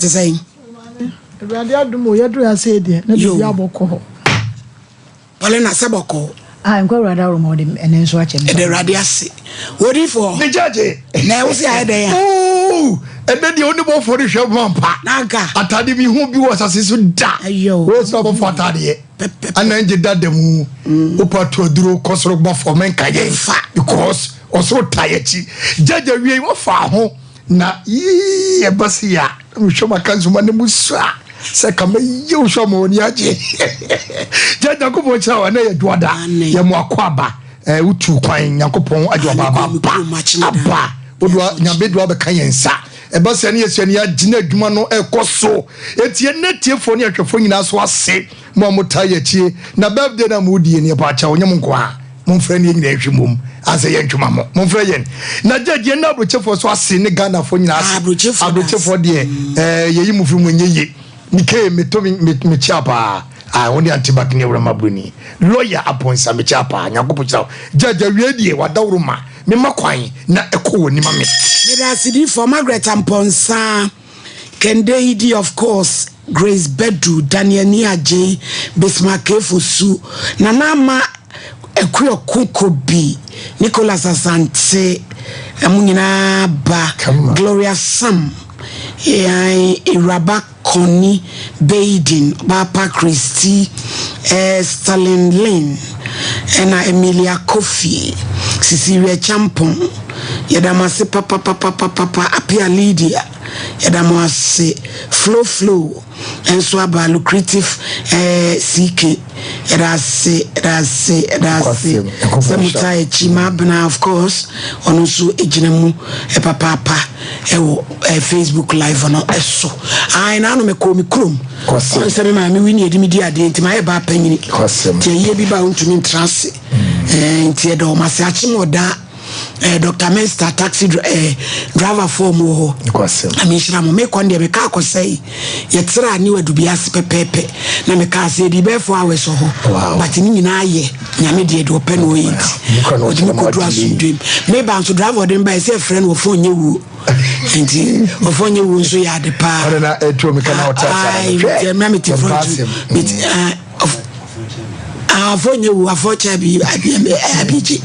Te sɛn? Awurade adom o, yɛduru ha sei deɛ, na biribi abɔkɔ hɔ. Paulina sɛ bɔkɔɔ. Ah, nkɔ Awurade aworo ma ɔde ɛnɛ nso akyɛ me. Ɛda Awurade ase. Odiyifoɔ. Ne gyagye. Na ɛwo sɛ ayɛ dɛn a? Ooh, ɛnɛ deɛ wo ne bɔfoɔ no hwɛ ma mpa. Nanka. Atade mi ho bi wɔ asase so da. Ayɔ. Wo sɛ ɔbɔfoɔ atadeɛ. Ana ngye da da mu. Wopa to aduro kɔ soro bɔfoɔ menka yɛn. Fa. Because ɔsoro ta yɛkyi. Gyagya wie wɔfa ho. Na yii ɛba se a na mehwɛ maka nsoma no mu sua sɛ ka mɛyɛ wo so ama w'ani agye. Gya Nyankopɔn kyerɛ wa na yɛ duada yɛ mo akɔ aba eh, wotu kwan Nyankopɔn agye ɔba aba aba wodoa nyame doa bɛka yɛn nsa ɛba sɛ ne yɛsua ne yɛagye na adwuma no ɛkɔ so enti ɛnɛ tiefoɔ ne ahwɛfoɔ nyinaa so ase mo a motaa yɛ akyie na birthday na modie ne yɛpɔ akyɛw nyɛ mo nko a Momfrɛ ne yɛn nyinaa nhwe mmom ansɛ yɛn ntwema mo. Momfrɛ yɛn. Na judge yɛn na aburokyefoɔ so ase ne Ghanafoɔ nyinaa ase. Aburokyefoɔ deɛ ɛɛ yɛyi mo firi mu nyɛ yie. Mike meto me me mekyia paa. Ah wɔn de antibak ne awurama buroni. Lawyer apɔnsa mekyia paa. Nyankopɔn kyerɛ wo. Judge awie deɛ wadaworo ma me ma kwan na ɛkɔ wɔ nima me. Meda ase difoɔ Margaret Amponsah. Kendeidi of course, Grace Badu, Daniel Nii Adjei, Bismarck Efosu, Nana Ama Akuoko Kobi, Nicholas Asante, ɛmo nyinaa ba, Gloria Sam, Ewuraba Connie Baden, Ɔbaapa Christy, eh, Stalin Lin, ɛna Emilia Kofi, Cecilia Champon, yɛda mo ase papapapapapa, Apia Lydia, yɛda mo ase, Flo Flo nso aba, Lucrative eh, CK, yɛda ase, yɛda ase, yɛda ase sɛ mo taa akyi, Mabena of course, ɔno nso gyina mu papaapa ɛwɔ eh, Facebook live no ɛso. Ae, na ano mekɔɔ me kurom. Ɔn sɛ me maame wi ne yɛde me di adeɛ nti mayɛ baa panyini. Nti ayie bi ba a wontumi ntra ase. Eh, nti ɛda wɔn ase akyem ɔda eh, Dr. Menster taxi eh, driver foɔ mu wɔ hɔ. Na menhyira mo. Mekɔ no deɛ me kaa kɔsɛe. Yɛtraa New Adubi ase pɛpɛɛpɛ na me kaa sɛ yɛdii bɛyɛ 4 hours wɔ hɔ. But ne nyinaa yɛ Nyame deɛ deɛ ɔpɛ na ɔyɛ nti ɔde me kɔduru asomdwoe mu. Meba nso driver ɔde me baeɛ sɛ yɛfrɛ no wɔfɔn nyɛ wuo. Nti wɔfɔn nyɛ wuo nso yɛ ade paa. Ɔde na ɛtuo mi ka na ɔte ase ana no hwɛ. Mɛ mete front mete afɔ nyɛ wu afɔ kyɛ bi abi abi gye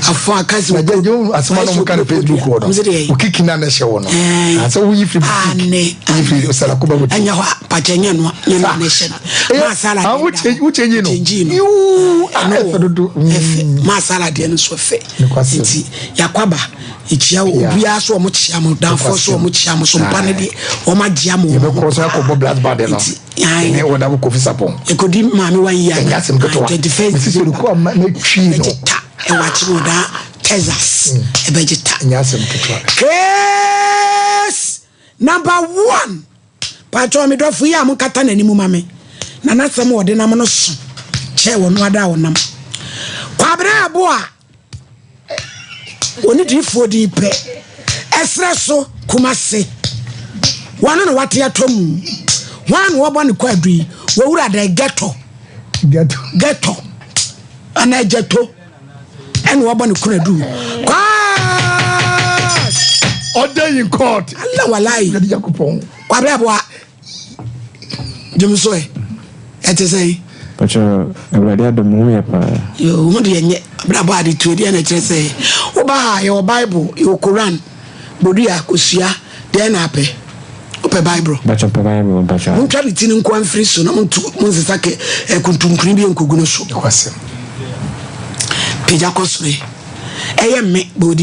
afɔ akasi wo kuro na asɛm anam ka no facebook wɔ no wo kiki na na hyɛ wɔ no sɛ woyi firi ane woyi firi salakoba mu ɛnyɛ hɔ a pakyɛ nyɛ no nyɛ no na hyɛ no maa sala deɛ wokyɛ nyi no yuu ɛfɛ dodo ɛfɛ maa sala deɛ no so ɛfɛ nti yakwaba ekyia obiara so ɔmo kyia mo danfoɔ so ɔmo kyia mo so mpa ne deɛ ɔmo agye ama ɔmo yɛbɛkɔ so akɔbɔ black band no nti Ae. Ɛne wɔn am Kofi Sapon. Ekodi maame wa yi a. Ɛnyɛ asɛm ketewa. 21st Mesi December. Sɛ ama na twi no. Ɛbɛgye ta. Ɛwɔ akyere wɔ daa Texas. Ɛbɛgye ta. Ɛnyɛ asɛm ketewa. Case number one. Paatwɔ me dɔfo yi a mo nkata n'anim ma me. Na n'asɛm a ɔde nam no so kyɛɛ wɔn ada a ɔnam. Kwabena Aboa. Wɔne diifoɔ din pɛ. Ɛserɛ so Kumase. Wɔno na wate atɔ mu. Hwan na wɔbɔ ne kwaadu yi? Wɔwura dɛn ghetto. Ghetto. Anaa ghetto. Ɛna wɔbɔ ne kunadu. Kwaas! Order in court. Allah walai. Kwabena Aboa. Gyem so ɛ, ɛte sɛn? Pacho, Awurade adom ho yɛ paa. Yo, ho deɛ nyɛ. Abrabɔ ade tuo deɛ na ɛkyerɛ sɛ woba ha yɛwɔ Bible, yɛwɔ Koran, Bodua, kosua, deɛ na apɛ. Wopɛ Bible? Pacho, pɛ Bible, pacho. Montwa ne ti no nkoa mfiri so na montu monsesa kɛ kuntunkuni bi nkogu no so. Pagya kɔ soro. Ɛyɛ me bɔ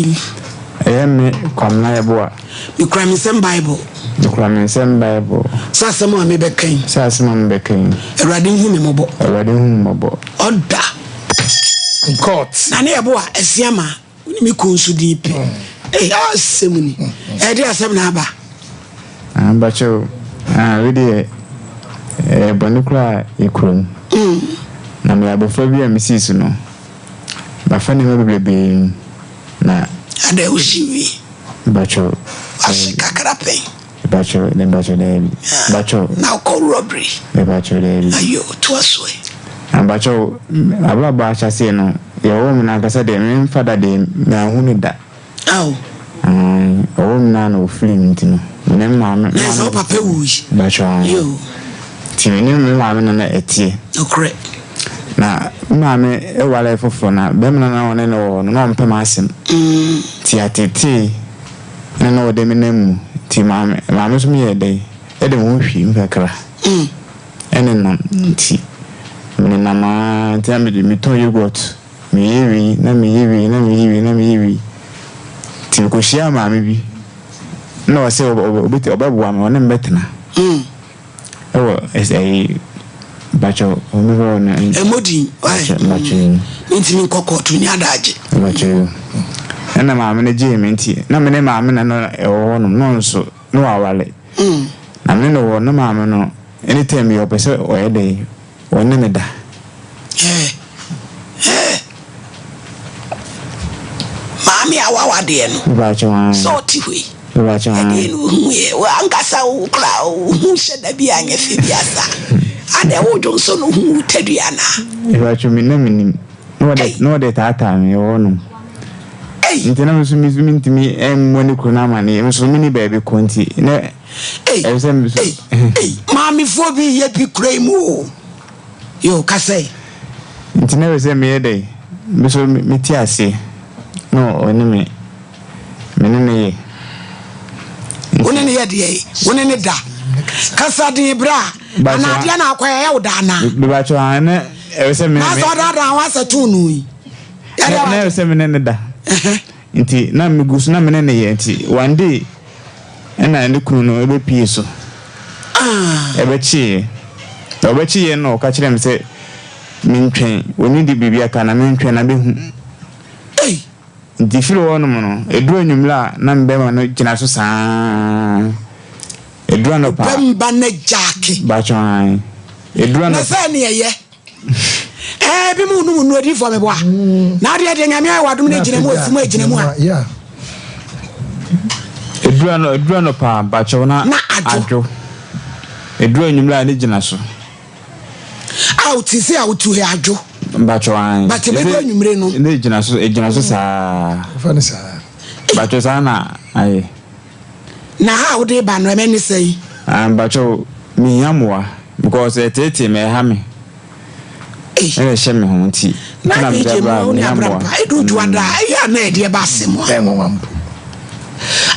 Ɛyɛ me Kwamina Yeboah. Mekura me nsam Bible. Mekura me nsam Bible. Sɛ asɛm a mebɛka yi. Sɛ asɛm a mebɛka yi. Awurade nhu me mmɔbɔ. Awurade nhu me mmɔbɔ. Ɔda. In court. Na ne yɛbo a ɛsia ma wo ne me kun nso din pɛ. Ee asɛm ni. Ɛde asɛm na aba. Ah, mpakyɛw, ah, wei deɛ ɛyɛ bɔne koraa a yɛkura mu. Na meyɛ abɔfra bi a mesii so no, mafa nneɛma bebrebe mu na. Adɛn wohye wie? Mpakyɛw. Wahye kakra pɛn. Mpakyɛw, ne mpakyɛw daabi. Mpakyɛw. Na wokɔ robbery. Mpakyɛw daabi. Ayo, toa so ɛ. Mpakyɛw, abrabɔ ahyɛaseɛ no, yɛwoo me no ankasa deɛ, me mfa da deɛ, manhu no da. Ao. Ae, ɔwoo me no ara na ɔfirii me nti no. Me ne me maame. Na sɛ wo papa wui. Mpakyɛw aane. Yoo. Nti me ne me maame na na ɛteɛ. Nokorɛ. Na me maame waree foforɔ na bɛrima no a na ɔne no wɔ hɔ no na ɔmpɛ m'asɛm. Nti ateetee na na ɔde me nam mu. Nti maame maame nso meyɛɛ dɛn ɛde me ho hwii mu kakra ɛnenam nti menenam ara nti na mede metɔn yoghurt. Meyɛ wei na meyɛ wei na meyɛ wei na meyɛ wei. Nti mekɔhyiaa maame bi na ɔsɛ ɔbɛboa me, ɔne me bɛtena. Ɛwɔ ɛyi mpakyɛ ɔmo hɔ na. Ɛmɔ din why? Mpakyɛ. Mentumi nkɔ kɔɔto ni adagye. Mpakyɛ. Ɛna maame no gyee me nti na me ne maame na na ɛwɔ hɔ nom na ɔnso na wawale. Na me ne no wɔ na maame no anytime bi ɔpɛ sɛ ɔyɛ dɛ Wɔne me da. Ɛɛ ɛɛ Maame a wawadeɛ no. Mepakyɛw ae. Sɛ ɔte hɔ yi. Mepakyɛw ae. Ɛdeɛn na ohu yɛ? W'ankasa wo koraa wo ho hyɛ da bi anyɛ fɛ bi asa. Adɛn wo dwonsɔ no hu wo tadua anaa? Mepakyɛw me na menim. Na wɔde na wɔde taataa me wɔ hɔnom. Ei. Nti na me nso me nso mentumi mmɔ ne kunu no amaneɛ. Me nso menni baabi kɔ nti na. Ei, Ɛwɔ sɛ me so. ei, ei, maamefoɔ bi yɛ bi kura yi mu o. Yo, kasa yi. Nti na ɛwɔ sɛ meyɛ dɛ, me so mete aseɛ na ɔne me, me ne no yɛ. Wo ne no yɛ deɛ yi, wo ne no da. Kasa den bra, anaa adeɛ na akɔ yɛ wo da anaa? Mebakyɛ wɔn na ɛwɔ sɛ me ne me. Na sɛ ɔdaadaa ho asɛ too no yi. Na ɛwɔ sɛ me ne no da. Nti na megu so na me ne no yɛ nti one day. Ɛna ne kunu no bɛpue so ɛbɛkyeeɛ. Na ɔbɛkyeeɛ no na ɔka kyerɛɛ me sɛ mentwɛn, ɔnni de biribi aka na mentwɛn na bɛhu. Nti firi hɔ nom no, ɛduru anwummerɛ a na me bɛrima no gyina so saa. Ɛduru anɔpa a. Bɛmba no gyaake. Bakyɛ ae. Ɛduru anɔpa. Na sɛ ne ɛyɛ. Ɛɛ bi mu num nnuro diifoɔ meboa. Na adeɛ deɛ nyame ayɛ wadom no gyina mu afu mu agyina mu a. Edura no edura no paa bakyɛw na adwo. Edura enyimire a ne gyina so. A o ti se a o tu he adwo. Bakyɛw an. But ebedu enyimire no. Ne gyina so egyina so saa. Fa ne saa. Bakyɛw saa na ayɛ. Na ha a wode ba no ɛmɛ ne sɛn? Ah mpakyɛw mehia mmoa because ɛteetee me ɛha me ɛna ɛhyɛ me ho nti Na na mede BJ aba mu wo ne mehia mmoa. abrampa ɛdu dwoada a ɛyɛ a na ɛdeɛ ba asɛm a. Ɛyɛ nwanwa mpo.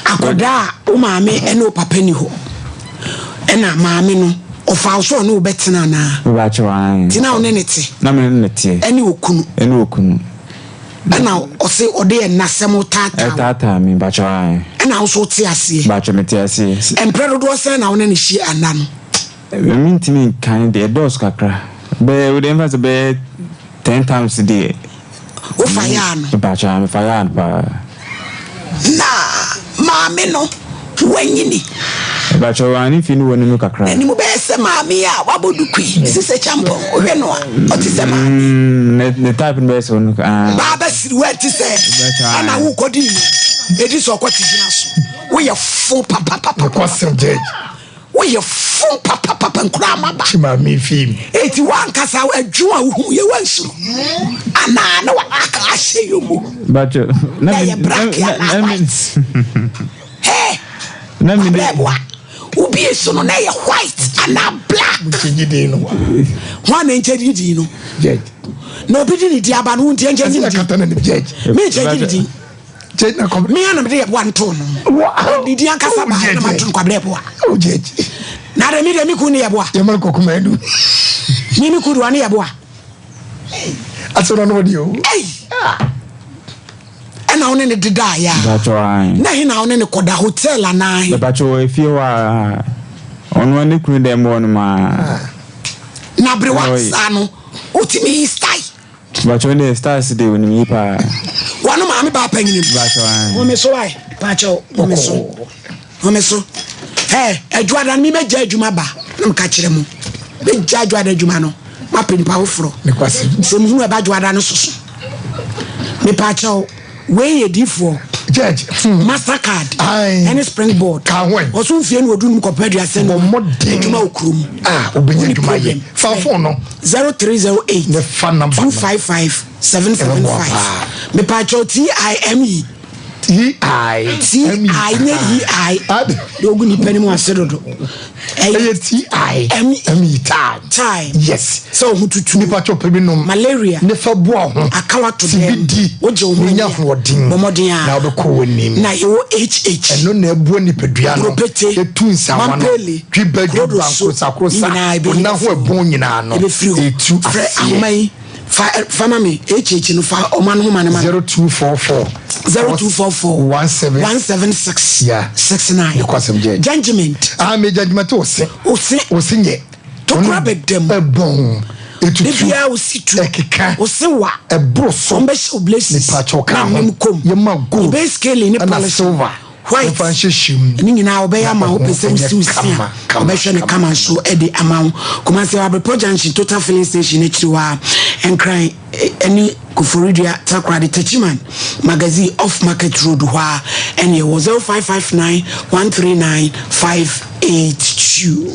Akɔdaa a wo maame ɛne wo papa ni hɔ ɛna maame no ɔfa wo so ɔne wo bɛtena anaa? Mepakyɛw ae. Nti na wo ne ne te? Na me ne no teɛ. Ɛne okunu? Ɛne okunu. Ɛna ɔse ɔde ɛnasɛm taataa wo. Ɛtaataa me mpakyɛw ae. Ɛna wo nso wote aseɛ. Mpakyɛw mete aseɛ. Mprɛ dodoɔ sɛn na wo ne no hyia nna no? Mentumi nkan deɛ ɛdɔɔso kakra. Bɛyɛ wode mfa sɛ bɛyɛ ten times deɛ. Wofa yaa no? Mpakyɛw ae mefa yaa no paa. Na maame no wanyini. Mpakyɛw aa ne mfe no wɔ ne mu kakra. N'anim bɛyɛ sɛ maame a wabɔ duku yi, Mrs Acheampong, wohwɛ no a, ɔte sɛ maame. Mm, ne type no bɛyɛ sɛ ɔno aa. Baa bɛsiri wo ɛte sɛ ɛna wokɔdi no, ɛdi sɛ ɔkɔte gyina so. Woyɛ fo papapapa. Nokwasɛm judge. Woyɛ fo papapapa nkuraa maba. Kyi maame fi mu. Eti wankasa adwuma a wohu yɛ wansuro anaa na waka ahyɛ yɛ mu. Bacho na yɛ black anaa white. Hey, na mi de obi so no na yɛ white anaa black. Nkyɛnyi din no. Wɔn na nkyɛnyi din no. Judge. Na obi di ne di aba no nti nkyɛnyi ne din. Judge. Mi nkyɛnyi ne din. Judge na kɔm. Mi anam de yɛ boa nto no. Ne di ankasa ba na ma to no kwabrɛ boa. Oh judge. Na de mi de mi kun ne yɛ boa. Yɛ ma kɔkɔ ma edu. Mi mi kun do ne yɛ boa. Asɛ na ɔdi o. Hey. Ɛna wo ne ne dedaa ya. Mpakyɛw ae. Na he na wo ne ne kɔda hotel anaa he? Mepakyɛw efie hɔ a ɔno ne kunu dɛm hɔ nom a. Na berewa saa no otumi yi style. Mepakyɛw deɛ styles deɛ onim yi paa. Wɔn maame baa panyin mu. Mepakyɛw ae. Home so ae pakyɛw home so home so ɛ adwuada no mi bɛ gya adwuma ba na mo ka kyerɛ mo bɛ gya adwuada adwuma no ma pɛ nipa foforɔ sɛ mo hunu ɛba adwuada no soso. Mepaakyɛw, wei yɛ difoɔ. Judge. Hmm. Mastercard. Ɛne springboard. Ka ho ɛ. Ɔso mfie no odu num kɔpem aduasa num. Bɔ mmɔden. Adwuma wɔ kurom. Ah, obenya adwuma yɛ. Fa phone no. 0308. Ne fa number no. 255 775. Mepaakyɛw TIME. T I T I nye E I. De ogu nipa ni mu ase dodo. Ɛyɛ T I M E time. Time. Yes. Sɛ ohun tutu. Nipa kyɛw pɛ bi nom. Malaria. Ne fa boa ho. Akawa to dɛm. Sibi di. Wogye wo ho ani a. Nya ahoɔden. Bɔ mmɔden a. Na wobɛkɔ w'anim. Na yɛwɔ HH. Ɛno na ɛboa nipadua no. Kuropete. Etu nsawa no. Mampele. Twiba Kurodo dwuba so. nkrosa Ne nyinaa krosa. ɛbɛyi Ona ho afiri hɔ. ɛbɔn nyinaa no. Ɛbɛfiri hɔ. Etu Frɛ aseɛ. ahoma yi. Fa fa ma me HH no fa ɔma no ho ma no ma. 0244. 0244. 17. 176. Yeah. 69. Ne kwasɛm gyɛ. Judgment. Ah me judgment ose. Ose. Ose nyɛ. Tokura bɛdam. Ɛbɔn. Etutu. Ebia osi tu. Ɛkeka. Ose wa. Ɛboro so. Wɔn bɛ hyɛ oblasis. Nipa kyɛw ka ho. Na kom. Yɛ ma gold. Ebe scaling ne polish. Ɛna silver. White. Nfa nhyehyɛ mu. Ne nyinaa ɔbɛyɛ ama wo pɛ sɛ wosi wo si a ɔbɛhwɛ ne kama nso de ama wo. Kumasi Abrepɔ Junction Total Filling Station akyiri hɔ a Nkran ne Koforidua Takoradi Techiman Magazine off Market Road hɔ a ɛne ɛwɔ 0559 139 582.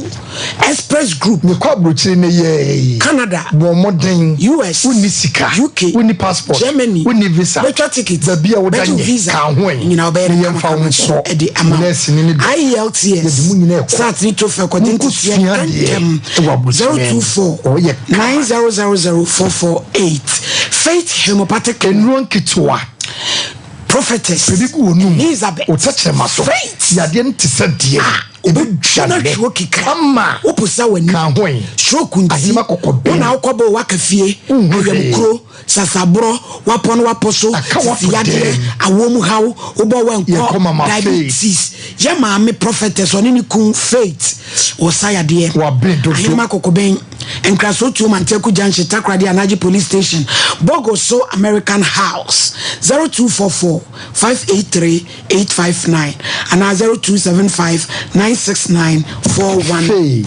Express Group. Mekɔ abrokyire nnɛ yi. Canada. Bɔ mmɔden. US. Wonni sika. UK. Wonni passport. Germany. Wonni visa. Bɛtwa ticket. Baabi a woda Bɛgye nyɛ. visa. Ka ho ɛ. Nyinaa wobɛyɛ Ne no yɛmfa wo kamakama nsɔ. de ama wo. Nɛɛse ne ne dɔ. IELTS. Yɛde mu nyinaa ɛkɔ. SAT ne TOEFL kɔgye Monkɔ nteteɛ sua adeɛ ntɛmntɛm. wɔ abrokyire mu. 024 Ɔyɛ kama. 9000448. Faith Homeopathic. Nnuro nketewa. Prophetess. Pɛ bi gu w'anum. Elizabeth. Wo tɛkyerɛma so. Faith. Yadeɛ no te sɛ deɛ. Ah, Ɛbɛdwa na nnɛ. hwɛ kika. Kama. Woposa w'ani. Ka ho ɛ. Stroke nti. Ahenema kɔkɔbɛn. Wo na wokɔbɔ waka fie. Wonhu hwee. Ayamkuro, sasaborɔ, wapɔ no wapɔ so, Aka wato sisi yadeɛ, dɛm. awoɔ mu haw, wobɔ Yɛkɔ wɛnkɔ, Mama Faith. diabetes. Yɛ maame prophetess ɔne ne kun Faith wɔ sa yadeɛ. Waben dodo. Ahenema kɔkɔbɛn. Nkraso Tuo Manteku Junction, Takoradi Anagye Police Station, Bogoso American House, 0244 583 859 anaa 0275 969 414.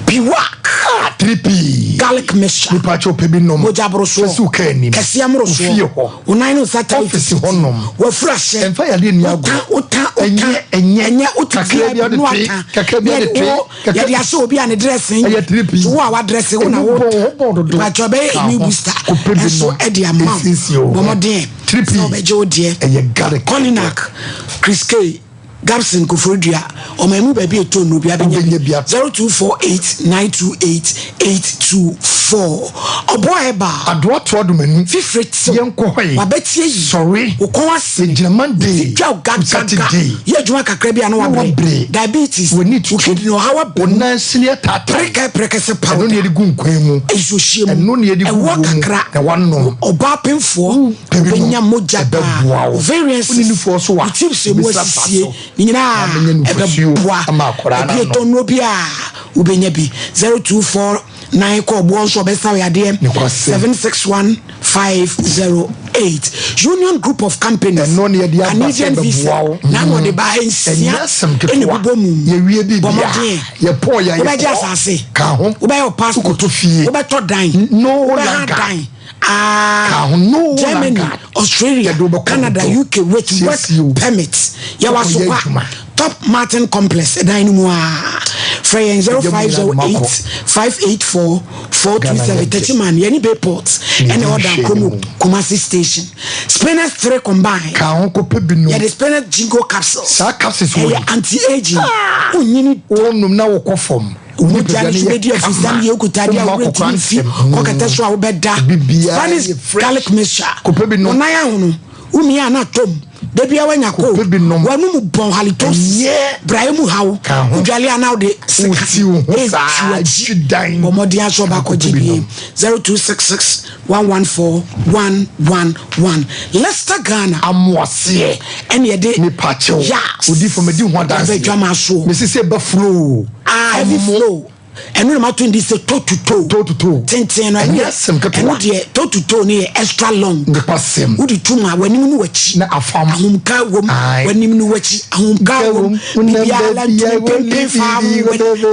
Piwak. Ah, 3P. Garlic mixture. Nipa kyɛw pɛ bi nom. Mogya borosoɔ. Fɛ si wo kaa anim. Kɛseɛ mmorosoɔ. Wo fie hɔ. Wo nan ne wo nsa taa Ɔfisi hɔ nom. Wafuru ahyɛ. Ɛmfa yadeɛ nni agorɔ. Wota, wota, wota. Ɛnyɛ, ɛnyɛ. Ɛnyɛ, wote Kakra bi fie ɔde no twe, ata. kakra bi ɔde twe, kakra. Yɛde ahyɛ obi a ne dressing. Ɛyɛ 3P. So wo a wadrɛse wo na Emu wo. bɔn, wo bɔn dodo. Mpakyɛ ɔbɛyɛ Ka immune ho. booster. Kɔpɛ bi Ɛnso nom. ɛde ama wo. Esiesie wo Bɔ ho. mmɔden. 3P. Sɛ ɔbɛgye wo deɛ. Ɛyɛ garlic. Coninak, Chris K. Gabson Koforidua, ɔman mu baabi a ɛtɔ nnuro biara bɛnya Wobɛnya bi. bi atɔ. 0248928824. Ɔboa Herbal. Adoa toa domani. Fifire tew. Yɛnkɔ hɔ yi. Wabɛti ayi. Sɔre. Wo kɔn asene. Yɛgyina Monday. Wo ti dwa wo gagaga. Saturday. Yɛ adwuma kakra bi a na Na wabrɛ. wabrɛ. Diabetes. W'ani tutu. Wo kidney ɔhaw aba Wo mu. nan sini ataataa. Prɛkɛ prɛkɛsɛ powder. Ɛno na yɛde gu nkwan mu. Nsuohyɛ mu. Ɛno na yɛde gu Ɛwoɔ wuo mu. kakra. Na wanom. Ɔbaa pemfoɔ. Pɛ bi nom. Wobɛnya mogya paa. Ɛbɛboa wo. Ovarian Wonni cyst. nufoɔ so a, Wo tubes emu wobɛsi aba asisie. so. Ne nyinaa Na menya nufosuo ɛbɛboa. ama akwadaa no Ebi anom. ɛtɔ nnuro bi a wobɛnya bi. 0249 kɔ ɔboɔ nso ɔbɛsa wo yadeɛ. Nokwasɛm. 761508. Union Group of Companies. Ɛno ne yɛde aba sɛ Canadian visa. ɛbɛboa wo. Na na ɔde ba nsia. Ɛnyɛ asɛm Ɛna ketewa. ɛbobɔ mu. Yɛwie Bɔ biribi a, mmɔden. yɛpɔɔ yɛ a, Wobɛgye yɛkɔ. asase. Ka ho. Wobɛyɛ wo passport. Wokɔtɔ fie. Wobɛtɔ dan. No Wobɛha longer. dan. Ah, Ka ho no Germany, longer. Australia, Yɛde wo bɛkɔ Canada, dodo. UK with work Siesie wo. permit. Yɛwɔ Wokɔyɛ asokwa. adwuma. Top Martin Complex ɛdan no mu a. Frɛ yɛn Ɛgya mu nyinaa de ma 0508 kɔ. 584 Ghana 427. yɛ gye. Techiman, yɛne Bayport Ne ɛna din ɛwɔ hwɛ Dankrom ne mu. Kumasi Station. Spinach 3 combined. Ka ho kɔpɛ bi nom. Yɛde spinach ginkgo capsules. Saa capsules wɔ Ɛyɛ yi. anti-aging. Wonyini Wonom na wokɔ fam. Mogya no so bɛdi afisam yɛ okuta adeɛ a Woma worɛ akɔkora ntumi mfi ntɛm. kɔkɛtɛ so a wobɛda. Biribiara Spanish yɛ fresh. garlic mixture. Kɔpɛ bi nom. Wo nan ahono, womia a na atɔ mu. Da biara woanya Kɔpɛ cold. bi nom. W'anum bɔn halitosis. Ɛnyɛ. Brayɛ mu haw. Ka ho. Wodwale a na wode sika Woti wo ho saa, ɛretwi w'akyi. twi dan. Bɔ mmɔden aso ɔba Kɔpɛ akɔgye bi bie. nom. 0266 114 111. Leicester Ghana. Amoaseɛ. Ɛne yɛde. Nipa kyɛw. Yas. Odi fam adi ho adanseɛ. Yɛbɛ dwama soɔ. Mesi sɛ ɛbɛ flow. Ah, heavy flow. Ɛno na mato ndi sɛ toe to toe. Toe to toe. Tenten no. Ɛnyɛ asɛm ketewa. Ɛno deɛ toe to toe no yɛ extra long. Nipa sɛm. Wode tu mu a w'anim ne w'akyi. Na afam. Ahomka wom. W'anim ne w'akyi. Ahomka wom. Biribiara ntumi mpempen fa ho.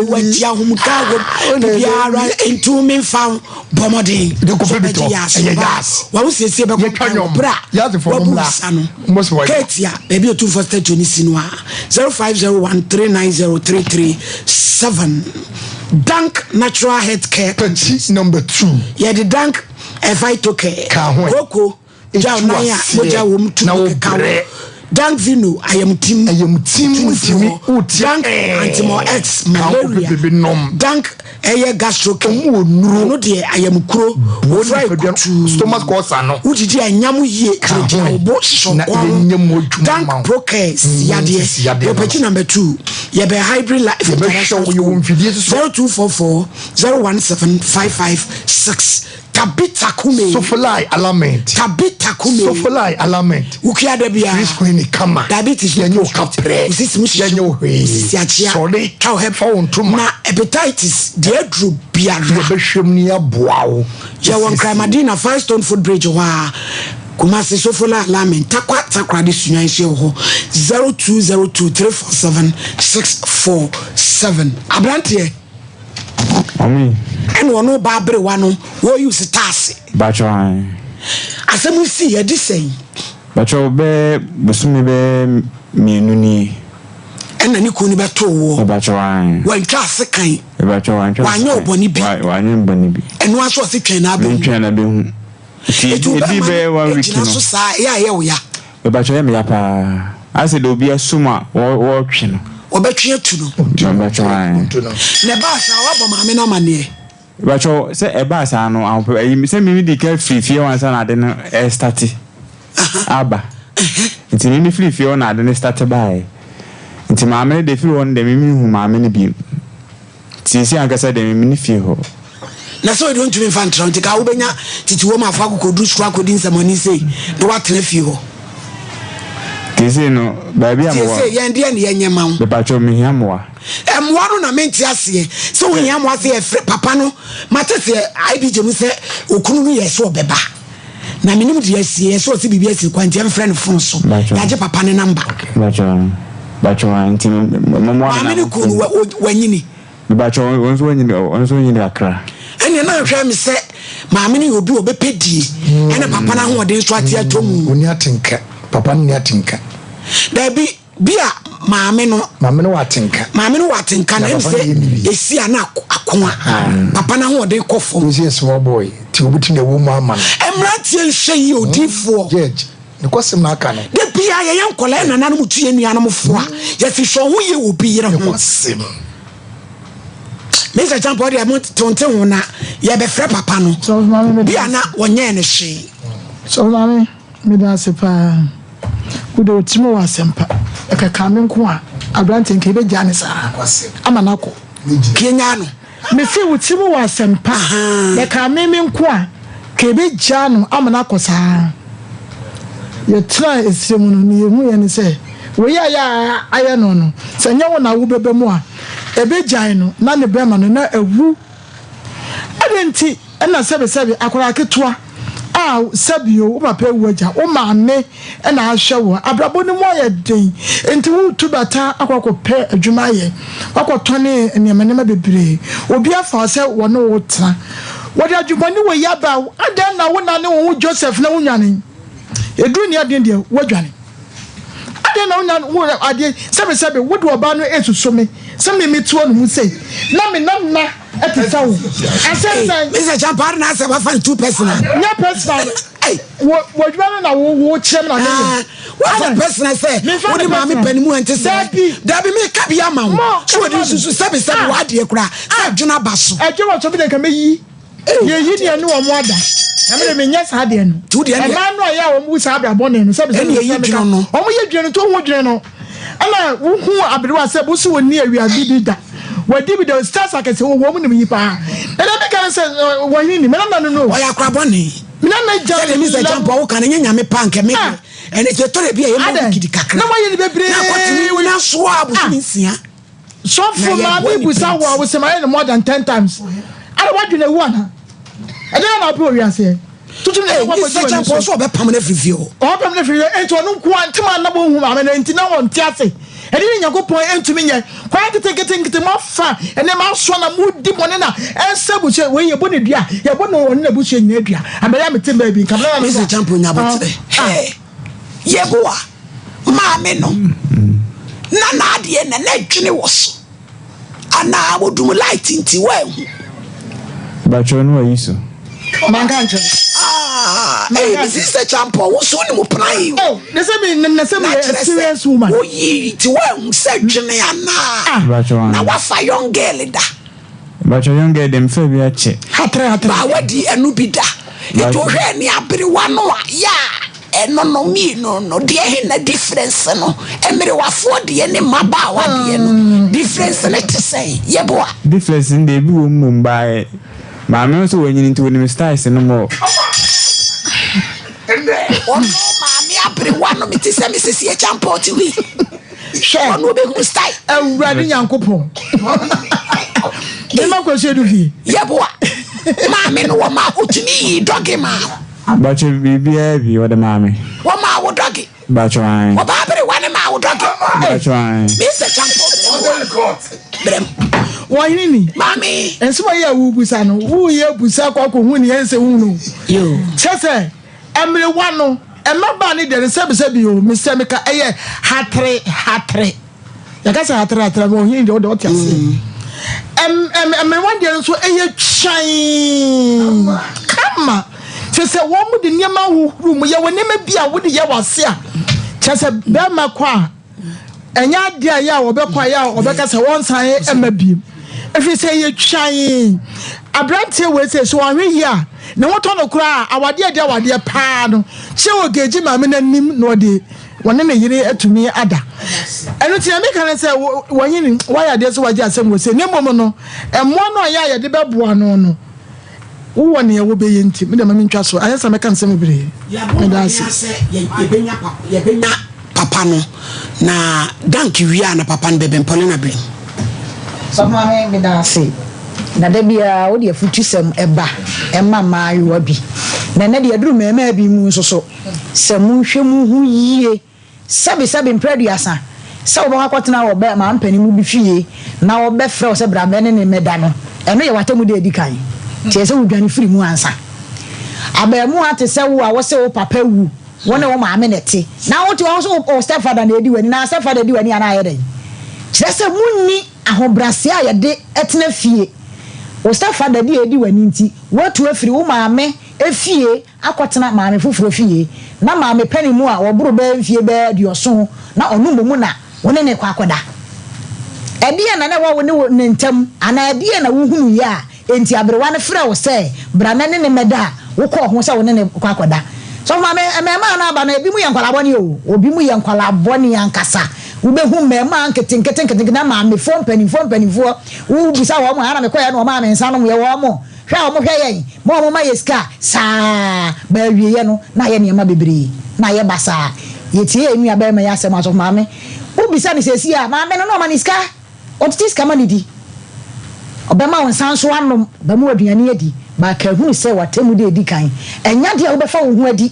W'akyi ahomka wom. Biribiara ntumi mfa ho. Bɔ mmɔden. De kɔpɛ bi tɔ. Sɛ ɔbɛgye yas Ɛyɛ ba. yas. Wɔn siesie bɛkɔ Yɛtwa nnwom. Bra. Yasfoɔ Wabu mommra. nsa no. Mo sɛ wɔyɛ. Ketia, baabi a Otumfoɔ statue no si no a, 0501390337. Dank Natural Health Care. Pɛkyi number two. Yɛde Dank eh, Phytocare. Ka ho ɛ. Koko. Gyaw Etu nan a aseɛ mogya wɔ mu tu na mu keka wo. wobrɛ. Dank Vino ayamtim. Ayamtim Tu no firi ntumi hɔ. wotie Dank ɛɛ. Antimol X Ka wo malaria. bebe nom. Dank ɛyɛ gastro care. Ɔmo wɔ nnuro. Ɛno deɛ ayamkuro. Boa Ofura nipadua no ekutuu. stomach ulcer no. Wodidi a nyam yie. Ka ho Gyinagyina wo bo hyehyɛ na ɔkɔn. yɛnyɛ mu adwuma Dank ma wo. Procare yadeɛ. Sisi yadeɛ no. Yɛpɛkyi number 2. Yɛbɛn Hybrid Life Yɛbɛhwɛ International wo, yɛwɔ School. mfidie soso. 0244 017 556. Tabitha Kume. Sofolai alignment. Tabitha Kume. Sofolai alignment. Wukua da bia. Free screening kama. Diabetes. Yɛnyɛ wo kaprɛ. Osisi mu hyehyɛ. Yɛnyɛ wo hwee. Osisi akyea. Sɔre. Twa wo hɛ. Fa wo ntoma. Na hepatitis deɛ aduro biara. Yɛbɛhwɛ mu ni aboa wo. Yɛwɔ Nkramadina Firestone Footbridge hɔ a. Kumasi Sofola Alignment. Takwa Takoradi Sunyani nso yɛ wɔ hɔ. 0202 347 647. Aberanteɛ. Mami. Ɛna ɔno ba aberewa no wɔyi si taase. Bàtchɔ an. Asɛm si yɛde sɛn. Bàtchɔ bɛɛ bosome bɛɛ mmienu nie. Ɛna ne kunu no bɛtoo woɔ. Bàtchɔ an. Wantwa ase kan. Bàtchɔ wantwa ase Wanyɛ kan. ɔbɔne bi. Wanyɛ ɔbɔne bi. Ɛno aso ɔse twɛn na abɛhu. Mentwɛn na bɛhu. Nti Eti wo edi bɛrima bɛyɛ no one week gyina no. so saa ɛyɛ a ɛyɛ wo ya. Bàtchɔ yɛ me ya paa. Asɛ de obi asom a wɔretwe no. Wɔbɛtwe atu no. Bàtchɔ an. Na ɛbaa saa wabɔ maame no amanneɛ. Bàtchɔ sɛ ɛbaa saa no ahopɛ ɛyi sɛ mimi di ka firi fie hɔ ansa na ade no ɛstarte aba. Nti mimi firi fie hɔ na ade no starte baeɛ. Nti maame no de firi hɔ no deɛ mimi nhu maame no bio. Nti seesei ankasa deɛ mimi ne fie hɔ. Na sɛ ɔde ɔntumi mfa ntra nti ka wobɛnya tete wɔ mu afɔ akɔkɔduru sukuu akɔdi nsɛmɔne sei na woatena fie hɔ. Seesei no baabi a mewɔ. Seesei yɛn deɛ ne yɛnyɛ ma wo. Mepatwɔ mehia mmoa. Mmoa no na mente aseɛ sɛ wohia mmoa sɛ yɛfrɛ papa no mate sɛ IBJ mu sɛ okunu no yɛ sɛ ɔbɛba na menim deɛ asie yɛ sɛ ɔsɛ biribi asi kwan nti ɛmfrɛ no fon so yɛagye papa ne namba. Bàtchɔ bàtchɔ nti mmoa maame no kunu no wanyini. Bàtchɔ wɔn nso wanyini wɔn nso wanyini kakra. Ɛnna na ahwɛ mi sɛ maame no yɛ obi a ɔbɛpɛ die ɛna papa no ahoɔden nso ate atɔ mu. Oni atenka papa no ni atenka. Dabi bi a maame no. Maame no wɔ atenka. Maame no wɔ atenka na ɛmu sɛ esi a na akoa papa no ahoɔden kɔ fam. Wosi yɛ small boy ti obi ti na ewu mu ama no. Mmeranteɛ nhwɛ yie odiifoɔ. Judge ne kɔsɛm na aka no. De bia yɛyɛ nkɔla yɛ nananom tu yɛn nuanom fo a yɛsi hwɛ ɔho yie wɔ obi yere ho. Ne kɔsɛm. Mr. Champo deɛ mo tonte ho na yɛbɛfrɛ papa no. Bi a na wɔnyɛɛ no hwee. Sɔfo maame meda ase paa. Wode otirim wɔ asɛmpa. Ɛkɛkaa me nko a aberante nka yɛbɛgyaa ne saa ama no akɔ. Yɛnyaa no. Mese wo tirim wɔ asɛmpa. Ɛkaa me me nko a ka yɛbɛgyaa no ama no akɔ saa. Yɛtenaa esire mu no nea yɛhuiɛ ne sɛ wei a yɛ a ayɛ no no sɛ nyɛ wo na wobɛba mu a ɛbɛgyae no na ne bɛrima no na awu. Adɛn nti na sɛbesɛbe akwadaa ketewa a sɛbio wo papa awu agya wo maame na ahwɛ wo, abrabɔ no mu ayɛ den nti woretu bata akɔ akɔpɛ adwuma ayɛ, woakɔtɔne nneɛma nneɛma bebree, obi afa wo sɛ wɔne wo tena, wɔde adwemmɔne wɔ yi aba a, adɛn na wonane wo ho Joseph na wonwane? Ɛduru nea den deɛ woadwane. Adɛn na wonya wo adeɛ sɛbesɛbe wode ɔbaa no resusu me sɛ me mete hɔ nom sei na me nana te sɛ wo asɛm sɛn. Mr. Champar na asɛ wafa no too personal. Nyɛ personal. Wɔ wɔ adwuma no na wo wo kyerɛ me na meyɛ. Wafa personal sɛ wo ne maame panin mu ɛnte sɛ. Dabi. Dabi me ka bi ama wo. So wɔde nsusu sɛbe sɛbe wɔ adeɛ koraa sɛ adwene aba so. Adwene wɔ so bi de nka mɛyi. Yɛyi deɛ ne wɔn ada. Na me de menyɛ saa deɛ no. Mmaa no a yɛ a wɔn bu saa abira bɔne no sɛbi sɛbi sɛbi meka wɔn yɛ dwene no to ho dwene no ɛna wohu aberewa sɛ bosi wɔn ni awia bi bi da wɔadi bi da stars akɛse wɔ wɔn nim yi paa ɛna meka no sɛ wɔn ni mena na no no. Ɔyɛ akora bɔne. Mena na gya sɛdeɛ mi sɛ gyampo awo kan nyɛ nyame pa nkɛ me ɛne sɛ tɔrɔ bi a yɛ mɔ gidi kakra na wɔyɛ ne bebree na akɔtumi na soa abosom nsia. Sɔfo maame busa wo a wosɛ mayɛ no more than 10 times. Ada wadwene awu ana? Ɛdɛn na wopɛ wɔ wiase? Tutu ne ɛkɔ kɔgye wɔ ne so. Ɔbɛpam no afiri fie hɔ. Ɔbɛpam no afiri fie nti ɔno nko ara ntoma na wɔnhu maame no nti na wɔnte ase. Ɛde ne Nyankopɔn ntumi nyɛ. Kwan nketenkete mo afa nneɛma asoa na modi bɔne na ɛnsɛ abusua wei yɛbɔ ne dua yɛbɔ no ɔne n'abusua nyinaa dua. Abɛyɛ a mete baabi nka mena na Mr. Champo nyabotere. Hey. Yehowa maame no na n'adeɛ na n'adwene wɔ so anaa wɔdum light nti woanhu. Bàtchɔ no ayi so. Manka nkyerɛ. Ah. Ee, me sister Champɔ, wo so wonim plan yi o. Oh, na sɛ me na sɛ meyɛ experienced woman. Woyi nti woahu sɛ dwene anaa? Ah. Na wafa young girl da. Mpakyɛ young girl deɛ mefaa bi akyɛ. Hatre hatre. Baa wadi ɛno bi da. Nti wohwɛ ne aberewa no a yɛ a ɛno no mmienu no deɛ he na difference no mmerewafoɔ deɛ ne mmabaawa deɛ no difference no te sɛn yɛboa. Difference no deɛ ebi wɔ mu mmom but maame no nso wanyini nti onim styles no more. Ɔno maame aberewa no mete sɛ me sisi akyampɔn te wei. Hwɛ. Ɔno ɔbɛhunu style. Awurade Nyankopɔn. Mema kwasi edu fie. Yɛboa. Maame no wɔma otumi yii dɔge maa wo. Bàtchɛ biribiara bi wɔde maa me. Wɔmaa wo dɔge. Bàtchɛ ae. Ɔbaa berewa ne maa wo dɔge. Bàtchɛ ae. Mr. Champɔ brɛ mu. Brɛ mu. Wɔhene ni. Maame. Nsɛm a yɛ a wobusa no, woyɛ busa kɔ akɔhu ne ɛnsɛ hu no. Kyɛ sɛ mmerewa no, mmabaa no deɛ no sɛbisɛbi o, mesɛ meka ɛyɛ hatere hatere. Yɛka sɛ hatere hatere ma ɔhene deɛ ɔde ɔte aseɛ. Mm. Mmerewa deɛ no nso ɛyɛ twan kama. Kyɛ sɛ wɔn mo de nneɛma ahohoro mu, yɛwɔ nneɛma bi a wode yɛ wase a, kyɛ sɛ bɛrima kɔ a, ɛnyɛ adeɛ a yɛ a wɔbɛkɔ a yɛ a wɔbɛka sɛ wɔnsan mma biem ɛfiri sɛ yɛtwan aberanteɛ wei sɛ so wahwɛ yie a ne ho tɔ no koraa a awadeɛ adi awadeɛ paa no kyerɛ wɔ geegye maame no anim na ɔde wɔne ne yere atumi ada ɛno nti na meka no sɛ wɔnyini wayɛ adeɛ sɛ wagye asɛm wɔ sɛ ne mmom no mmoa no a yɛ a yɛde bɛboa no no Wowɔ nea wobɛyɛ nti, me deɛ ma mentwa so, anyɛ saa mɛka nsɛm bebree. Yɛabɔ Meda mmɔden ase. ara sɛ yɛbɛnya papa, yɛbɛnya papa no, na Dank wie a na papa no bɛbɛn Paulina Brim. Sɔfo Maame meda ase na da biara wode afutusɛm ba ma mmaayewa bi na ɛnɛ deɛ aduru mmarimaa bi mu nso so sɛ monhwɛ mo ho yie Sɛbesɛbe mprɛ aduasa, sɛ wobɛkɔ akɔtena wɔ bɛ maame panin mu bi fie na wɔbɛfrɛ wo sɛ bra bɛ ne ne mmɛda no, ɛno yɛ w'atemmude a edi kan. Nti ɛsɛ sɛ wodwane firi mu ansa. Abarimaa te sɛ wo a wose wo papa awu, wo ne wo maame na ɛte, na wote hɔ nso wo stepfather na edi w'ani, na stepfather di w'ani a na ayɛ dɛn? Kyerɛ sɛ munni ahobrɛaseɛ a yɛde tena fie. Wo stepfather di a edi w'ani nti, woatu afiri wo maame fie akɔtena maame foforɔ fie, na maame panin mu a ɔboro bɛyɛ mfeɛ bɛyɛ aduɔson na ɔno mmom na wo ne no rekɔ akɔda. Ɛdeɛn na na ɛwɔ wo ne wo ne ntam, anaa ɛdeɛn na wohunuiɛ a enti aberewa no frɛɛ wo sɛ bra na ne no mmɛda a wokɔɔ ho sɛ wo ne no rekɔ akɔda? Sɔfo maame, mmarimaa no aba no, ebinom yɛ nkwadaa bɔne o, ebinom yɛ nkwadaa bɔne ankasa. Wobɛhu mmarimaa nketenkete nketenkete na maamefoɔ mpanimfoɔ mpanimfoɔ, wobisa wɔn a, ɛna mekɔeɛ na wɔmaa me nsa nomeɛ wɔn. Hwɛ a wɔhwɛ yɛn ma wɔma yɛ sika saa ba awieɛ no na ayɛ nneɛma bebree na ayɛ basaa. Yɛtie yɛn nua barima yi asɛm asɔfo maame wo bisa no seesei a maame no na ɔma no sika ɔtete sika ma no di ɔbɛma wo nsa nso anom ɔbɛma wo aduane adi but ka hunu sɛ w'atemmude a ɛdi kan ɛnyɛ adeɛ a wobɛfa wo ho adi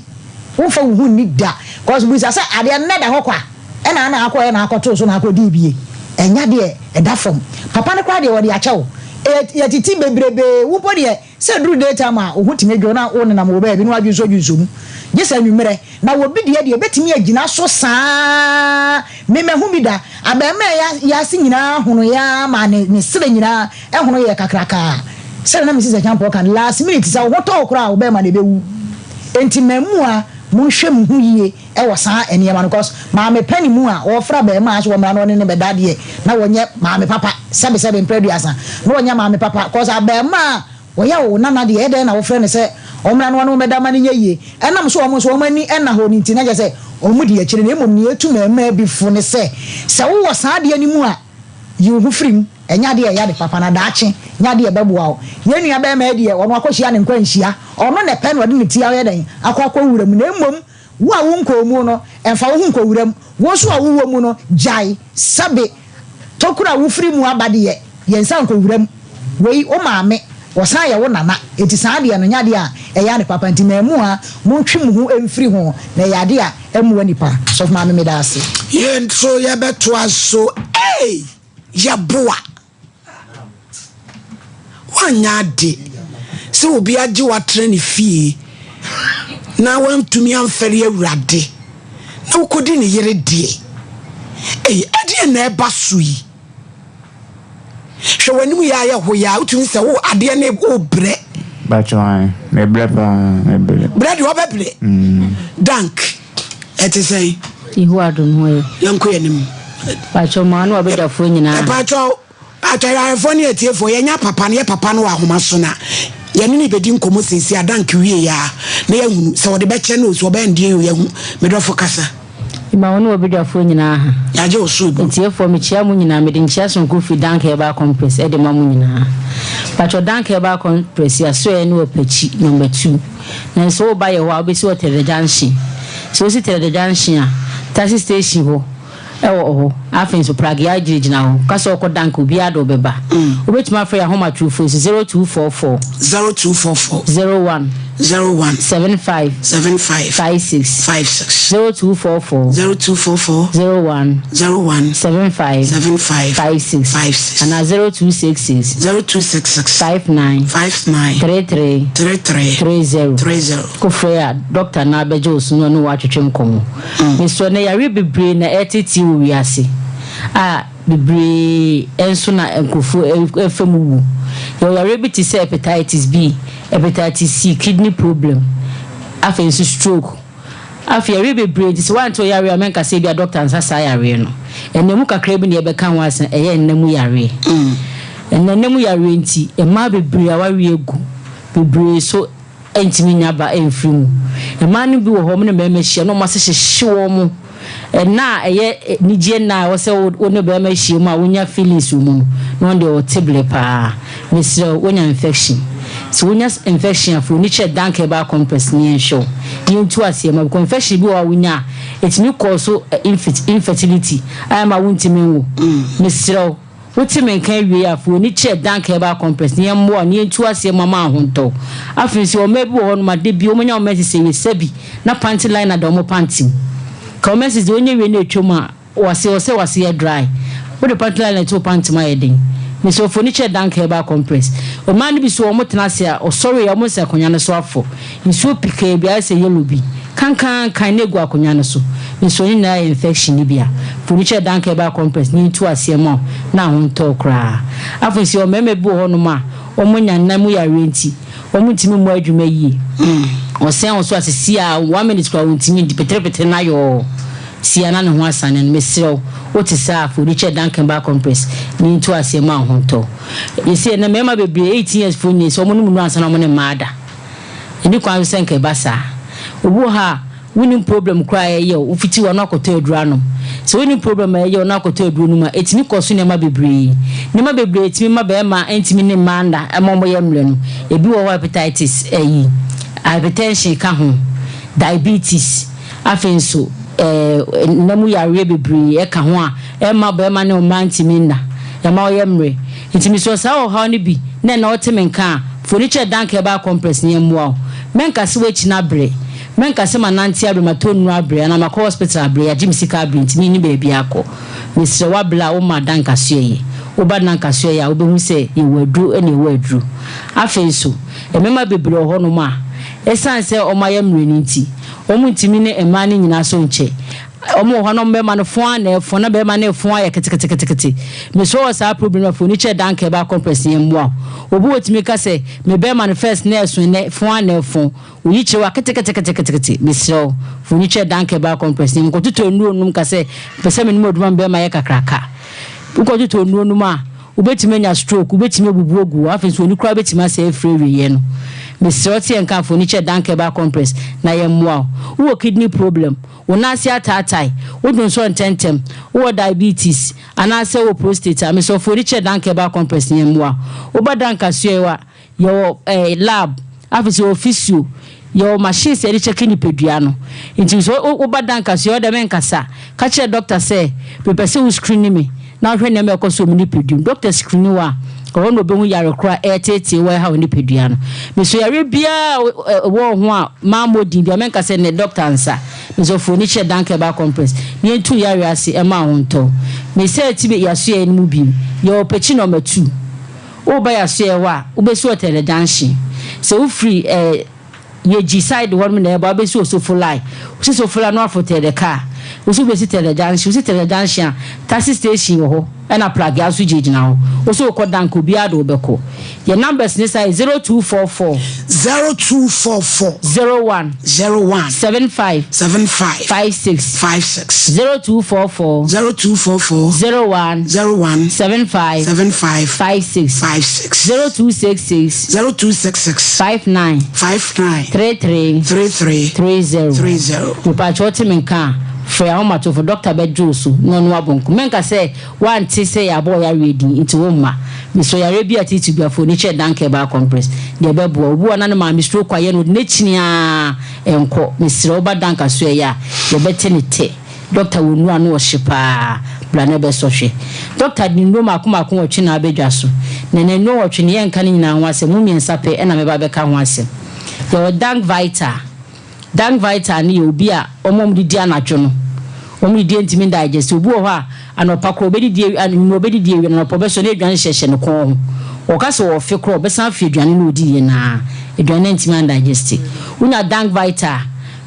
womfa wo ho nni da cause bisa sɛ adeɛ no na ɛda hɔ kwa. Ɛna na akɔɛ na akɔtoo so na akɔdii bie. Ɛnya deɛ ɛda fam. Papa no koraa deɛ wɔde akyɛ wo. Yɛtete bebrebee. Wo mpo deɛ sɛ ɛduru day time a wo ho tumi dwo na wo nenam wɔ baabi na woadwensɔ dwensɔ mu. Gye sɛ anwummerɛ. Na wɔ bi deɛ deɛ ɛbɛtumi agyina so saa. Me mahu bi da. Abarimaa yi ase nyinaa honoeɛ ara maa ne ne serɛ nyinaa hono yɛɛ kakrakaa. Sɛdeɛ na Mrs. Acheampong ka no, last minute sɛ wo ho tɔ wo koraa a wo bɛrima no ɛbɛwu. Enti mmaamua monhwɛ mo ho yie. wɔ saa nneɛma no cos maame pɛ ne mu a wɔfra abarimaa so wɔmmra na ɔne no bɛda deɛ na wɔnyɛ maame papa sɛbe sɛbe mprɛ aduasa na wɔnyɛ maame papa cos abarimaa a wɔyɛ wo nana deɛ ɛdɛn na wofrɛ no sɛ ɔmmra na ɔne wo mmɛda ma no nyɛ yie ɛnam so wɔn nso wɔn ani nna hɔ no nti na kyerɛ sɛ wɔn di akyire na mmom nea ɛtu mmarima bi fo ne sɛ sɛ wowɔ saa adeɛ no mu a yi wo ho firi mu ɛnyɛ adeɛ a ɛyɛ ade papa na daakye nyɛ adeɛ a ɛbɛboa wo yɛn nua barima yi deɛ ɔno akɔhyia ne nkwanhyia ɔno na ɛpɛ na ɔde ne ti ayɛ dɛn akɔ akɔ wura mu na mmom Wo a wonkɔɔ mu no, mfa wo ho nkɔ wuram. Wo nso a wowɔ mu no, gyae. Sɛbe, tokuro a wofiri mu aba deɛ, yɛnsan nkɔ wuram. Wei, wo maame, ɔsan yɛ wo nana, enti saa adeɛ no nyɛ adeɛ a ɛyɛ ade papa. Nti mmaamua, montwe mo ho mfiri ho, na ɛyɛ adeɛ a ɛmmoa nnipa. Sɔfo Maame, meda ase. Yɛn nso yɛbɛtoa so ei, yɛboa. Woanyɛ ade sɛ obi agye wo atra ne fie na wantumi amfɛre Awurade na wokɔdi ne yere deɛ. Ei, ɛdeɛn na ɛba so yi? Hwɛ w'anim yɛ ayɛ hoyaa, wotumi sɛ wo adeɛ ne wobrɛ. Mpakyɛw ae, mebrɛ paa, mebrɛ. Brɛ deɛ ɔbɛbrɛ. Dank, ɛte sɛn? Yehowa adom ho yɛ. Yɛnkɔ yɛn anim. Mpakyɛw maa no abadwafoɔ nyinaa. Mpakyɛw, atɔyɛfoɔ ne atiefoɔ, yɛnya papa no, yɛ papa no wɔ ahoma so na yɛne no bɛdi nkɔmmɔ seesei a Dank wie a na yɛahunu sɛ ɔde bɛkyɛ no o, sɛ ɔbɛyɛ no deɛ o, yɛahu. Me dɔfo kasa. Mema wo ne w'abadwafoɔ nyinaa ha. Yɛagye wo so abu. Atiefoɔ, mekyea mo nyinaa. Mede nkyea sononko firi Dank Herbal Compress de ma mo nyinaa. Mpakyɛw, Dank Herbal Compress, yɛasoɛeɛ ne wɔ Pakyi, Number 2. Nanso woreba yɛ hɔ a, wobɛsi wɔ Tɛrɛdɛ Junction. Sɛ wosi Tɛrɛdɛ Junction a, taxi station hɔ wɔ hɔ. Afei nso, Pragea gyinagyina hɔ. Ka sɛ wokɔ Dank a, obiara de wo bɛba. Wobɛtumi afrɛ yɛn ahomatorofo yi so, 0244. 0244. 01. 01. 75. 75. 56. 56. 0244. 0244. 01. 01. 75. 75. 56. 56. Anaa 0266. 0266. 59. 59. 33. 33. 30. 30. Wofrɛ a, dɔkta no ara bɛgye wo so na ɔne wo atwetwe nkɔmmɔ. Mesrɛ, nnɛ yareɛ bebree na ɛreteetee wɔ wiase a bebree nso na nkurɔfoɔ fa mu wu. Yɛwɔ yareɛ bi te sɛ hepatitis B, hepatitis C, kidney problem, afei nso stroke. Afei yareɛ bebree nti sɛ woante wo yareɛ a mɛnka sɛ ebia dɔkta nsa saa yareɛ no. Ɛnna mu kakra bi na yɛbɛka ho asɛm, ɛyɛ nna mu yareɛ. Ɛnna nna mu yareɛ nti mmaa bebree awareɛ agu, bebree nso ntumi nnya ba mfiri mu. Mmaa no bi wɔ hɔ, wɔn ne mmarima hyia na wɔn ase hyehye wɔn. Nna a ɛyɛ anigyeɛ nna a ɛwɔ sɛ wo ne barima hyia mu a wonya feelings wɔ mu no, na wɔn deɛ wɔte bere paa. Mesrɛ wo, woanya infection. Sɛ wonya infection a, fa w'ani kyerɛ Dank Herbal Compress na yɛnhwɛ wo, na yɛntu aseɛ ma wo. Because infection bi wɔ hɔ a wonya a, ɛtumi cause infertility a ɛma wontumi nwo. Mesrɛ wo. Wote me nka awiei a, fa w'ani kyerɛ Dank Herbal Compress na yɛmmoa wo na yɛntu aseɛ mma ma ahontɔ wo. Afei nso, yɛwɔ mmaa bi wɔ hɔnom a, da biara wɔnya wɔn menses awie, sɛbi, na panty liner da wɔn panty mu. Ka wo menses deɛ wonya wie na ɛtwam a, w'ase, ɛwɔ sɛ w'ase yɛ dry. Wode panty liner to wo panty mu ayɛ den. Mesrɛ wo, fa w'ani kyerɛ Dank Herbal Compress. Mmaa no bi nso, wɔtena ase a, wɔsɔre a, wɔn nsa akonnwa no so afɔ. Nsuo pikaa bi, ayɛ sɛ yellow bi, kankaankan na egu akonnwa no so. Nsuo no nyinaa yɛ infection no bi a. Mfoni kyerɛ Danka Herbal Compress na yɛntu aseɛ mma wo na ho ntɔ wo koraa. Afei nso yɛwɔ mmarima bi wɔ hɔnom a wɔanya nna mu yareɛ nti wɔntumi mmɔ adwuma yie. Wɔsɛn wo so a sesie a one minute koraa wɔntumi nti peterepetere no ayɔɔ sie a na ne ho asane no. Mesrɛ wo, wote saa a, mfoni kyerɛ Danka Herbal Compress na yɛntu aseɛ mma wo ho ntɔ wo. Yɛsei ɛnnɛ mmarima bebree 18 years foɔ nyinaa sɛ wɔnom nnuro ansa na wɔne mmaa ada. Ɛnni kwan so sɛ nka ɛba saa. Obi wɔ hɔ a, wonnim problem koraa a ɛyɛ wo, wofiti hɔ a na wakɔtɔ aduro anom. Sɛ wonnim problem a ɛyɛ wo na wakɔtɔ aduro nom a, ɛtumi kɔ so nneɛma bebree. Nneɛma bebree tumi ma barima ntumi ne mmaa nna ma wɔyɛ mmerɛ no. Ebi wɔ hɔ a hepatitis, ayi, hypertension ka ho, diabetes, afei nso ɛɛ nna mu yareɛ bebree ɛka ho a ɛmma barima ne mmaa ntumi nna, ɛma wɔyɛ mmerɛ. Nti mesrɛ saa ɔhaw no bi na ɛnɛ wote me nka a, foni kyerɛ Dank Herbal Compress na yɛmmoa wo. Mɛnka sɛ woakyini abrɛ, mɛnka sɛ manante abrɛ, matɔ nnuru abrɛ anaa makɔ hospital abrɛ, yɛagye me sika abrɛ nti menni baabi akɔ. Mesrɛ wo abrɛ a woma Dank asoɛeɛ. Woba Dank asoɛeɛ a wobɛhu sɛ yɛwɔ aduro na yɛwɔ aduro. Afei nso, mmarima bebree wɔ hɔnom a, ɛsiane sɛ wɔayɛ mmerɛ no nti, wɔntumi ne mmaa no nyinaa so nkyɛ. Wɔn wɔ hɔ na wɔn bɛma no fon ara na ɛfon na bɛrima no refon ayɛ keteketekete. Mesrɛ wɔ saa problem no afei oni kyerɛ danka ɛba compress yɛn mmoa wo. Obi wɔ tumi ka sɛ me bɛrima no first na ɛso ɛnɛ fon ara na ɛfon. Oyi kyerɛ wa keteketeketekete. Mesrɛ wo fa oni kyerɛ danka ɛba compress yɛn nkɔtotɔ nnuro nom ka sɛ pɛ sɛ menom aduru ma me bɛrima yɛ kakraka. Wokɔtotɔ nnuro nom a wobɛtumi anya stroke, wobɛtumi abubu agu hɔ, afei nso w'ani koraa bɛtumi asɛe afiri awieɛ no. Mesrɛ wo te yɛn nka fa oni kyerɛ danka ɛba compress na yɛn mmoa wo. Wowɔ kidney problem, Wo nan ase ataatae, wo dwonsɔ ntɛmntɛm, wowɔ diabetes, anaasɛ wowɔ prostate a, mesrɛ wo fa w'ani kyerɛ Danka Herbal Compress na yɛmmoa wo. Woba Danka Asuae hɔ a, yɛwɔ eh, lab, afei nso yɛwɔ physio, yɛwɔ machines a yɛde kyɛke nipadua no. Nti sɛ woba Danka Asuae hɔ dɛ menkasa, ka kyerɛ dɔkta sɛ mepɛ sɛ wo screen me na wohwɛ nneɛma a ɛkɔ so wɔ me nipadua mu. Dɔkta screen wo a, ɛhɔ na obehu yare koro a ɛreteetee wo a ɛhaw nipadua no. Mesrɛ yareɛ biara a ɛwɔ wo ho a mammɔ din biara, mɛnka sɛ nnɛ dɔkta nsa. Mesrɛ fa w'ani kyerɛ Dank Herbal Compress na yɛntu wo yareɛ ase mma wo ho ntɔ wo. Mesan ti yɛasoɛeɛ no mu bio. Yɛwɔ Pekyi nɔma tu. Woreba yɛasoɛeɛ hɔ a, wobɛsi Ɔtɛlɛ Junction. Sɛ wofiri eh, Yegyi side hɔ nom na ɛba wobɛsi Osofo line. Wosi Sofo line na woaforo Tɛɛdɛ car. Wo se wobɛsi Tɛlɛ junction, wosi Tɛlɛ junction a, taxi station wɔ hɔ ɛna pragea nso gyinagyina hɔ. Wo se wokɔ Danka obiara de wo bɛkɔ. Yɛn numbers ne saa yɛ 0244. 0244. 01. 01. 75. 75. 56. 56. 0244. 0244. 01. 01. 75. 75. 56. 56. 0266. 0266. 59. 59. 33. 33. 30. 30. Mepaakyɛw wote me nka a, frɛ ahomatofo, dɔkta bɛgye wo so na ɔne wo abɔ nkɔmmɔ. Mɛnka sɛ woante sɛ yɛabɔ wo yareɛ din nti womma. Mesrɛ wo, yareɛ bi a titiriw bi afo ani kyerɛ Danke Herbal Compress deɛ ɛbɛboa wo. Obi wɔ hɔ a na ne maame stroke ayɛ no, ɔde no akyini ara ɛnkɔ. Mesrɛ wo, woba Danke asoɛeɛ a, yɛbɛte ne tɛ. Dɔkta wɔ nnuro ano ɔhye paa, bra na bɛsɔ hwɛ. Dɔkta de nnuro mmaako mmaako nwɔtwe na aba dwa so. Na ne nnuro nwɔtwe no, yɛnka ne nyinaa ho asɛm, mu mmiɛnsa pɛ na mɛba abɛka ho asɛm. Yɛwɔ Dank Vital. Dank Vital no yɛ obi a wɔn a wɔdidi anadwo no, wɔn didi ntumi ndigest. Obi wɔ hɔ a, anɔpa koraa ɔbɛdidi awie, anwummerɛ ɔbɛdidi awie, anɔpa ɔbɛsɔre na aduane hyehyɛ ne kɔn ho. Ɔka sɛ ɔrefe koraa a, ɔbɛsan afe aduane no a ɔdiiɛ no ara. Aduane no antumi andigest. Wonya Dank Vital a,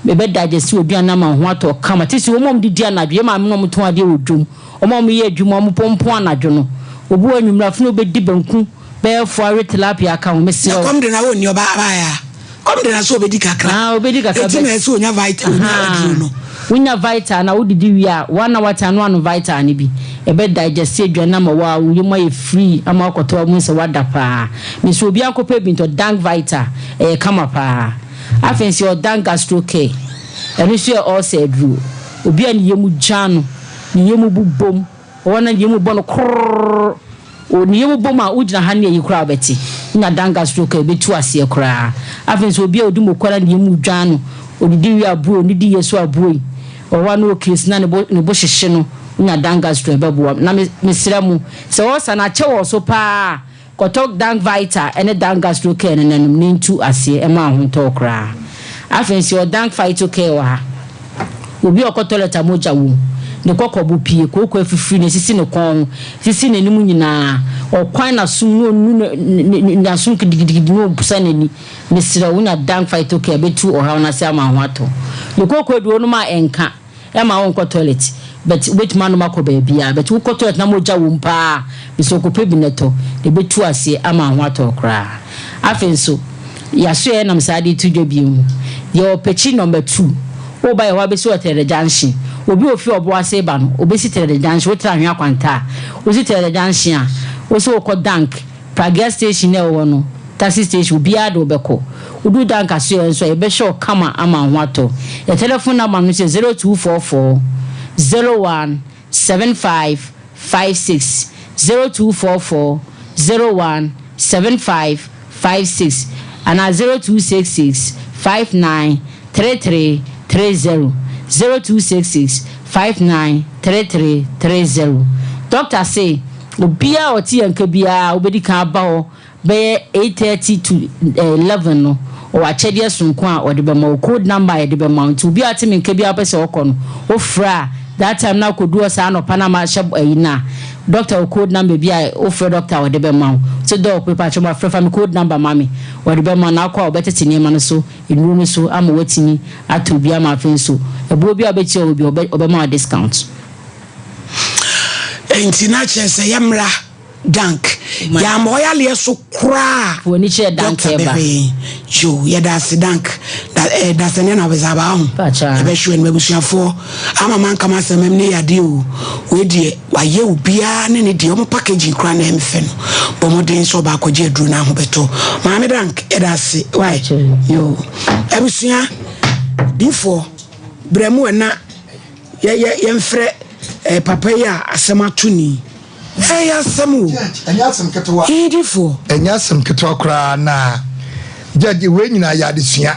Ɛbɛ digest w'aduane ama wo ho atɔ wo kama. Titiriw wɔn a wɔdidi anadwo, yɛn maame nom a wɔtɔn adeɛ wɔ dwam, wɔn a wɔyɛ adwuma, wɔpɔmpɔn anadwo no. Obi wɔ hɔ anwummerɛ afei na ɔbɛdi banku bɛyɛ foa we tilapia aka ho, mesrɛ Na wo. kɔm de na ɔnni ɔba abaayɛ a, kɔm de na sɛ ɔbɛdi kakra. Ah, ɔbɛdi kakra Enti na but ɛsɛ sɛ ɔnya vita, ɔnya aduro no. ahaa, wonya vital no a, wodidi wie a, one hour time na woanom vital no bi. Ɛbɛ digest aduane no ama wo a, wo yam ayɛ free ama woakɔtɔ a wobɛhu sɛ woada paa. Mesrɛ obiara nkɔpɛ bi ntɔ, Dank Vital, ɛyɛ kama paa. Afei nso yɛwɔ Dank Gastro Care, ɛno nso yɛ ulcer aduro. Obi a ne yam gya no, ne yam bobom, ɔwɔ na ne yam bɔ no korrrr, ne yam bom a wogyina ha ne ayi koraa a wobɛte. Wonya Dank Gastro Care ɛbɛtu aseɛ koraa. Afei nso obi a ɔdi moko na ne yam dwan no, ɔdidi wie a abue, ɔnnidi yie nso abue, ɔwɔ a na ɔkirisi na ne bo ne bo hyehye no, wonya Dank Gastro ɛbɛboa. Na me mesrɛ mo, sɛ ulcer no akyɛ wɔ so paa a, Kɔtɔ Dank Vital ne Dank Gastro Care no na nom na entu aseɛ mma wo ho ntɔ wo koraa. Afei nso yɛwɔ Dank Phyto Care wɔ ha. Obi a ɔkɔ toilet a mogya wom, ne kɔkɔbo pue, kooko afifiri na esisi ne kɔn ho, esisi n'anim nyinaa, ɔkwan n'asom na ɔnu n'asom kidikidigidi na ɔpusa n'ani. Mesrɛ wo, wonya Dank Phyto Care a ɛbɛtu ɔhaw no ase ama wo ho atɔ wo. Ne kooko aduro nom a ɛnka. Ɛmma wo nkɔ toilet but wobɛtumi anom akɔ baabiara but wokɔ toilet na mogya wom paa a mesɛ kɔpɛ bi na tɔ na ɛbɛtu aseɛ ama wo ho atɔ wo koraa. Afei nso yasoɛ nam saa de to dwa bio mu. Yɛwɔ Pekyi number two woba yɛ hɔ a bɛsi wɔ Trɛdɛ junction. Obi a ɔfiri Ɔboase reba no ɔbɛsi Trɛdɛ junction wotra Anhwea Kwanta a wosi Trɛdɛ junction a wosɛ wokɔ Dank Pragea station na ɛwɔ hɔ no, taxi station, obiara de wo bɛkɔ. Wodu Dank Asoɛeɛ nso a, yɛbɛhwɛ wo kama ama wo ho atɔ wo. Yɛn telephone number no nso yɛ 0244 01 75 56, 0244 01 75 56 anaa 0266 59 33 30, 0266 59 33 30. Doctor se. Obiara a ɔte yɛn nka biara a wobɛdi kan aba hɔ bɛyɛ 8:30 to 11 no, ɔwɔ akyɛdeɛ sononko a ɔde bɛma wo, code number a yɛde bɛma wo. Nti obiara a ɔte me nka biara a wopɛ sɛ ɔkɔ no, wofrɛ a, that time no akɔdu hɔ saa anɔpa no a mahyɛ ayi no a, doctor wɔ code number bi a wofrɛ doctor a ɔde bɛma wo. Sɛ doc mepakyɛw mafrɛ fa me code number ma me, ɔde bɛma wo na akɔ a ɔbɛtete nneɛma no so, nnuro no so ama woatumi atɔ bi ama afei nso ɛboɔ biara a wobɛtua wɔ bi ɔbɛma wo discount. Enti na kyerɛ sɛ yɛmmra Dank. Yɛama ɔyaleɛ so koraa. W'ani kyerɛ Dank Doctor ɛba. bɛhwɛ yɛn. Yo, yɛda ase Dank. Da eh, dasani na ɔbɛsa aba ho. Pacha. Yɛbɛhwɛ no abusuafoɔ. Ama manka m'asɛm ɛm ne yadeɛ o. Wei deɛ wayɛ obiara ne ne deɛ. Ɔmo packaging koraa na ɛmfɛ no. Bɔ mmɔden sɛ ɔba akɔgye aduro no aho bɛtɔ. Maame Dank, yɛda ase. Why? Yo. Abusua, difoɔ, brɛ mu ɛna. Yɛ yɛ yɛnfrɛ eh, papa yi a asɛm ato ni. Ɛyɛ asɛm o. Judge, ɛnyɛ asɛm ketewa. Yidifoɔ. Ɛnyɛ asɛm ketewa koraa na Judge, wei nyinaa yɛ adesua.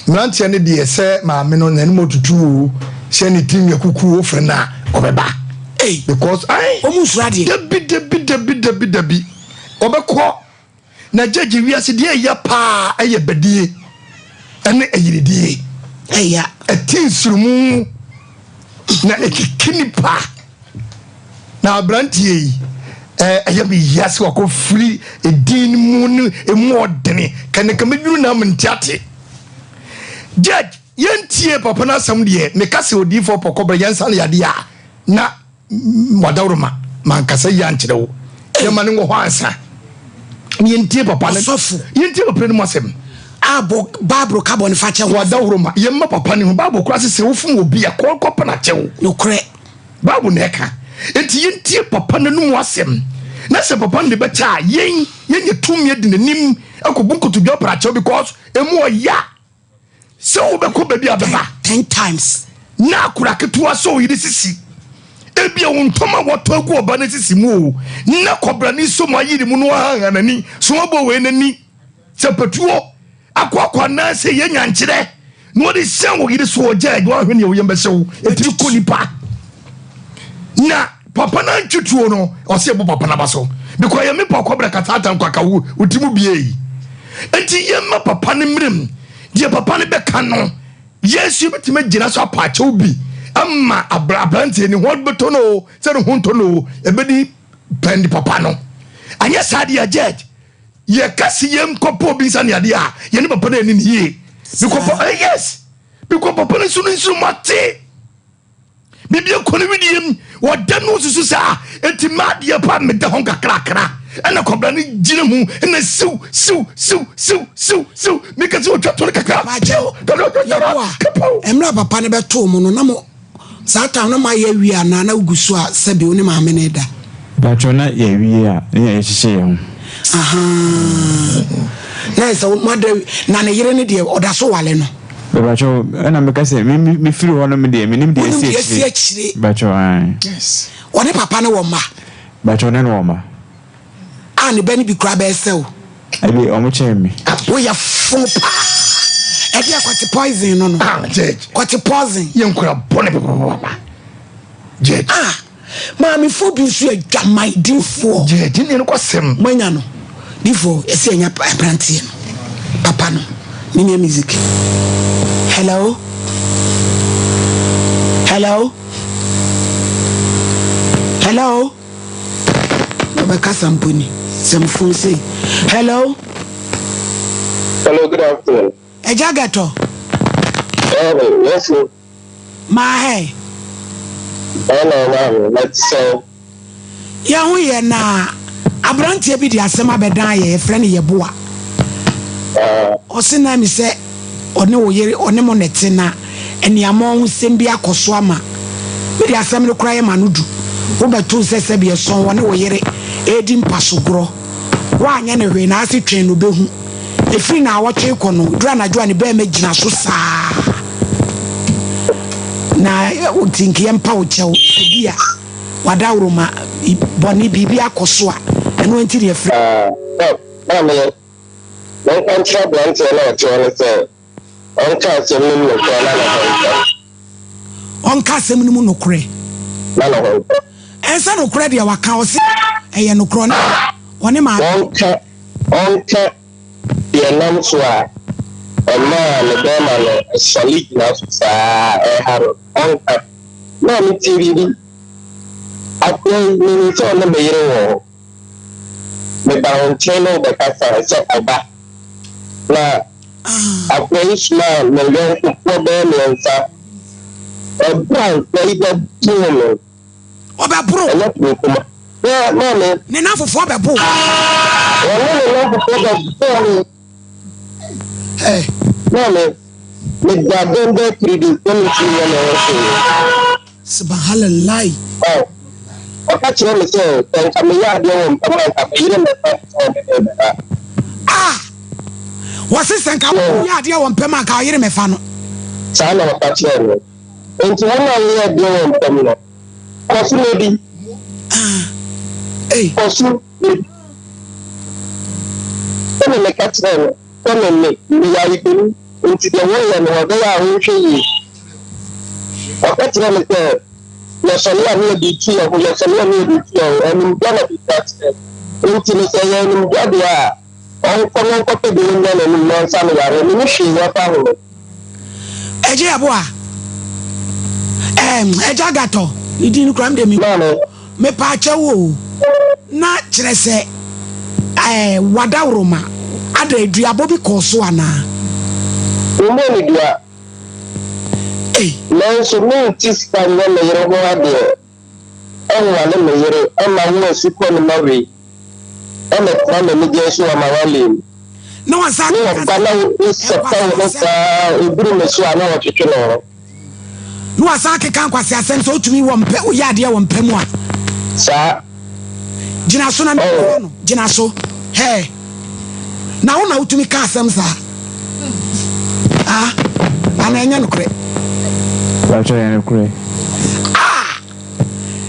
Mmeranteɛ no deɛ sɛ maame no n'anim ɔtutu o, sɛ ne tirim yɛ kuku o, wofrɛ no a ɔbɛba. Ei, Because ae, wɔn nsuro adeɛ. dabi dabi dabi dabi dabi, ɔbɛkɔ. Na gyegye wiase deɛ ɛya paa ɛyɛ bɛdie ɛne ayiridie. Ɛya. Ɛte nsurumu na ɛkiki nipa. Na aberanteɛ yi ɛyɛ me ya sɛ wakɔ firi edin no mu no emu ɔdene kɛnɛ kɛmɛ dwuru na mente ate. Judge yɛn. Yɛntie papa no asɛm deɛ, meka sɛ odiyifoɔ pɔkɔbrɛ yɛnsa no yadeɛ a, na wadaworoma mankasa yie ankyerɛ wo. Yɛma no nwɔ hɔ ansa. Na yɛntie papa no. Ɔsɔfo. Yɛntie papa no mu asɛm. A bɔ Bible ka bɔne fakyɛ ho. Wadaworoma, yɛmma papa no hu. Bible koraa se sɛ wofom obi a, kɔ kɔpɛ no akyɛ wo. Nokorɛ. Bible na ɛka. Enti yɛntie papa no anom asɛm. Na sɛ papa no de bɛkyɛ a, yɛn yɛnya tumi adi n'anim akɔbu nkotodwe apra akyɛw because emu ɔya sɛ wobɛkɔ baabi a bɛba. Ten times. Na akora ketewa sɛ ɔyere sisi. Ebia wo ntɔma a wɔtɔ agu ɔba no sisi mu o, na kɔbrane nso mu ayi ne mu no ahaha n'ani, so abɔ wei n'ani. Sɛ patuo akoakoa anaasɛ yɛ nyankyerɛ na wɔde hyɛ wo yere so ɔgya adwuma ahwɛ nea woyam bɛhyɛ wo ɛtumi kɔ nipa na papa no antwe tuo no ɔsɛ ɛbɔ papa no aba so because yɛ mepa kɔbrɛ kataata nkwaka wo wo ti mu bie yi nti yɛmma papa no mmerem deɛ papa no bɛka no yɛn nso yɛbɛtumi agyina so apaakyɛw bi ama aberanteɛ ne ho bɛtɔ no sɛ ne ho ntɔ no ɛbɛdi pɛn papa no anyɛ saa deɛ judge Yɛ ka si yɛn kɔ pɔ obi nsa ne adeɛ a yɛne papa no ani ne yie because pa eh, yes because papa no nso no nso ma te biribi akɔ no widie mu wɔda no susu saa eti ma adeɛ pa meda ho kakrakra ɛna kɔbra no gyina mu ɛna siw siw siw siw siw siw meka sɛ ɔtwa to no kakra Pakyɛw, yɛboa mmerɛ papa no bɛtoo mo no na mo Saa time no moayɛ awie anaa na wogu so a sɛbi wo ne maame no reda? Mpakyɛw na yɛawie a ne yɛhyehyɛ yɛn ho. Ahaa na ayɛ sɛ moada na ne yere no deɛ ɔda so wale no? Mpakyɛw ɛna meka sɛ me me firi hɔ nom deɛ menim deɛ Wonim asi deɛ asi akyire. akyire. Mpakyɛw ae. Ɔne papa no wɔ mma? Mpakyɛw ne no wɔ mma. A ne ba no bi koraa bɛyɛ sɛ wo. Ɛbi ɔmo kyɛn me. Woyɛ fo paa. Ɛdeɛ kɔte poison no no. Ah, judge. Kɔte poison. Yɛ nkura bɔne papapapa. Judge. Ah, maamefo bi nso yɛ dwaman difoɔ. Judge ne no kɔ sɛm. Moanya no difoɔ ɛsɛ ɛnya aberanteɛ no papa no ne music. Hello. Hello. Hello. Ɔbɛkasa mpo ni sɛm fon sei. Hello. Hello, good afternoon. Ẹja gẹtọ. Ɛɛ, yes. Maa hɛ. Ɛna ɔma mi, na ti sɛn. Yɛn ho yɛ na aberanteɛ bi de asɛm abɛdan yɛ yɛfrɛ no Yɛboa. Ɔse na mi sɛ ɔne wo yere ɔne mo na ɛte na aniammɔnhosɛm bi akɔ so ama me de asɛm no koraa yɛ m'ano du. Wobɛtoo sɛ sɛbi ɛsɔn ɔne wo yere redi mpasogorɔ. Woanyɛ no hwee na ase twɛn na ɔbɛhu. Ɛfiri naawɔtwe rekɔ no, duru anadwo a ne barima gyina so saa. Na nti nka yɛmpa wo kyɛw sɛ bi a wadaworoma bɔne biribi akɔ so a ɛno nti na yɛfrɛ. Ah, maame, menka nkyerɛ aberanteɛ no a ɔte hɔ no sɛ Ɔnka asɛm no mu nokorɛ na ne ho ntɔ no. Ɔnka asɛm no mu nokorɛ. Na ne ho ntɔ. Ɛnsɛ nokorɛ deɛ waka ɔse ɛyɛ nokorɛ ɔne ɔne maame. Ɔnka ɔnka deɛ ɛnam so a ɔmaa ne bɛɛma no sɔre gyina so saa a ɛha no ɔnka. Maame tie biribi. Akoa yi menim sɛ ɔne me yere wɔ hɔ. Meba wo nkyɛn ne wo bɛkasae sɛ ɔba na. Akoa yi somaa ne yɔnkofoɔ bɛyɛ mmiɛnsa. Ɛberɛ a nkoa yi bɛboro no. Ɔbɛboro. Ɛnyɛ pere kuma. Na maame. Ne nnamfofoɔ bɛbo. Ɔne ne nnamfofoɔ bɛbɔɔ me. Hey. Maame, meda dɛn bɛɛ three days na mentumi nyɛ me ho hwee. Subahalallahi. Ɔ, ɔka kyerɛɛ me sɛ, sɛ nka meyɛ adeɛ wɔ mpam a, nka me yere mmɛfa me sɛ ɔne me rebɛda. A! Wɔse sɛ nka woyɛ adeɛ wɔ mpam a, nka ɔyere mmɛfa no. Saa na ɔka kyerɛɛ me. Enti wo na woyɛ adeɛ wɔ mpam no, kɔ so na di. Ah, ei. Kɔ so na di. Ɛnna meka kyerɛɛ no sɛ me me, meyɛ ayebani, enti deɛ woyɛ no, ɛbɛyɛ a wonhwɛ yie. Ɔka kyerɛɛ me sɛ, Yɛsɔre a na yɛde retu yɛn ho, yɛsɔre a na yɛde retu yɛn ho. Animdua na meka kyerɛɛ no. Enti no, sɛ ɛyɛ animdua deɛ a, ɔnkɔ na ɔnkɔpɛ bi mmra n'anim na ɔnsa no yareɛ. Menni hwee yɛ fa ho. Agya Yeboah, ɛɛm, Agya Gatɔ, ne din no koraa me deɛ me. Maame. Mepaakyɛw o, na kyerɛ sɛ ɛɛ wadaworoma ada aduabɔ bi kɔɔ so anaa? Memmɔɔ no dua. Nanso mente sika nyɛ me yere ho adeɛ, ɛnwale me yere, ɛmma wo asukɔ no ma wei, ɛmɛtena m'anigyeɛ so wɔ m'awaleɛ mu. Na wasan Ne ɔba na wosɛpɛ wo ho saa ɛduru me so a na wɔtwetwe ne ho. Na wasan akeka nkwaseasɛm sɛ wotumi wɔ mpɛ woyɛ adeɛ wɔ mpɛ mu a. Saa. Gyina so na mebɔ no gyina so hɛɛ na wo na wotumi ka asɛm saa ah ana ɛnyɛ nokorɛ. Bàtchɛ yɛ nokorɛ. Ah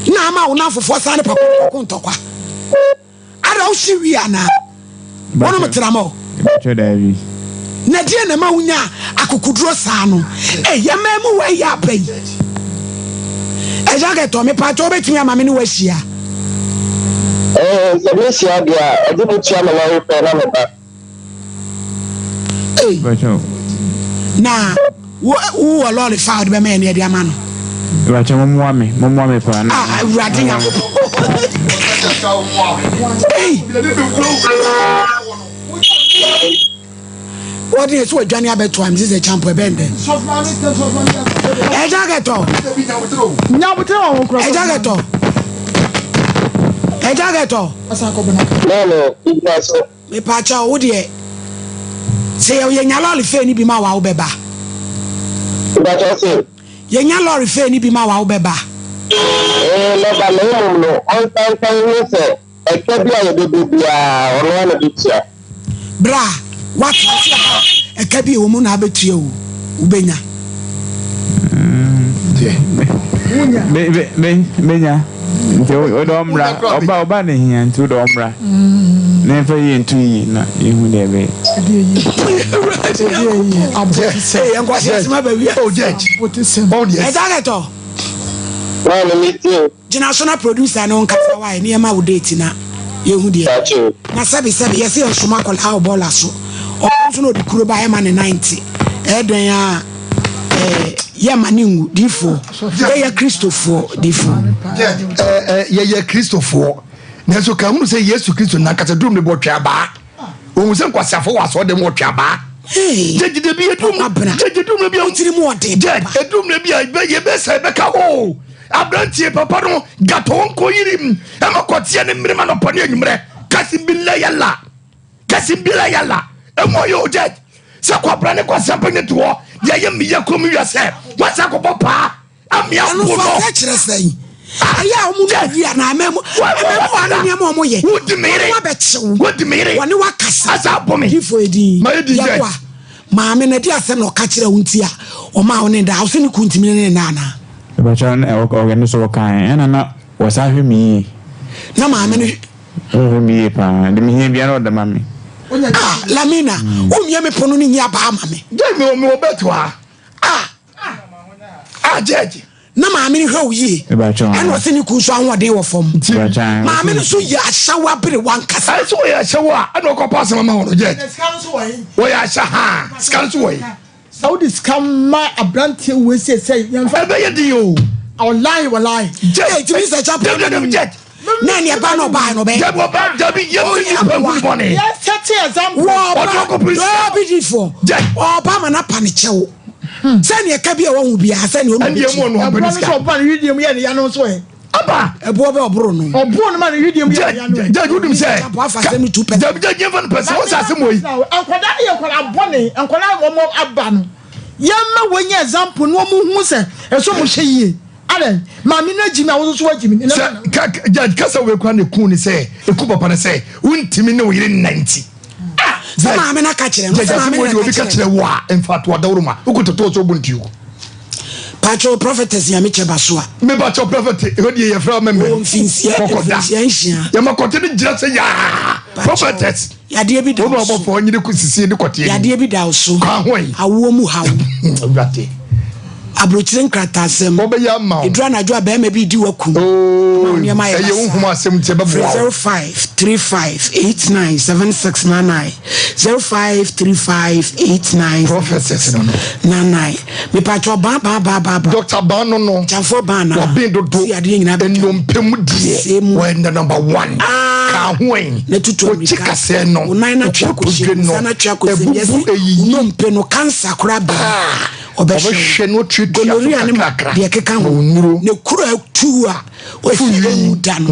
na ama wo namfofoɔ san ne papa kɔko ntɔkwa. Ada wo hye wie anaa? Wonom tramɔ? Mepakyɛw daabi. Na deɛn na ɛma wonya akokoduro saa no? Ei, yɛn mmaa mu wei yɛ aba yi. Agya Kɛtɔ, mepakyɛw wobɛtumi ama me ne wo ahyia? Ɛɛ, sɛ mehyia deɛ a, ɛgye metua me lɔre fɛ na meba. Ei, na wo wɔ lɔre fa a wode bɛma yɛn ne yɛde ama no? Mepakyɛw mommoa me, mommoa me paa. Ah, Awurade Nyankopɔn. Ei. Wɔde yɛ sɛ wɔadwane abɛto am sɛ kyampo ɛbɛn dɛ. Ɛgya kɛtɔ. Ɛgya kɛtɔ. Ɛgya kɛtɔ. Mepaakyɛw wo deɛ sɛ yɛ yɛnya lɔre fee no bi ma wa wobɛba. Mepakyɛw se. Yɛnya lɔre fee no bi ma wa wobɛba. Ee mɛba na mmom no ɔnsan nhu sɛ ɛka bi a yɛbɛbɔ biara ɔno ara na ɔbɛtua. Bra wate ase a ɛka bi ɛwɔ mu na abɛtua o wobɛnya. Menya nti wode ɔmmra ɔba ɔba na hia nti wode ɔmmra na ɛmfa yie nto yie na yɛhu deɛ ɛbɛyɛ. Gyina so na producer no nkasa wae ne yɛma wo date na yɛhu deɛ na sɛbi sɛbi yɛsɛ yɛn soma akwadaa wɔ bɔɔla so ɔno nso na ɔde kuro ba ɛma ne nan nte ɛdɛn a ɛɛ yɛma ne ngu difoɔ yɛyɛ kristofoɔ difoɔ. Yɛyɛ kristofoɔ nanso ka hunu sɛ Yesu Kristo nankasa duru mmere bi ɔtwe abaa ohun sɛ nkwaseafo wɔ asɔre dɛm wɔtwe abaa gyegye de bi edu gyegye du mmerɛ bi a gyeg edu mmerɛ bi a yɛbɛsɛ bɛka hoo aberanteɛ papa no gatɔ nkɔ yirim ɛma kɔteɛ ne mmerɛ ma nɔpa ne anwummerɛ kasi bi lɛ yɛla kasi bi lɛ yɛla ɛmu ɔyɛ o gyeg sɛ kwabra ne kwasɛmpa ne toɔ deɛ yɛ mmeyɛ kurom wiasɛ wɔsɛ akɔbɔ paa amia ɛno bo nso no. aseɛ kyerɛ sɛn ɛyɛ a wɔn mu wi anaa mɛmu mɛmu ano nneɛma wɔn yɛ Wodi me yere. wɔn abɛkyew Wodi me yere. wɔne wakasa Asa abɔ me. difo edin Ma yɛ di judge. yɛboa maame na di asɛm na ɔka kyerɛ wo nti a ɔma wo ne da ɔsɛ ne kun ntumi ne ne nna anaa Mepakyɛw na ɛwɔ ɔno nso wɔkae ɛna na wɔsan hwɛ me yie. na maame no Ɔhwɛ me yie paa de mehia biara ɔde ma me. ah lamina womia me pono no nyi abaa ma me Judge me wɔ me wɔ bɛt wɔ ha. ah Ah judge. na maame no hwɛ wo yie ɛna ɔsɛ ne kun so ahoɔden wɔ fam maame no so yɛ ahyɛwo abere wankasa Ɛsɛ wɔyɛ ahyɛwo a ɛna ɔkɔ paase mama wɔn no judge. Wɔyɛ ahyɛ ha sika no so wɔ yi. Sɛ wode sika ma aberanteɛ wei sei sɛ yɛmfa. Ɛbɛyɛ den o. Ɔlae wɔlae. Judge. Tumi sɛ kyɛ Dabi dabi judge. Na ɛne ɛba na ɔbaa no ɔbɛyɛ. Dabi ɔba dabi yɛn ti nipa hu bɔne. Yɛn sɛte example. Wɔ Ɔdɔ ɔba kɔpere sika. dɔɔ bi di fo. Judge. Ɔba ma na pa ne kyɛw. Sɛnea ɛka bi a wɔn ho biara sɛnea ɔno Ɛne bɛkyi. ɛmu ɔno Ɛboɔ ɔmpɛ ne no so sika. ɔba ne wedeɛ mu yɛ ne ya no nso ɛ. Aba. Ɛboɔ bɛ ɔboro no. Ɔboɔ no ma ne wedeɛ mu yɛ ne ya no ɛ. Judge wonim sɛ. Chapo afa asɛm no 2%. Dabi judge yɛn fa no pɛsɛ wɔn sɛ asɛm wɔ yi. Nkwadaa no yɛ nkwadaa bɔne nkwadaa a wɔn aba no yɛn ma wɔn nyɛ example na wɔn hu sɛ ɛsɛ wɔn hwɛ yie adɛn maame no agyi mi a wɔn nso agyi mi. Sɛ ka judge kasa wei kora na eku ne sɛ eku papa ne sɛ wontumi ne wo yere nna nti. Ah sɛ maame no aka kyerɛ no Judge sɛ asɛm maame wei no deɛ obi aka ka kyerɛ kyerɛ wo a mfa to adaworo ma wokɔtotɔ sɛ wobu ntuo. Pacho prophetess nyame kyɛ ba so a. Me pacho prophet ɛhɔ deɛ yɛfrɛ wo mɛmɛ. Wɔ mfinsia Kɔkɔda. mfinsia nhyia. Yɛma kɔte no gyina sɛ yaa. Prophetess. Yadeɛ bi da Wɔn wo a so. wɔbɔfoɔ nyere kɔ sisi ne kɔteɛ. Yadeɛ bi da wo so. Kwan ho yi. Awoɔ mu haw. Awurade. Aburokyire nkrataasɛm. Wɔbɛyɛ ama wo. Eduru anadwo a bɛrima bi di w'akum. Oo, Ama wo nneɛma ayɛ ɛyɛ basaa. honhom asɛm nti ɛbɛboa Frɛ wo. 0535 897699 0535 Prophetess no no. 897699. Mepatwɔ ban ban ban ban ban. Doctor ban no no. Kyamfoɔ ban na. Waben dodo. Si adeɛ nyinaa bɛtwa. Nnompe mu deɛ. Sɛ mu. Wɔyɛ the number one. Ah. Ka ho yi. Na tutu Wɔkyi amirika. kasɛɛ no. Wo nan na twe akɔhyɛ Wokotodwe mu. no. Nsa na twe akɔhyɛ mu. Ebubu Yɛse eyiyi. wo nnompe no cancer koraa bɛm. Ah. Ɔbɛhwɛ na ɔtuatua so Gonorrhea ne kakrakra. deɛ ɛkeka Na ho. ɔnnuro. Ne kuro atu a Fu ɔsi yi. ewu da no,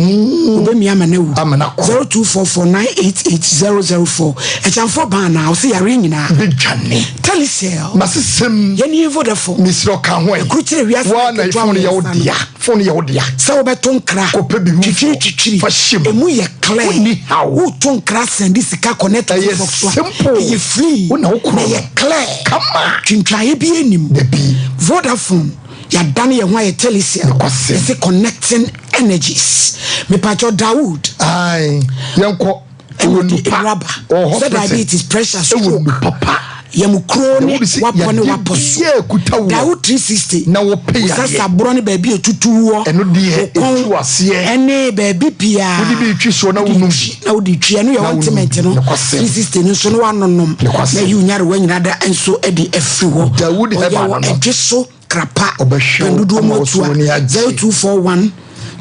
ɔbɛmia ama no awu. Ama no akɔ. 0244988004. Ɛkyɛnfoɔ baa na ɔsɛ yareɛ nyinaa. Bɛdwane. Telecel. Masesɛm. Yɛne Vodafone. Mesrɛ ɔka ho ɛ. Ɛkuru kyerɛ wiase Woa na ketewa phone yɛ wo mmiɛnsa no. dea. Phone yɛ wo dea. Sɛ wobɛto nkra. Kɔpɛ bi mu Twitwiri fɔ. twitwiri. Fa hyɛ mu. Emu yɛ clear. Wonni haw. Woto nkra sɛnde sika kɔ network Ɛyɛ foforɔ so a, simple. Ɛyɛ free. Wo na wo korɔ Na ɛyɛ no. clear. Kama. Twintwaeɛ bi anim. Dabi. Vodafone. Yɛadane yɛn ho ayɛ Telecel. Nokwasɛm. Yɛse connecting energies. Mepakyɛw Dawood. Ae. Yɛnkɔ. Ɛwɔ Ɛwɔ nupa. raba. Ɔwɔ Sɛ hospital. diabetes, pressure, Ɛwɔ stroke. nupa pa. Yɛmu kuro ne Dawud se, wapɔ ne yadeɛ wapɔ so. biara ɛkuta woɔ. Dawood 360. Na wɔpɛ yadeɛ. Wosasa borɔ ne baabi etutu woɔ. Ɛno deɛ, Wo kɔn ɛtu aseɛ. Ɛne baabi biara. Wode bi retwi soɔ na Wode wonum. twi, na wode twi. Ɛno yɛ Na wonum. ointment no. Nokwasɛm. 360 no nso no wanonom. Nokwasɛm. Na ɛyi wo nyarewa nyinaa da nso de afiri hɔ. Dawood Ɔyɛ Herbal wɔ no no. ɛdwe so krapa. Ɔbɛhwɛ wo Pɛndodoɔ ama mu wo so atua. w'ani agye. 0241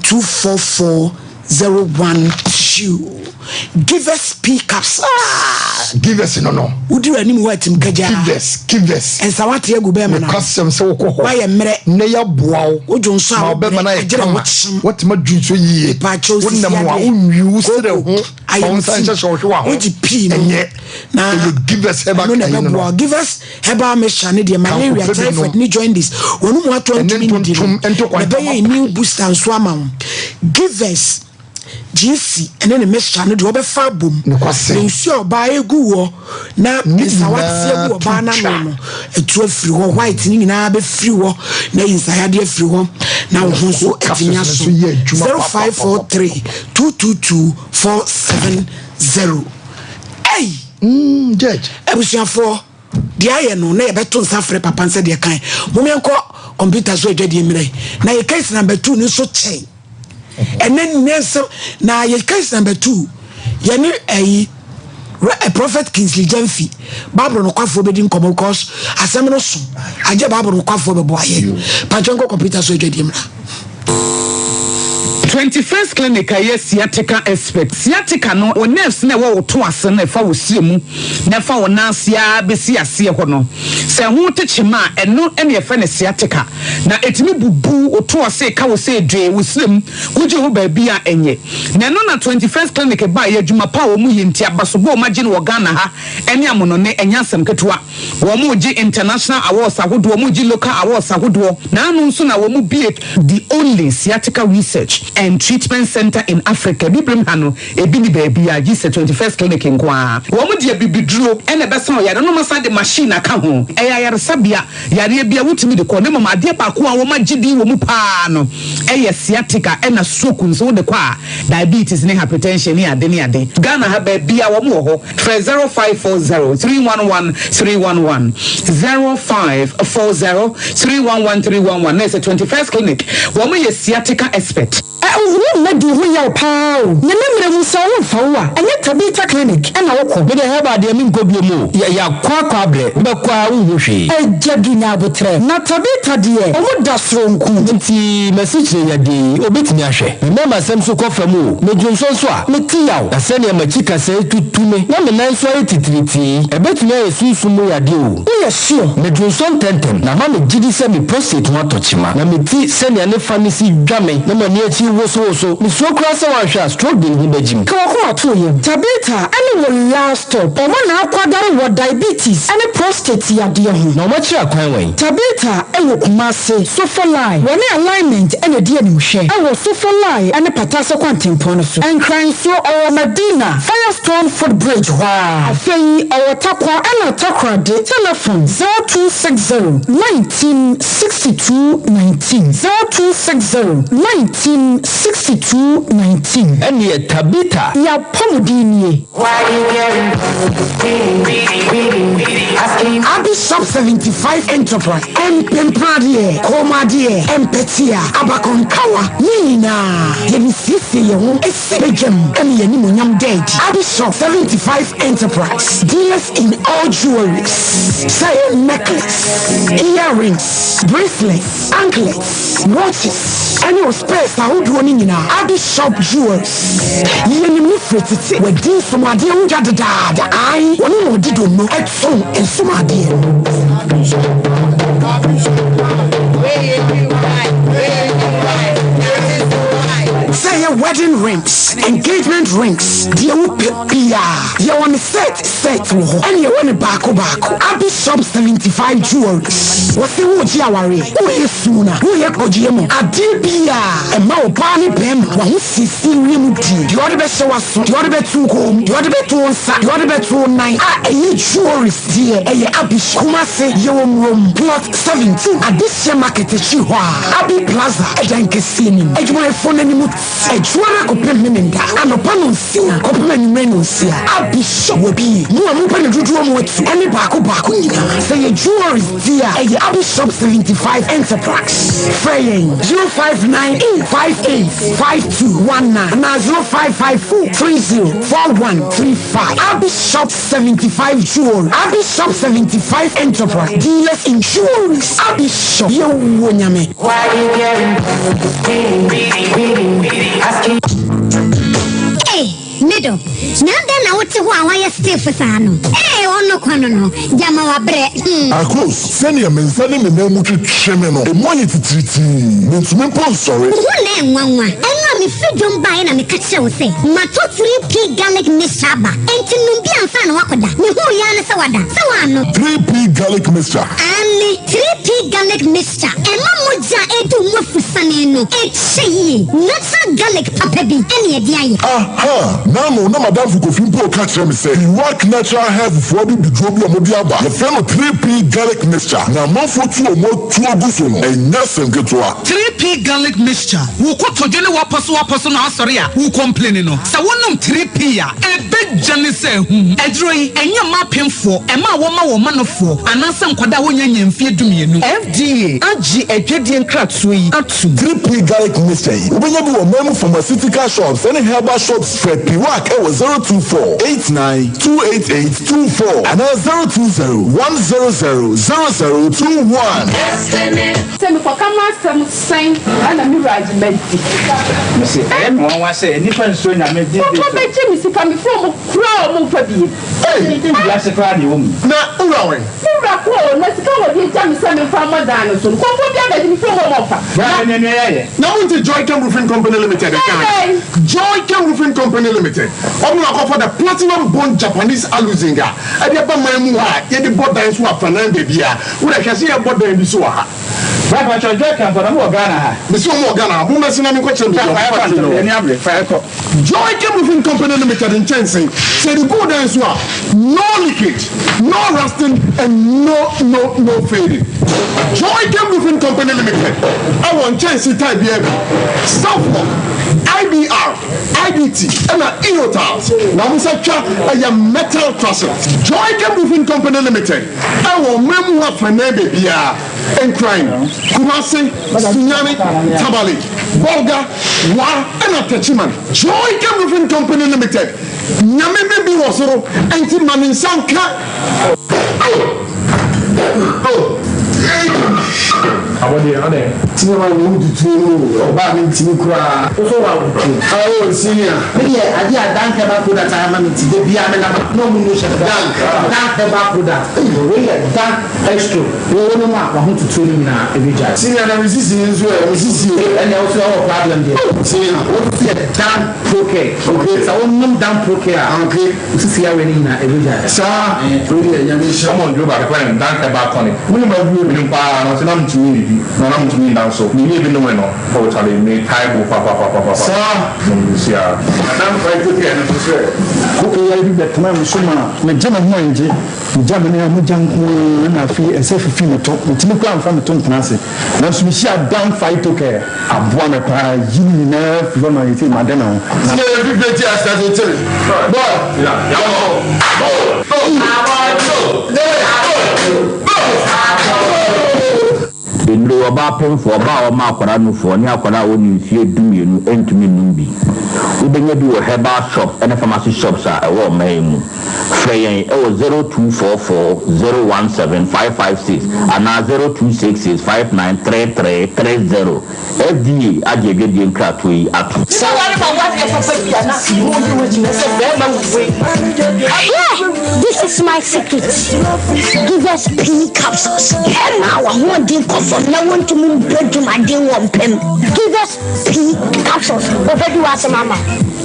244 012. Givers P capsules. Givers no no. Wodi w'anim hɔ atim kagyaa. Givers, givers. Nsa wate agu bɛrima no. Nokwasɛm sɛ wokɔ hɔ. Wayɛ mmerɛ. Na yɛaboa wo. Wodwo nso a Ma ɔbɛrima no ayɛ agyere kama. wo kyem. Woatumi adwo nsuo yie. Mepaakyɛw sisi Wonam a adeɛ. wonwi wo serɛ Koko. ho. Fa wo nsa Ayamsi. nhyɛhyɛ wo hwewa ho. Wogye pii no. Ɛnyɛ. Na Ɛyɛ givers herbal ɛno na ɛyi no no. ɛbɛboa. Givers herbal mixture ne deɛ malaria, Kanko pɛ bi typhoid nom. ne jaundice. Wɔn mu ato Ɛne ntumi ndidi no. ntontom, ntokwa Na ɛbɛyɛ ntama. immune booster nso ama wo. Givers GC ɛne ne mixture no deɛ wɔbɛfa abom. Nokwasɛm. Na nsuo a ɔbaa egu hɔ na Ne nsawateɛ gu nyinaa ɔbaa to n'ano twa. no ɛtu afiri hɔ, white ne nyinaa bɛfiri hɔ na ayi nsayadeɛ afiri hɔ na wo ho nso Capsules atumi no aso. nso yɛ adwuma 0543 222 470. Ei! Judge. Abusuafoɔ, deɛ ayɛ no na yɛbɛto nsa frɛ papa nsɛ deɛ kan. Mom yɛnkɔ computer so adwadie mmerɛ yi. Na yɛ case number 2 no nso kyɛn. Ɛnɛ nnɛ nsɛm na yɛ case number 2 yɛne ɛyi Prophet Kingsley Gyamfi Bible nokwafoɔ bɛdi nkɔmmɔ because asɛm no so agye Bible nokwafoɔ bɛboa yɛn. Patwɛ nkɔ computer so adwadie mmra. 21st Clinic a ɛyɛ sciatica expert. Sciatica no, wo nerves no a ɛwɔ wo to ase no ɛfa wo srɛ mu na ɛfa wo nan ase ara bɛsi aseɛ hɔ no, sɛ ɛho te kyema a, ɛno na yɛfrɛ no sciatica. Na ɛtumi bubu wo to ase, ka wo sɛ dwee, wo srɛ mu, wogye ho baabi a ɛnyɛ. Na ɛno na 21st Clinic baeɛ, adwuma pa a wɔn yɛ nti, abasobɔ a wɔagye no wɔ Ghana ha ne amonɔne, ɛnyɛ asɛm ketewa. Wɔregye international awards ahodoɔ, wɔregye local awards ahodoɔ. Na ano nso na wɔbue the only sciatica research and treatment centre in Africa. Abibirem ha no, ebi nni baabiara gye sɛ 21st Clinic nko ara. Wɔde abibiduro na ɛbɛsa ɔyare no, na wɔasan de machine aka ho. Ɛyɛ ayaresabea, yareɛ biara wotumi de kɔ. Na mmom adeɛ baako a wɔagye din wɔ mu pa ara no yɛ sciatica ɛna stroke nso wode kɔ a, diabetes ne hypertension ne ade ne ade. Ghana ha baabiara wɔn wɔ hɔ. Frɛ 0540 311 311, 0540 311 311 na ɛsɛ 21st Clinic, wɔn yɛ sciatica expert. Ɛ wo mma di ho yaw paa o. Nyame mmerɛ mu sɛ wo mfa wo a ɛnyɛ Tabitha clinic ɛna wo kɔ. Me deɛ herbal deɛ me nkɔ biom o. Yɛ yakɔ akɔ abrɛ wobɛkɔ a wonhu hwee. Agya du nya aboterɛ. Na Tabitha deɛ ɔmo da soronko. Nti masikyire yadeɛ yi obetumi ahwɛ? Me mmarima sɛm so kɔ fam o, me dwonsɔ nso a, mete yaw. Na sɛnea m'akyi kasɛe tutu me na me nan nso ayɛ titiritii. Ɛbɛtumi ayɛ sunsum mu yadeɛ o. Woyɛ sure? Me dwonsɔ ntɛmntɛm na ama me gyedi sɛ me prostate ho atɔ kyema. Na me ti sɛnea ne fa no si dwa me na m'ani akyi wosowoso. Mesuro koraa sɛ woanhwɛ a stroke de ne ho bɛgyim. Ka w'akoma to yam. Tabitha ne wo last stop. Wɔn na akwadare wɔ diabetes ne prostate yadeɛ ho. Na wɔakyerɛ akwan wɛn? Tabitha wɔ Kumasi, Sofo Line. Wɔne Alignment na ɛdi animhwɛ wɔ Sofo Line ne Patase kwantempɔn no so. Nkran nso, ɔwɔ Madina, Firestone Foot Bridge hɔ ara. Afei ɔwɔ Tarkwa ɛna Takoradi. Telefon, 0260 19 62 19, 0260 19 62 19. Ɛnneɛ Tabitha. Y'apɔmuden nie. Abi Shop 75 Enterprise, Mpempradeɛ, Kɔnmuadeɛ, Mpɛtea, Abakɔnkawa, ne nyinaa yɛde siesie yɛn ho si badwam ne yɛn animuonyam da adi. Abi Shop 75 Enterprise, dealers in all jewelries, sɛ ɛyɛ necklace, earrings, bracelets, anklets, watches, ɛne wo spares ahodoɔ no nyinaa. Abi Shop Jewelries, yɛnim no firi tete, wadi nsomadeɛ ho dwa dedaada. Ae, wɔne na ɔdi donno tɔn nsomadeɛ no. Sɛ ɛyɛ wedding rings, engagement rings, deɛ wopɛ biara, yɛwɔ no set set wɔ hɔ, ɛna yɛwɔ no baako baako. Abi Shop 75 Jewelries, wɔse woregye awareɛ, woreyɛ suna, woreyɛ kɔgyeɛ mu, adeɛ biara, ɛma ɔbaa ne barima w'ahosiesie wie mu die, deɛ ɔde bɛhyɛ w'aso, deɛ ɔde bɛto wo kɔn mu, deɛ ɔde bɛto wo nsa, deɛ ɔde bɛto wo nan, a ɛyɛ jewelries deɛ, ɛyɛ Abi Shop. Kumasi, yɛwɔ Murom, Plot 17, Adehyeɛ Market akyiri hɔ a, Abi Plaza, ɛdan kɛseɛ no mu. Adwumayɛfoɔ no anim te adwuma no akɔpem Memenda anɔpa nɔnsia kɔpem anwummerɛ nɔnsia. Abi Shop wɔ bi mo a mopɛ no dodoɔ mu atu ɛne baako baako nyinaa. Sɛ ɛyɛ jewelries deɛ a, ɛyɛ Abi Shop 75 Enterprise. Frɛ yɛn 0598 58 5219 anaa 0554 30 4135. Abi Shop 75 Jewelry, Abi Shop 75 Enterprise, dealers in jewelries. Abi Shop, yɛwɔ Nyame. Ei, me dɔ, na adɛn na wote hɔ a woayɛ stiff saa no? Ei, ɔno kwa no no, gyama wabrɛ, hmm. Akos, sɛnea me nsa ne me nan mu twetwe me no, emu ayɛ titiritii. Mintumi mpo nsɔre. Wo ho na ɛnwanwa. Ɛno a mefiri dwom baeɛ na meka kyerɛɛ wo sɛ, matɔ 3P garlic mixture aba, enti nom bi ansa na woakɔda. Mehuu yi ara ne sɛ wada. Sɛ woannom. 3P garlic mixture. Aane, 3P garlic mixture. Ɛma mogya a ɛdu mu afusane no kyɛ yie. Natural garlic papa bi na yɛde ayɛ. Aha! N'ano na m'adamfo Kofi mpo reka kyerɛ me sɛ Iraq Natural Health foɔ abibiduro bi a wɔde aba, yɛfrɛ no 3P Garlic Mixture, na amanfoɔ tu wɔn atuo gu so no, ɛnyɛ asɛm ketewa. 3P Garlic Mixture, Wo kotodwe ne w'apɔsowapɔso na asɔre a wo complaini no, sɛ wonom 3P a, ɛbɛgya ne sɛ ahum. Aduro yi, ɛnyɛ mma apemfoɔ, ɛma a wɔma wɔn manofoɔ, anaasɛ nkwadaa a wɔnnya nnya mfeɛ dumienu. FDA agye adwadie nkratoɔ yi atum. 3P Garlic Mixture yi, wobɛnya bi wɔ ɔman mu pharmaceutical shops ne herbal shops. Frɛ Piwak wɔ 024 89 288 24 anaa 020 100 0021. Sɛ mekɔka m'asɛm sɛn na me wura agye madi. Mese ɛyɛ me nwanwa sɛ nnipa nsuro Nyame these days Papa o. bɛgye me sika mefrɛ ɔmo koraa a ɔmo mfa bie. Ei wiase koraa deɛ ɛwɔ mu yi. Na wura wɛn? Me wura kɔ o na sika a wɔde agya me sɛ memfa mmɔ dan no so no kɔmfoɔ biara bɛgye mefrɛ ɔmo a ɔmo mfa. Bra hwɛ nea nua yi ayɛ. Na wonte Joycam Roofing Company Limited nka anaa? Joycam Roofing Company Limited, wɔn na wɔakɔfa the Platinum Bond Japanese Aluzinc a ɛde aba man mu ha a yɛde bɔ dan so afanan baabiara. Wo deɛ hwɛ sɛ yɛbɔ dan bi so wɔ ha. Bra pakyɛw Joycam fo na mo wɔ Ghana ha? Mese wɔn wɔ Ghana ha. Mommɛse na menkɔkyerɛ baabi a wɔn factory no wɔ. Fa yɛkɔ. Joycam Roofing Company Limited nkyɛnse, sɛ yɛde gu wo dan so a, no leakage, no rusting and no no no fading. Joycam Roofing Company Limited wɔ nkyɛnse type biara bi, Southlock, IBR, IBT ɛna EO tiles, na wɔn nsa twa ɛyɛ metal trusses. Joycam Roofing Company Limited wɔ ɔman mu hɔ afanan baabiara. Nkran, Kumasi, Sunyani, Tamale, Bolga, Wa ɛna Techiman. Joy Chem Roofing Company Limited, Nyame me bi wɔ soro ɛnti ma ne nsa nka oh oh ei. Abɔdeɛ adɛn? Senior man wo tutu o ɔbaa me ntimi koraa. Wo so wa wo tu. Oh senior. Me deɛ adeɛ a Dank herbal product ayɛ ama me nti da biara me nam a na ɔmo nu hyɛ me Dank. Dank herbal product wei yɛ Dank Extro wo wo nom a w'ahotutuo no nyinaa ɛbɛgyae. Senior na me sisi nso ɛ me sisi o. Ɛnneɛ wo nso wowɔ problem deɛ. Oh senior. Wo nso yɛ Dan Pro Care. Okay. Sɛ wo nom Dan Pro Care a. Okay. Wo sisi yareɛ no nyinaa ɛbɛgyae. Saa. Wei deɛ Nyame nhyira. Ɔmɔ nduro baako yɛfrɛ no Dan Herbal Tonic. Wo nim aduro bi nom paa no nti na mentumi nnidi na na mentumi nda nso. Me nie bi nomee no oh chale me tae bo papapapapa. Saa. Nom no siaa. Na Dan Phyto Care no nso sɛ. Wo yare bi bɛtena me so ma megye me ho angye. Migya me nan a mogya nko ara na afei ɛsɛ fifi me to. Mentumi koraa mfa me to ntena ase. Nanso mihyia Dan Phytocare. Aboa me paa yi ne nyinaa fi hɔ ma seesei made me ho. Na. Sɛ yɛn fifire ti asase kyere bɔ Nnuro, Ɔbaa pemfoɔ, ɔbaa a ɔma akwadaa nufoɔ, ne akwadaa a ɔnni mfeɛ dumienu ntumi nnom bi. Wobɛnya bi wɔ herbal shops ne pharmacy shops a ɛwɔ ɔman yi mu. Frɛ yɛn wɔ 0244 017 556 anaa 0266 593330. FDA agye adwadie nkratoɔ yi atom. Yeah, this is is my secret. Givers P capsules. Ɛma w'ahoɔden kɔ fam na wontumi mbɔ dwumaden wɔ mpam. Givers P capsules. Obedi w'asɛm ama wo.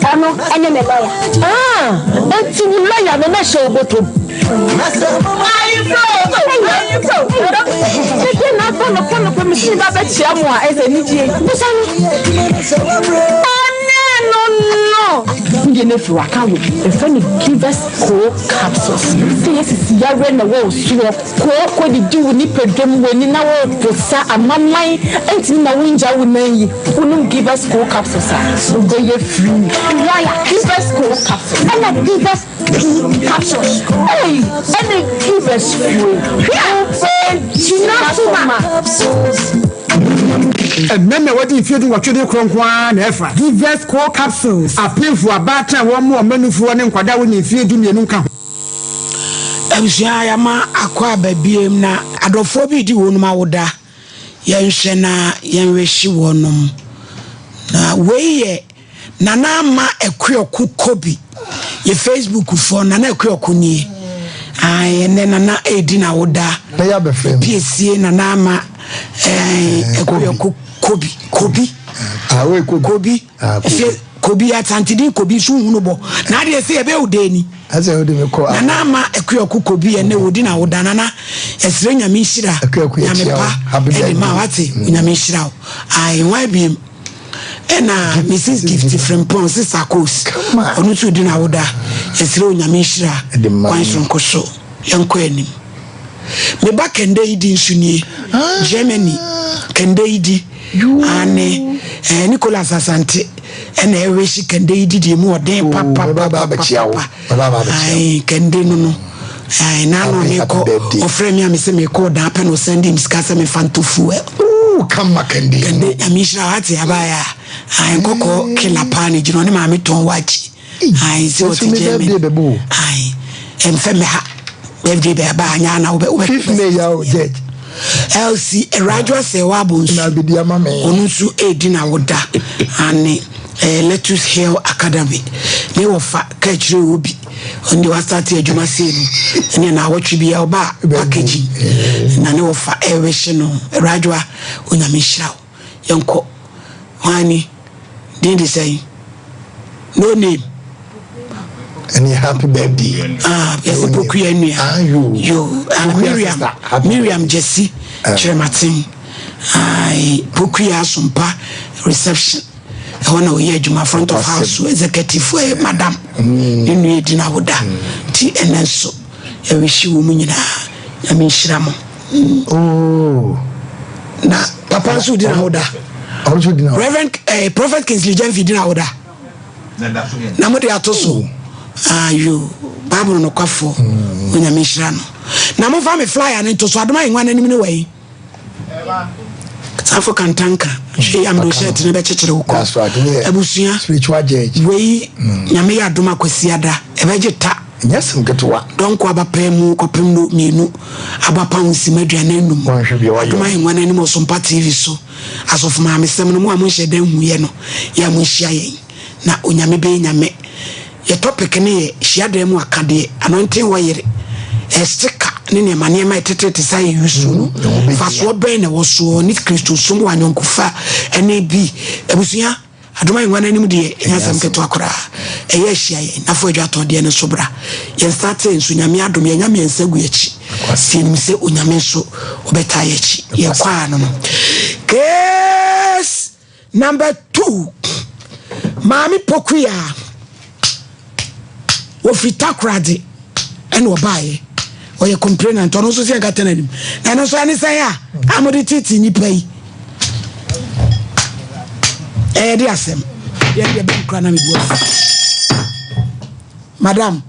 Ɔno ne me lɔya. Ah, enti wo lɔya no na hyɛ wo bɔtɔ mu? Bisa no. Wodeɛ no afiri waka wo yɛfrɛ no givers co capsules sɛ yɛsisi yareɛ na ɛwɔ wo soɔ kooko didi wo nipadwam w'ani na woposa amaman ntumi ma wongya wo nan yi wonom givers co capsules a wobɛyɛ free Lɔya. Givers co capsules. Ɛna givers P capsules. Ei ɛne givers fue wobɛgyina so ma. Mmarima a wɔadi mfeɛ dunwɔtwe de rekorɔ nko ara na ɛfa. Givers Co Capsules. Apemfo, abaatan a wɔmmoa wɔn mmanufoɔ ne nkwadaa a wɔnni mfeɛ dumienu nka ho. Abusua yɛama akɔ aba biem na adɔfoɔ bi redi wɔnom awoda yɛnhwɛ na yɛnwehye wɔnom na wei yɛ Nana Ama Akuoko Kobi yɛ Facebook foɔ Nana Akuoko nie ae ɛnɛ Nana ɛredi n'awoda piesie Nana Ama eh, Akuoko Kobi Kobi ah, Kobi ah, ɛfɛ Kobi asantedin Kobi so hunu bɔ na adeɛ sɛ yɛbɛyɛ wo dɛ ni Nana Ama Akuoko Kobi ɛnɛ wɔdi n'awoda Nana ɛsrɛ Nyame nhyira Nyame pa ɛde ma wate Nyame nhyira wo ae hwan biem Ɛna Mrs Gift Frimpong Sista Kos ɔno nso di n'awoda yɛsrɛ Onyame nhyira kwan soronko so yɛnkɔ anim Me ba Kɛndɛ Idi nso nie Germany Kɛndɛ Idi ane eh, Nicholas Asante ɛna ɛwehye Kɛndɛ Idi deɛ mu ɔden papapapapa ae Kɛndɛ no no ae n'ano mekɔ ɔfrɛ me a mesɛ mekɔ ɔdan pɛ na ɔsɛnde me sika sɛ mefa ntɔ fuel. Ooh kama kɛnde. Kɛnde nyame nhyira wo ate abaayɛ a ae nkɔkɔ kila paa ne gyina ɔne maame tɔn wakye ae sɛ ɔte Germany ae ɛmfɛ mɛ ha birthday bɛ aba anya ana wobɛ wobɛ Fifth May ya o judge. LC Awuradwo asɛ wɔ abɔ nsu ɔno nso ɛredi na woda ane eh, Lettuce Hill Academy ne wɔfa ka akyire wɔ bi ɔno deɛ wastate adwuma sei no ɛne naawɔtwe bia ɔba packaging na ne wɔfa ɛrehye no Awuradwoa Onyame nhyira wo yɛnkɔ hwan din de sɛn no name ɛne happy birthday ah yɛsɛ pokuya nua ah, yo ah, miriam miriam jesse eh. kyerɛmaten ai pokuya asompa reception ɛhɔ na ɔyɛ adwuma front of house executive eh, madam mm. ne nua di na woda nti ɛnɛ nso yɛrehye wɔ mu nyinaa nyame nhyira mo Oh. Na papa nso di na woda. Reverend eh, Prophet Kingsley Jemfi di na woda. Na mo de ato so. Ayo, Bible no kwafo. Mm. Onyame nhyira no. Na mo fa me flyer ne nto so adoma enwa n'anim ne wai. Safo kantanka. Hwɛ amdo shirt ne bɛkyekyere wo kɔ. Abusua. Spiritual judge. Wei mm. nyame yɛ adoma kwasiada. Ɛbɛgye ta. Ɛnyɛ asɛm ketewa. Dɔnko abapɛn mu kɔpem no mienu aba pound sima 45. Wanhwɛ bia wayɛ Adom Ahengua no anim Ɔsompa TV so Asɔfo Maamesɛm no mo a monhyɛ da nhuiɛ no yɛ a monhyia yɛn na Onyame bɛyɛ Nyame Yɛ topic no yɛ Hyiadan mu akadeɛ, Anointing oil, sticker ne nneɛma nneɛma a ɛtetete saa yɛ use no mfasoɔ bɛn na ɛwɔ soɔ ne Kristosom wɔ ayɔnkofa ne bi abusua Adom ahengua no anim deɛ ɛnyɛ asɛm ketewa koraa. Ɛyɛ ahyia yɛn na fa adwa tɔn deɛ no nso bra. Yɛn startee nso Nyame adom yɛanya mmiɛnsa gu yɛakyi. Nti yɛnim sɛ Onyame nso ɔbɛtaa yɛakyi. Yɛkɔ a no no. Case number 2 Maame Pokuya. Wɔfiri Takoradi ɛna ɔbaeɛ. Ɔyɛ complainant ɔno nso sɛ yɛnkata n'anim. Na ɛno nso ɛne sɛn a a mode tete nnipa yi. Ɛyɛ de asɛm. Yɛn deɛ bɛn kora na mebu afu. Madam,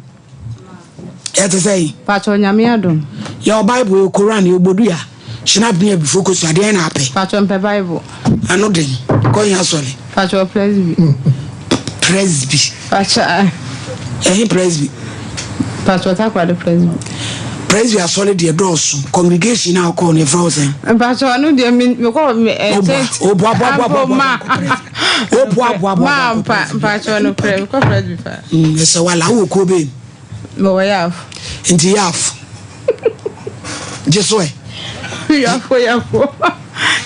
yɛte sɛ yi. Pacho nyame adom. Yɛwɔ Bible, yɛwɔ Koran, yɛwɔ Bodua, Shinap ne Abifo kosua, deɛn na apɛ? Pacho mpɛ Bible. Ano den, kɔ hia sɔre. Pacho Presby. Presby. Pacho ah. Ɛhe Presby? Pacho Takoradi Presby. Presby asɔre deɛ dɔɔso, congregation a ɔkɔɔ no yɛfrɛ wo sɛn? Pacho ɔno deɛ me mekɔ me ɛ church. Oboa boa boa boa boa. Oboa boa boa. Ma mpa Pacho no prɛ mekɔ Presby fa. Ɛsɛ wala wowɔ kuo bɛn mu? Mewɔ Yaf. Nti yaf. Gye so ɛ. Yafo yafo.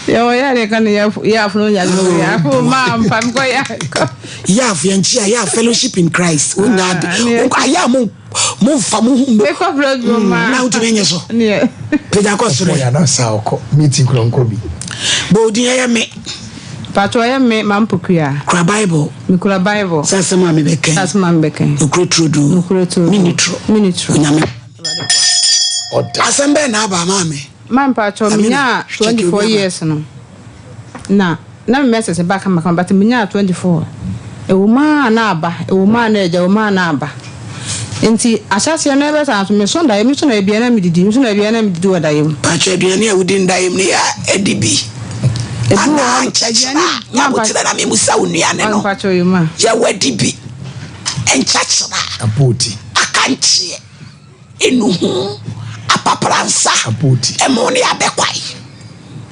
Yɛwɔ yɛ adeɛ ka no yafo yafo no nya no yafo maa mpa mkɔ yɛ. Yaf yɛn kyi a yɛ fellowship in Christ. Wo nya ade. Ah, Ayɛ a mo mo nfa mo ho mbɛ. Mekɔ fɛ duro maa. Na wotumi nyɛ so. Pagya kɔ soro. Ɔyɛ anasa ɔkɔ meeting kura nkɔ bi. Bɔ odin ɛyɛ me. Pato ɛyɛ me ma mpokua. Kura Bible. Mekura Bible. Sɛ asɛm a mebɛka yi. Sɛ asɛm a mebɛka yi. Nokorɛ turodoo. Nokorɛ turodoo. Menni toro. Menni toro. Onyame. Ɔda. Asɛm bɛn na aba maame? Ma mpakyɛw menyaa 24 years no na na me menses ba kama kama but menyaa 24 ɛwɔ mu a na aba ɛwɔ mu a na agya ɛwɔ mu a na aba nti ahyɛaseɛ no ɛbɛsa nso meso daeɛ meso daeɛ bia na medidi meso daeɛ bia na medidi wɔ daeɛ mu. Pakyɛ aduane a wodi ndaeɛ mu no yɛ a ɛdi bi anaa nkyɛkyerɛ a nyaboterɛ na memusa wo nnuane no yɛ wadi bi nkyɛkyerɛ a akankyeɛ Enuhu, apapransa, ɛmo ne abɛkwae.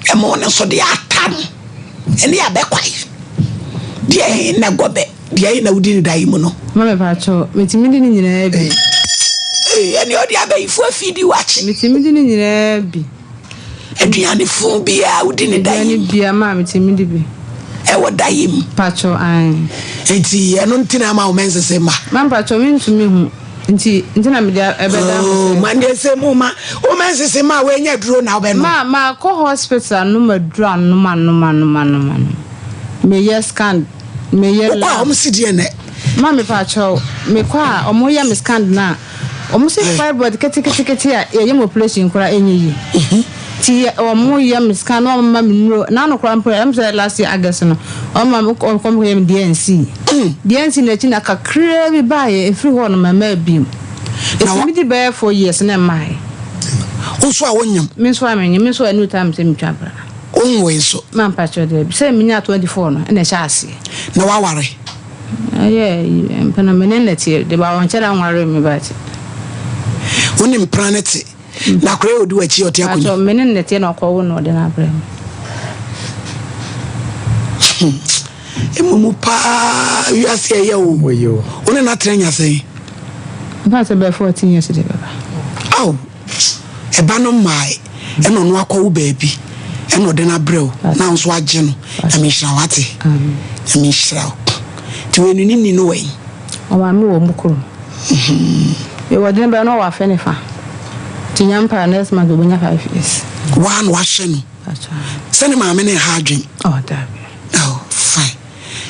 Ɛmo no nso deɛ ata no ɛne abɛkwae. Deɛ he na gɔbɛ, deɛ he na wodi no da yi mu no? Mame pakyɛw, metumi di ne nyinaa bi. Ee, ɛne ɔde abayifo afidi wakye. Metumi di ne nyinaa bi. Aduane fun biara wodi ne da yi mu. Aduane biara maa metumi di bi. Ɛwɔ da yi mu. Pakyɛw, ae. Nti ɛno nti na ama wo mɛnsese ma? Mame pakyɛw, mentumi hu. Nti nti na mede ɛbɛda mo Oh, sɛ. ma deɛ sɛ mu ma wo mɛnsese ma woanya duro na wobɛnom. Ma makɔ hospital anom aduro anom anom anom anom anom. Meyɛ scan meyɛ Wokɔ a lab. wɔn si deɛ nɛ. Ma me pakyɛw mekɔ a wɔn yɛ me scan na wɔn se fibroid ketekete a yɛyɛ me operation koraa ɛnyɛ yie. Nti yɛ wɔn yɛ me scan na wɔn ma me nnuro na ano koraa mpo ɛm sɛ last year August no wɔn ma me kɔ kɔ yɛ me DNC. DNC no akyi na kakraa bi baeɛ ɛfiri hɔ no mɛmaa bio. Ɛti mi di bɛyɛ 4 years na ɛmaaɛ. Wo nso a wonyem? Me nso a menyem, me nso a ɛnu time sɛ metwa bra. Wonwoe nso? Ma mpakyɛ daabi sɛ menya 24 no ɛna ɛhyɛ aseɛ. Na waware? Ɛyɛ mpena me ne no teɛ de ba ɔnkyɛ da nware me but. Wo ne mpena no te? Na akora yi odi w'akyi ɔte akonnwa. Pakyɛ me ne no teɛ na ɔkɔwo no ɔde no abrɛ me. Emu paa wiase ɛyɛ o. Wo ne no atena nya sɛn? Mfa sɛ bɛyɛ 14 years de bɛba. Aw, ɛba no mmae ɛna ɔno akɔwo baabi ɛna ɔde no abrɛ wo na wo nso agye no. Nyame nhyira wo ate. Nyame nhyira wo. Nti wei no ne ni no wɛn? Ɔmaame wɔ mu kurom. Mewɔ dene bɛyɛ na ɔwɔ afe ne fa. Nti nyame paa next month obɛnya 5 years. Waa na wahyɛ no sɛ ne maame ne ha adwen. Oh, dabi. Oh, fine.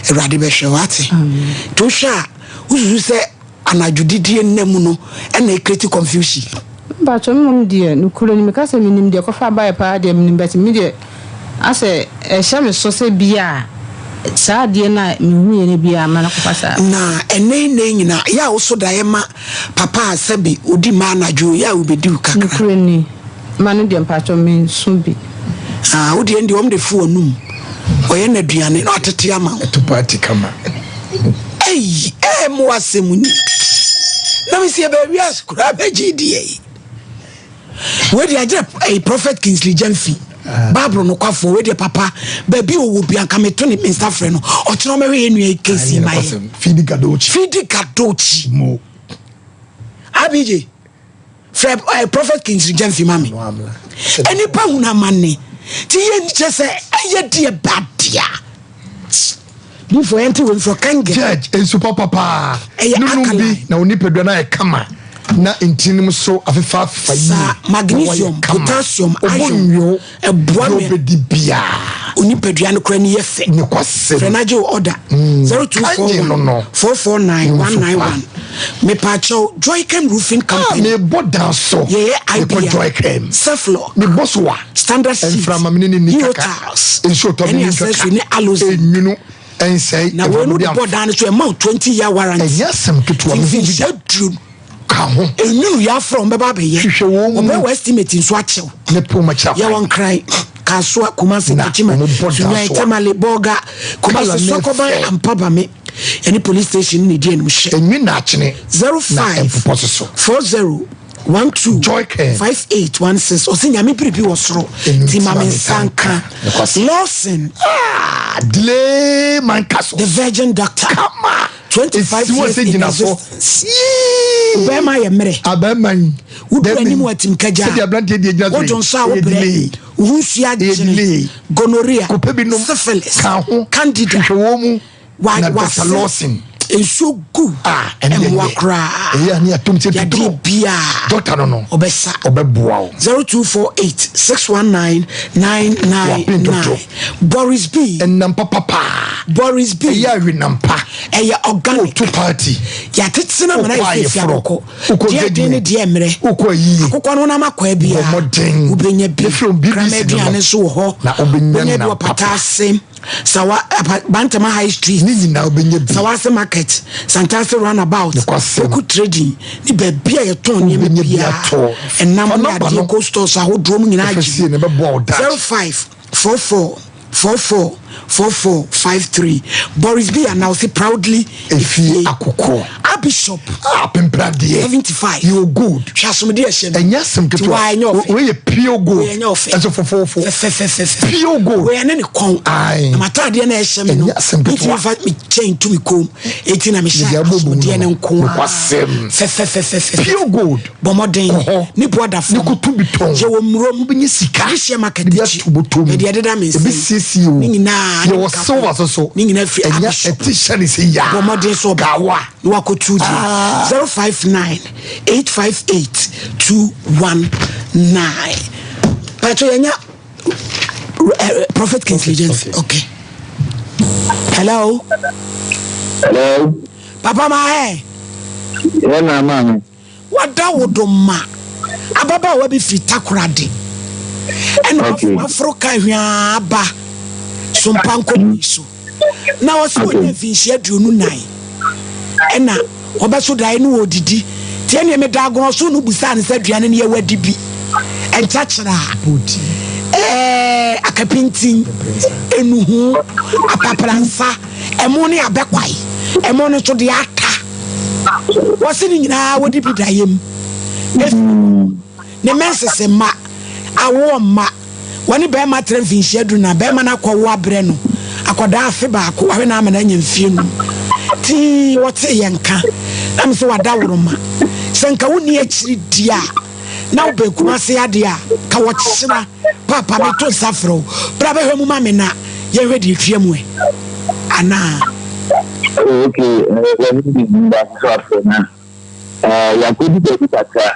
Awurade bɛhwɛ wate. Nti wohwɛ a wosusu sɛ anadwo didie nna mu no ɛna ɛkreti confusion. Mpakyɛ mmom deɛ nokorɛ ni meka sɛ menim deɛ ɛkɔfa baeɛ paa deɛ menim but me deɛ asɛ ɛhyɛ me so sɛ bia saa adeɛ no a mehuiɛ no bia ama no akɔfa saa. Na ɛnɛ yi nna yi nyinaa yɛ a woso daeɛ ma papa a sɛbe ɔdi mma anadwo yɛ a wobɛdi wo kakra. Nokorɛ ni ma no deɛ mpakyɛ menso bi. Ah wo deɛ ndeɛ wɔn de fo w'anum ɔyɛ no aduane na watete ama wo. Ɛto party kama. Ei ɛɛ mo asɛm ni na me si ɛbɛ wiase koraa bɛgye deɛ yi wei deɛ agyɛ ɛyi prophet Kingsley Gyamfi ah. Bible no kwafoɔ wei deɛ papa baabi ɔwɔ bi anka meto ne me nsa frɛ no ɔkyerɛ ɔmɛhwɛ yɛ nua yi kesi ma yɛ Fidi Gadochi Fidi Gadochi mo Abj frɛ ɛɛ eh, prophet Kingsley Gyamfi ma me nnipa hunu amanne ti yɛ nkyɛ sɛ ɛyɛ deɛ ba dea bifo yɛn ti wɔ nfɔ kɛngɛ. Judge nsu papa paa ɛyɛ nunum alkaline bi na onipadua no ayɛ kama na ntinim so afefa afefa yie saa magnesium na wɔyɛ kama potassium ɔbɔ iron nwio ɛboa deɛ me ɔbɛdi biara onipadua no kora ni yɛ fɛ ne kwasɛm frɛ no agye wo order kanji no 0241 no 449 nsu pa 191 mepaakyɛw Joycam Roofing ah Company mebɔ dan so yɛyɛ mekɔ IPR Joycam Ceflock mebɔ so a standard sheet mframa mene ne ni hero kaka tiles nsuo tɔ ɛne mene ntwa accessory ka ne aloe enwunu ɛnsɛe na wei mframa no bi de bɔ amfa dan no so ɛma wo 20 year warranty ɛnyɛ asɛm ketewa mehu bi da mfinhyia duru ka ho enwunu yɛ afrɛ wɔn bɛba abɛyɛ hwehwɛ wɔn mu wɔbɛyɛ wɔ estimate nso akyɛw ne pon makyira yɛwɔ kwan nkran kasoa kumase na kachima wɔn bɔ dan sunyan so a tamale bɔga kala kumase ne sɔkɔban fɛ ampabame ɛne police station ne di anim hyɛ enwi na akyene zero na five mpopɔ soso 40 12 Joycam 5816 ɔsɛ nyame biribi wɔ soro ɛnu nti nti ma ma me me nsa nsa nka nka nokwasɛm Lawson ah delay man the castles virgin doctor kama. 25 Esi wɔ years sɛ in gyina so. existence. Bɛrima yɛ mmerɛ. Abɛrima yi. Woduru anim wɔ atimkagya. Sɛdeɛ aberanteɛ deɛ gyina so yi. Wodwo nso a Ɛyɛ wobrɛ. delay. Wo ho nsuo Ɛyɛ agyene. delay. Gonorrhea. Kɔpɛ bi nom. Syphilis. Ka ho. Candida. Hwehwɛ wɔn mu. Wa Na Dr. wase. Lawson. Nsuo gu. Ah, ɛne deɛ Ɛmmoa nyɛ. koraa. Ɛyɛ a ne atom sɛ Yadeɛ tuturo. biara. Doctor no no. Ɔbɛsa. Ɔbɛboa wo. 0248 619 Wapem 999. dodo. Boris B. Ɛnam papapaa. Boris B. Ɛyɛ awenam pa. Ɛyɛ organic. Woto party. Yɛatete no amana Wokɔ yɛ sɛ ayeforɔ. akokɔ. Wokɔ Deɛ den ne engagement. deɛ mmerɛ. Wokɔ ayie. Akokɔ no nam akɔ abia. Bɔ mmɔden. Wobɛnya bi. Efiri wɔn BBC Kraman no aduane no. nso wɔ hɔ. Na wobɛnya Wobɛnya bi nam wɔ papa. Pata ase. Sawa apa, Bantama High Street. Ne nyinaa wobɛnya bi. Sawase Market. Santase Runabout. Nokwasɛm. Poku Trading. Ne baabi a yɛtɔn nneɛma Wobɛnya bi biara. atɔ. Ɛnam Fa ne nɔmba adeɛ no. kɔ stores ahodoɔ mu nyinaa Ɛfɛ gye. sie na ɛbɛboa wo daakye. 05 44 44 44 53 Boris B announce proudly Efie akokɔ. Abishop Ah, pempradeɛ. 75 Yɛ gold. Hwɛ asomdwe ɛhyɛ no. Ɛnyɛ asɛm Ti waa ɛnyɛ ketewa. ɔfɛ. Wei yɛ pure gold. Wei ɛnyɛ ɔfɛ. Ɛnso fofoofo. Fɛfɛfɛfɛ. Pure gold. Wei ɛne ne kɔn. Aye. Na m'ataadeɛ na ɛhyɛ me no. Ɛnyɛ asɛm ketewa. Metumi fa me kyɛn to me kɔn mu. Eti na mehyɛ Yɛde abɔ mu asomdeɛ no. no nko ara. Nokwasɛm. Fɛfɛfɛfɛ. Pure gold. Bɔ mmɔden. Kɔ hɔ. Ne bo ada fam. Ne koto bi tɔn. Yɛwɔ mmurom. Wobɛnya sika. Ne hyɛ market De bi akyi. ato bɔtɔ mu. Baabi a ɛdeda me nsam. Ebesiesie o. Ne nyinaa. ne Yɛwɔ nka silver so so. Ne nyinaa firi Ɛnyɛ Abishop. ɛte hyɛ ne sɛ yaa. Bɔ mmɔden so ɔba. Gawa. Na wakɔtu deɛ. 059 858 219. Pacho yɛnya Prophet Kingsley Jensen. Okay. Hello. Hello. Papa ma ɛ. Yɛn na ama mi. Wada wo do ma ababaawa bi firi Takoradi ɛna Okay. waforo ka hwaa aba sompa nkɔmii so na ɔsɛ ɔnya mfinhyia 24 ɛna ɔbɛso daeɛ ne wɔdidi nti ɛneɛ meda agorɔ so no busaa no sɛ aduane no yɛwɔ adi bi ɛnkyɛkyerɛ a ɛɛ akapintin enuhu apapransa ɛmo ne abɛkwae ɛmo no nso deɛ aka wɔse ne nyinaa wɔde bi da yam efi ne mɛnsese mma awoɔ mma wɔne bɛrima tra mfinhyia du na bɛrima no akɔwo abrɛ no akɔdaa afe baako wahwɛ no ama no anya mfie num tii wɔte yɛn nka na me sɛ wada woroma sɛ nka wonni akyiri di a na wobɛn Kumase adeɛ a ka wɔkyena paapa meto nsa frɛ wo bra bɛhwɛ mu ma me na yɛhwɛ deɛ ɛtua mu ɛ anaa. Oh, okay. Yɛne bi da so afrɛ na yɛakɔdi baabi kakra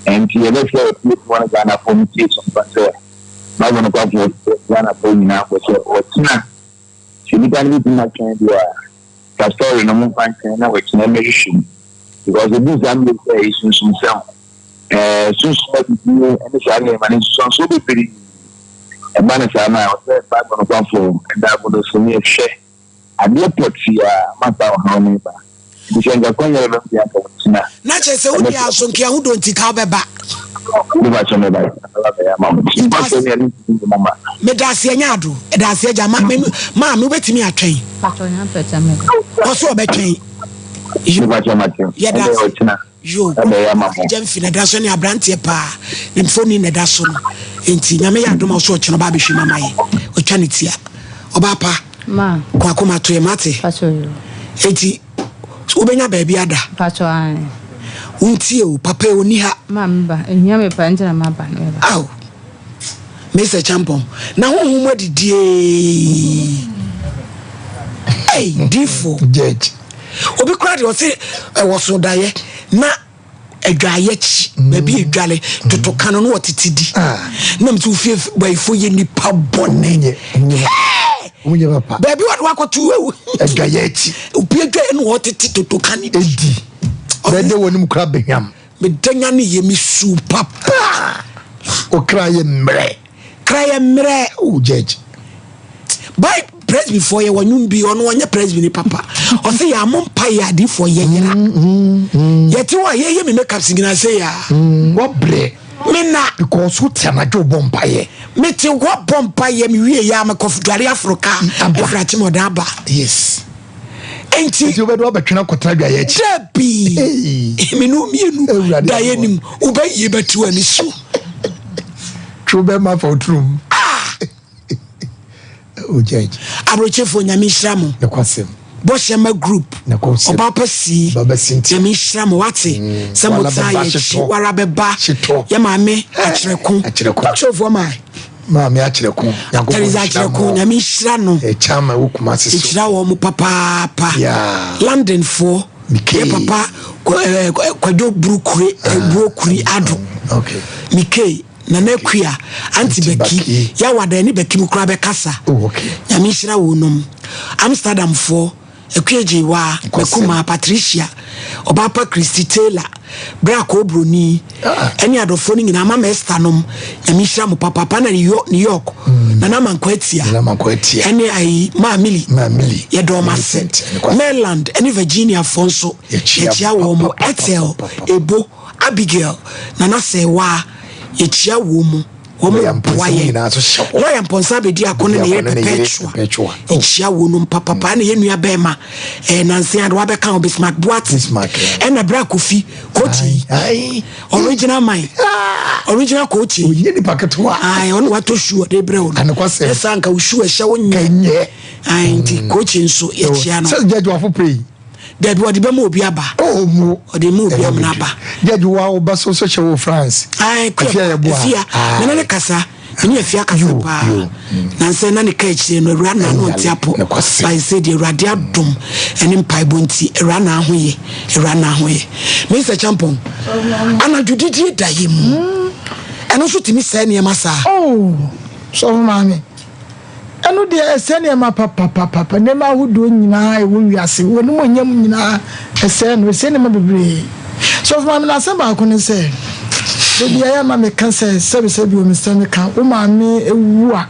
nti yɛbɛhwɛ atiefoɔ no Ghanafoɔ no tie so mpa sɛ Bible no kwafoɔ Ghanafoɔ nyinaa kɔ sɛ ɔkyena sɛ nnipa no bɛtumi atwɛn deɛ a ka story no momfa nkyɛn na wɔkyena mmɛhwehwɛ mu because ebi saa mmere sɛ ɛyɛ sunsumsɛm ɛɛ sunsum adidie ne saa nneɛma no nsusuansoɔ bebree ɛba no saa no a ɔsɛ Bible no kwafoɔ ɛda agodo so ne ɛhwɛ adeɛ pɔtee a ama saa ɔhaw no reba. Nti sɛ nka kwan yɛrɛ bɛm deɛ anka wɔkyena. Na kyerɛ sɛ wodi asonke ahodoɔ nti ka wobɛba. Meba kyɛ meba meba bɛyɛ ama mo. Mpa sɛ ne ɛne ntumi mo ma. Meda ase ɛnyɛ ado. Ɛda ase agya ma me maame wobɛtumi atwɛn. Ɔso ɔbɛtwɛn. Meba kyɛ mate. Yɛda ase. Yo, Ɛbɛyɛ ama mo. Agya mfi na ɛda so ne aberanteɛ paa. Ne mfoni na ɛda so no. Nti nyame yɛ adom a ɔso ɔkyena ɔba abɛhwɛ mu ama yɛ. Ɔtwa ne tia. Ɔbaa pa. Ma. Kɔ akoma to yɛ mate. Pacho yo. Enti wobɛnya baabi ada. Pacho ae. Wontie o, papa yi ɔnni ha. Ma meba, ehia me paa nti na maba no meba. Ao, Mr. Champon, na honhom mu adidie. Ei, difo. Judge. Obi koraa deɛ ɔse ɛwɔ so daeɛ na adwaeɛ akyi baabi a edwale toto ka no na wɔtete di na mete ofie bayifo yɛ nipa bɔne baabi wɔde wakɔto awu adwaeɛ akyi obi adwaeɛ na wɔtete toto ka ne di bɛde wɔ ne mu kora bɛhwam meda nya ne yɛ me su papa okra yɛ mmerɛ kra yɛ mmerɛ oh judge by presbyfoɔ yɛ wɔnwom bi ɔno ɔnyɛ presby ni papa ɔsɛ yɛ amo mpa yɛ adiifoɔ yɛ yera yɛte hɔ a yɛyɛ me makeup nyina sɛ yɛ a wɔbrɛ me na because wote anadwo bɔ mpayɛ mete hɔ bɔ mpa yɛ mewie yɛ a mekɔ dware aforo ka ɛfiri akyem ɔda aba yes nti nti wobɛde wabɛtwena kɔtena dwaeɛ akyi dabi me ne mmienu da yɛ nim wobɛyie bɛte w'ani so twe wobɛma fa woturom ah! Oh, judge. Aburokyefoɔ nyame nhyira mo. Nokwasɛm. Bɔhyɛma group, Ɔbaapa Sii, Nyame nhyira mo wate sɛ mo taa yɛ akyi, wara bɛba, yɛ maame Akyerɛko, talk show foɔ mae. Maame Akyerɛko, Nyankopɔn Teresa nhyira Akyerɛko, mo. Nyame nhyira no. Ɛkyɛ ama ɛwɔ Kumasi so. Nhyira wɔn mo papaapa. Yeah. London foɔ, yɛ papa Kwadwo Burukure, Burokuri Ado. Okay. Mikey, Nana Akua, Auntie Baki, Yawada ɛne Baki mu koraa bɛkasa. Oh, okay. Nyame nhyira wɔn nom. Amsterdam foɔ, Akua Gyewa, Makuma, Patricia, Ɔbaapa Christy Taylor, Bra Koobroni, ɛne adɔfoɔ no nyinaa, Mama Esther nom, Nyame nhyira mo papaapa, na New York, Nana Amankwa Atia, ɛne ayi Maa Millie, yɛda wɔn ase. Maryland ɛne Virginia foɔ nso, yɛkyia wɔn mo, Ethel, Ebo, Abigail, Nana Sɛɛwaa, yɛkyia wɔn mu. Wɔn boa yɛn. Lɔya Mpɔnsa abɛdi ako ne ne yere Perpetua. Yɛkyia wɔn nom papapa. Ɛna yɛn nua bɛrima ɛɛ nansi ade wabɛka ho Bismarck Boate. Ɛna Bra Kofi Kochi. Original man. Original Kochi. Onye nipa ketewa. Ayi ɔno watɔ shoe ɔde brɛ wɔn. Ɛsa nka wo shoe ɛhyɛ wo nyɛ. Ayi nti Kochi nso yɛkyia no. Sɛ judge wafo pay. Dabi ɔde bɛma obi aba. Oh mu. Ɔde ma obi amena aba. Judge wa wo ba so so hyɛ wo France. Ayi kura Afia yɛ boa. Afia. Nana ne kasa. Mene afia kasa paa. Nansɛ na ne ka akyire no awura na ano nte apɔ. Bae sɛ deɛ awurade adom ɛne mpaebɔ nti awura na aho yɛ. Awura na aho yɛ. Mr. Champon. Anadwo didie da yɛ mu. Ɛno nso tumi sɛe nneɛma saa. Oh, sɔfo maame. Ɛno deɛ ɛsɛe nneɛma papapapapa, nneɛma ahodoɔ nyinaa a ɛwɔ wiase, w'animuonyam nyinaa ɛsɛe no, ɛsɛe nneɛma bebree. Sɔfo maame no asɛm baako ne sɛ, da bi ɛyɛ a na meka sɛ sɛbisɛbi o mesrɛ meka, wo maame wu a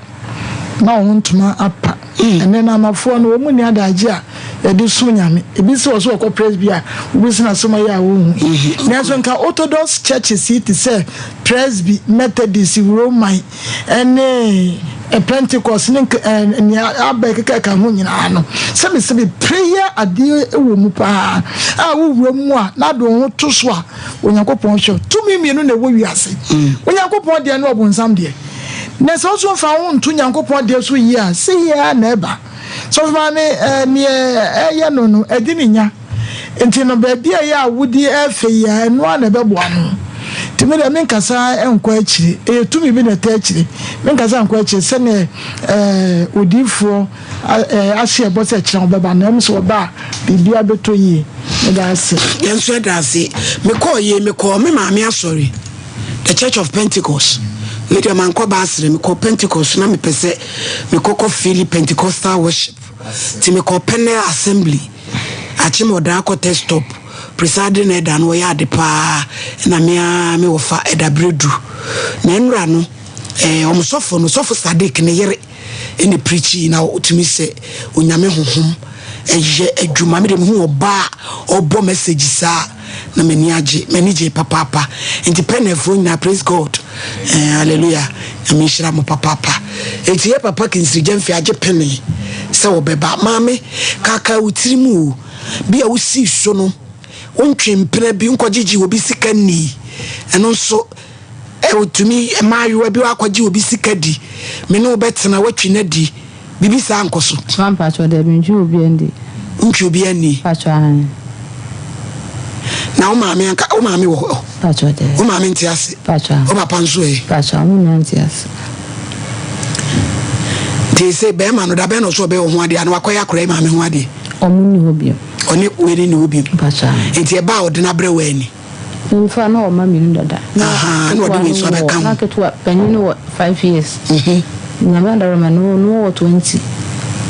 na wo ho ntoma apa. Ɛnnɛ no amafoɔ no wɔn nni adagye a yɛde som Nyame. Ebi sɛ ɔsɛ ɔkɔ Presby a, wobɛsi no asɛm ɔyɛ a wɔnhu. Nanso nka Orthodox churches yi te sɛ Presby, Methodist, Roman, ne Pentecost ne nea aba ɛkeka ho nyinaa no, sɛbesɛbe prayer adeɛ wɔ mu paa a wowura mu a na ade wo ho to so a Onyankopɔn hwɛ. Tumi mmienu na ɛwɔ wiase, Onyankopɔn deɛ ne ɔbonsam deɛ. Na sɛ woso mfa wo nto Nyankopɔn deɛ so yie a, sɛ yie ara na ɛba. Sɔfo maame, neɛ ɛyɛ no no, ɛdi ne nya. Nti no baabi a ɛyɛ a wodi ɛfɛ yi a ɛno ara na ɛbɛboa no. Nti me deɛ menkasa nkɔ akyire, ɛyɛ tumi bi na ɛtaa akyire. Menkasa nkɔ akyire sɛdeɛ ɛɛ odiyifoɔ ɛɛ ahyɛ ɛbɔ sɛ ɛkyerɛ ɔbɛba no, ɛm sɛ ɔba a biribiara bɛtɔ yie. Meda ase. Yɛn nso yɛda ase. Mekɔɔ yie, mekɔɔ me maame asɔre, The Church of Pentecost. Wei deɛ mankɔ Baasere, mekɔɔ Pentecost na mepɛ sɛ mekɔkɔ feeli Pentecostal worship. Nti mekɔɔ Pennell Assembly. Akyem ɔdaa kɔ test stop presiding elder no ɔyɛ ade paa na me ara me wɔfa ɛda berɛ du na ɛnora no eh, wɔn sɔfo no sɔfo Sadiq ne yere ɛna preachi na ɔtumi sɛ onyame honhom ɛyɛ adwuma me de mehu ɔbaa ɔbɔ message saa na m'ani agye m'ani gye papaapa nti pɛnɛfoɔ nyinaa praise God eh, hallelujah nyame nhyira mo papaapa nti yɛ papa kinsiri gyamfi agye pene sɛ wɔbɛba maame kaka wo tiri mu o bi a wosii so no wontwe mpena bi nkɔgyegye obi sika nni ɛno nso ɛtumi mmaayewa bi wakɔgye obi sika di me ne wobɛtena watwi no adi Biribi saa nkɔ so. Ma mpakyɛw dabi ntwi obi ani. Ntwi obi ani. Mpakyɛw aane. Na wo maame anka wo maame wɔ hɔ. Mpakyɛw dabi. Wo maame nte ase. Mpakyɛw aane. Wo papa nso ɛ. Mpakyɛw ɔmo nyinaa nte ase. Nti sɛ bɛrima no da bɛn na ɔsɛ ɔbɛyɛ wo ho adeɛ ana wakɔyɛ akora yi maame ho adeɛ. Ɔmo nni hɔ bio. Ɔne wei ne nni hɔ bio. Mpakyɛw aane. Nti ɛba a ɔde no abrɛ wo ani. Mmofra no wɔ mma mmienu dada. Na ketewa no wɔ na ketewa panyin no wɔ five years. Nyame adaworoma no no wɔ 20.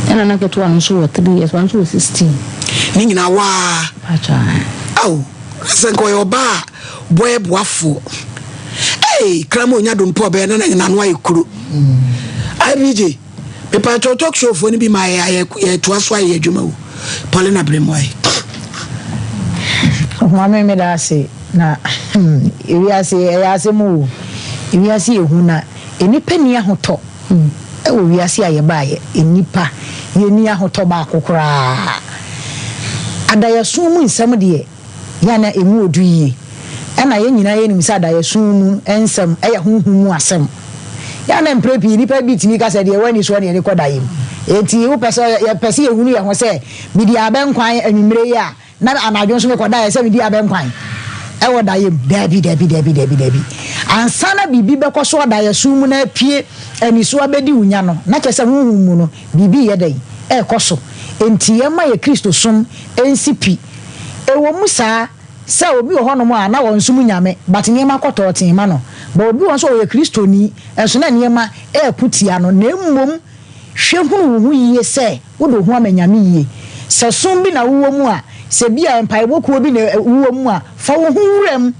Ɛna na ketewa no nso wɔ three years, ɔno nso wɔ 16. Ne nyinaa waa. Pacho ae. Ao, sɛ nka ɔyɛ ɔbaa a bɔyɛ boafoɔ. Ei, kraman onya dompo ɔbɛyɛ na n'ano ayɛ kuro. IBJ. Mepakyɛw talk show foɔ no bi ma yɛ yɛ toa so ayɛ adwuma o Paulina Bremwae. Maame meda ase na hmm ewiase ɛyɛ asɛm o ewiase yɛ hu na nnipa nni ahotɔ ɛwɔ wiase a yɛbaayɛ nnipa yɛnni ahotɔ baako koraa adaeɛso mu nsɛm deɛ yɛ a na emu ɔdu yie. Ɛna yɛn nyinaa yɛnim sɛ adaeɛso mu nsɛm yɛ honhom mu asɛm. Yɛ a na mprɛ pii nnipa bi tumi ka sɛ deɛ ɛwɔ ani soɔ ne ani kɔ daeɛ mu. Enti wopɛ sɛ yɛpɛ sɛ yɛhunu yɛn ho sɛ medi abɛnkwan anwummere yi a, na anadwo nso mekɔdaeɛ sɛ medi abɛnkwan wɔ daeɛ mu? Daabi, daabi, daabi, daabi, daabi. Ansa na biribi bɛkɔ so wɔ daeɛso mu na apue aniso abɛdi wo nya no, na kyerɛ sɛ honhom mu no, biribi reyɛ dɛn? Ɛrekɔ so. Enti yɛmma yɛn Kristosom nsi pi. Ɛwɔ mu saa sɛ obi wɔ hɔnom a na ɔnsom Nyame but nneɛma kɔ tɔɔtee ma no. But obi wɔ hɔ nso a ɔyɛ Kristoni nso na nneɛma reko tia no. Na mmom hwɛ hunu wo ho yie sɛ wode wo ho ama Nyame yie. Sɛ som bi na wowɔ mu a, sɛ bi a mpaebɔ kuo bi na wowɔ mu a, fa wo ho wura mu.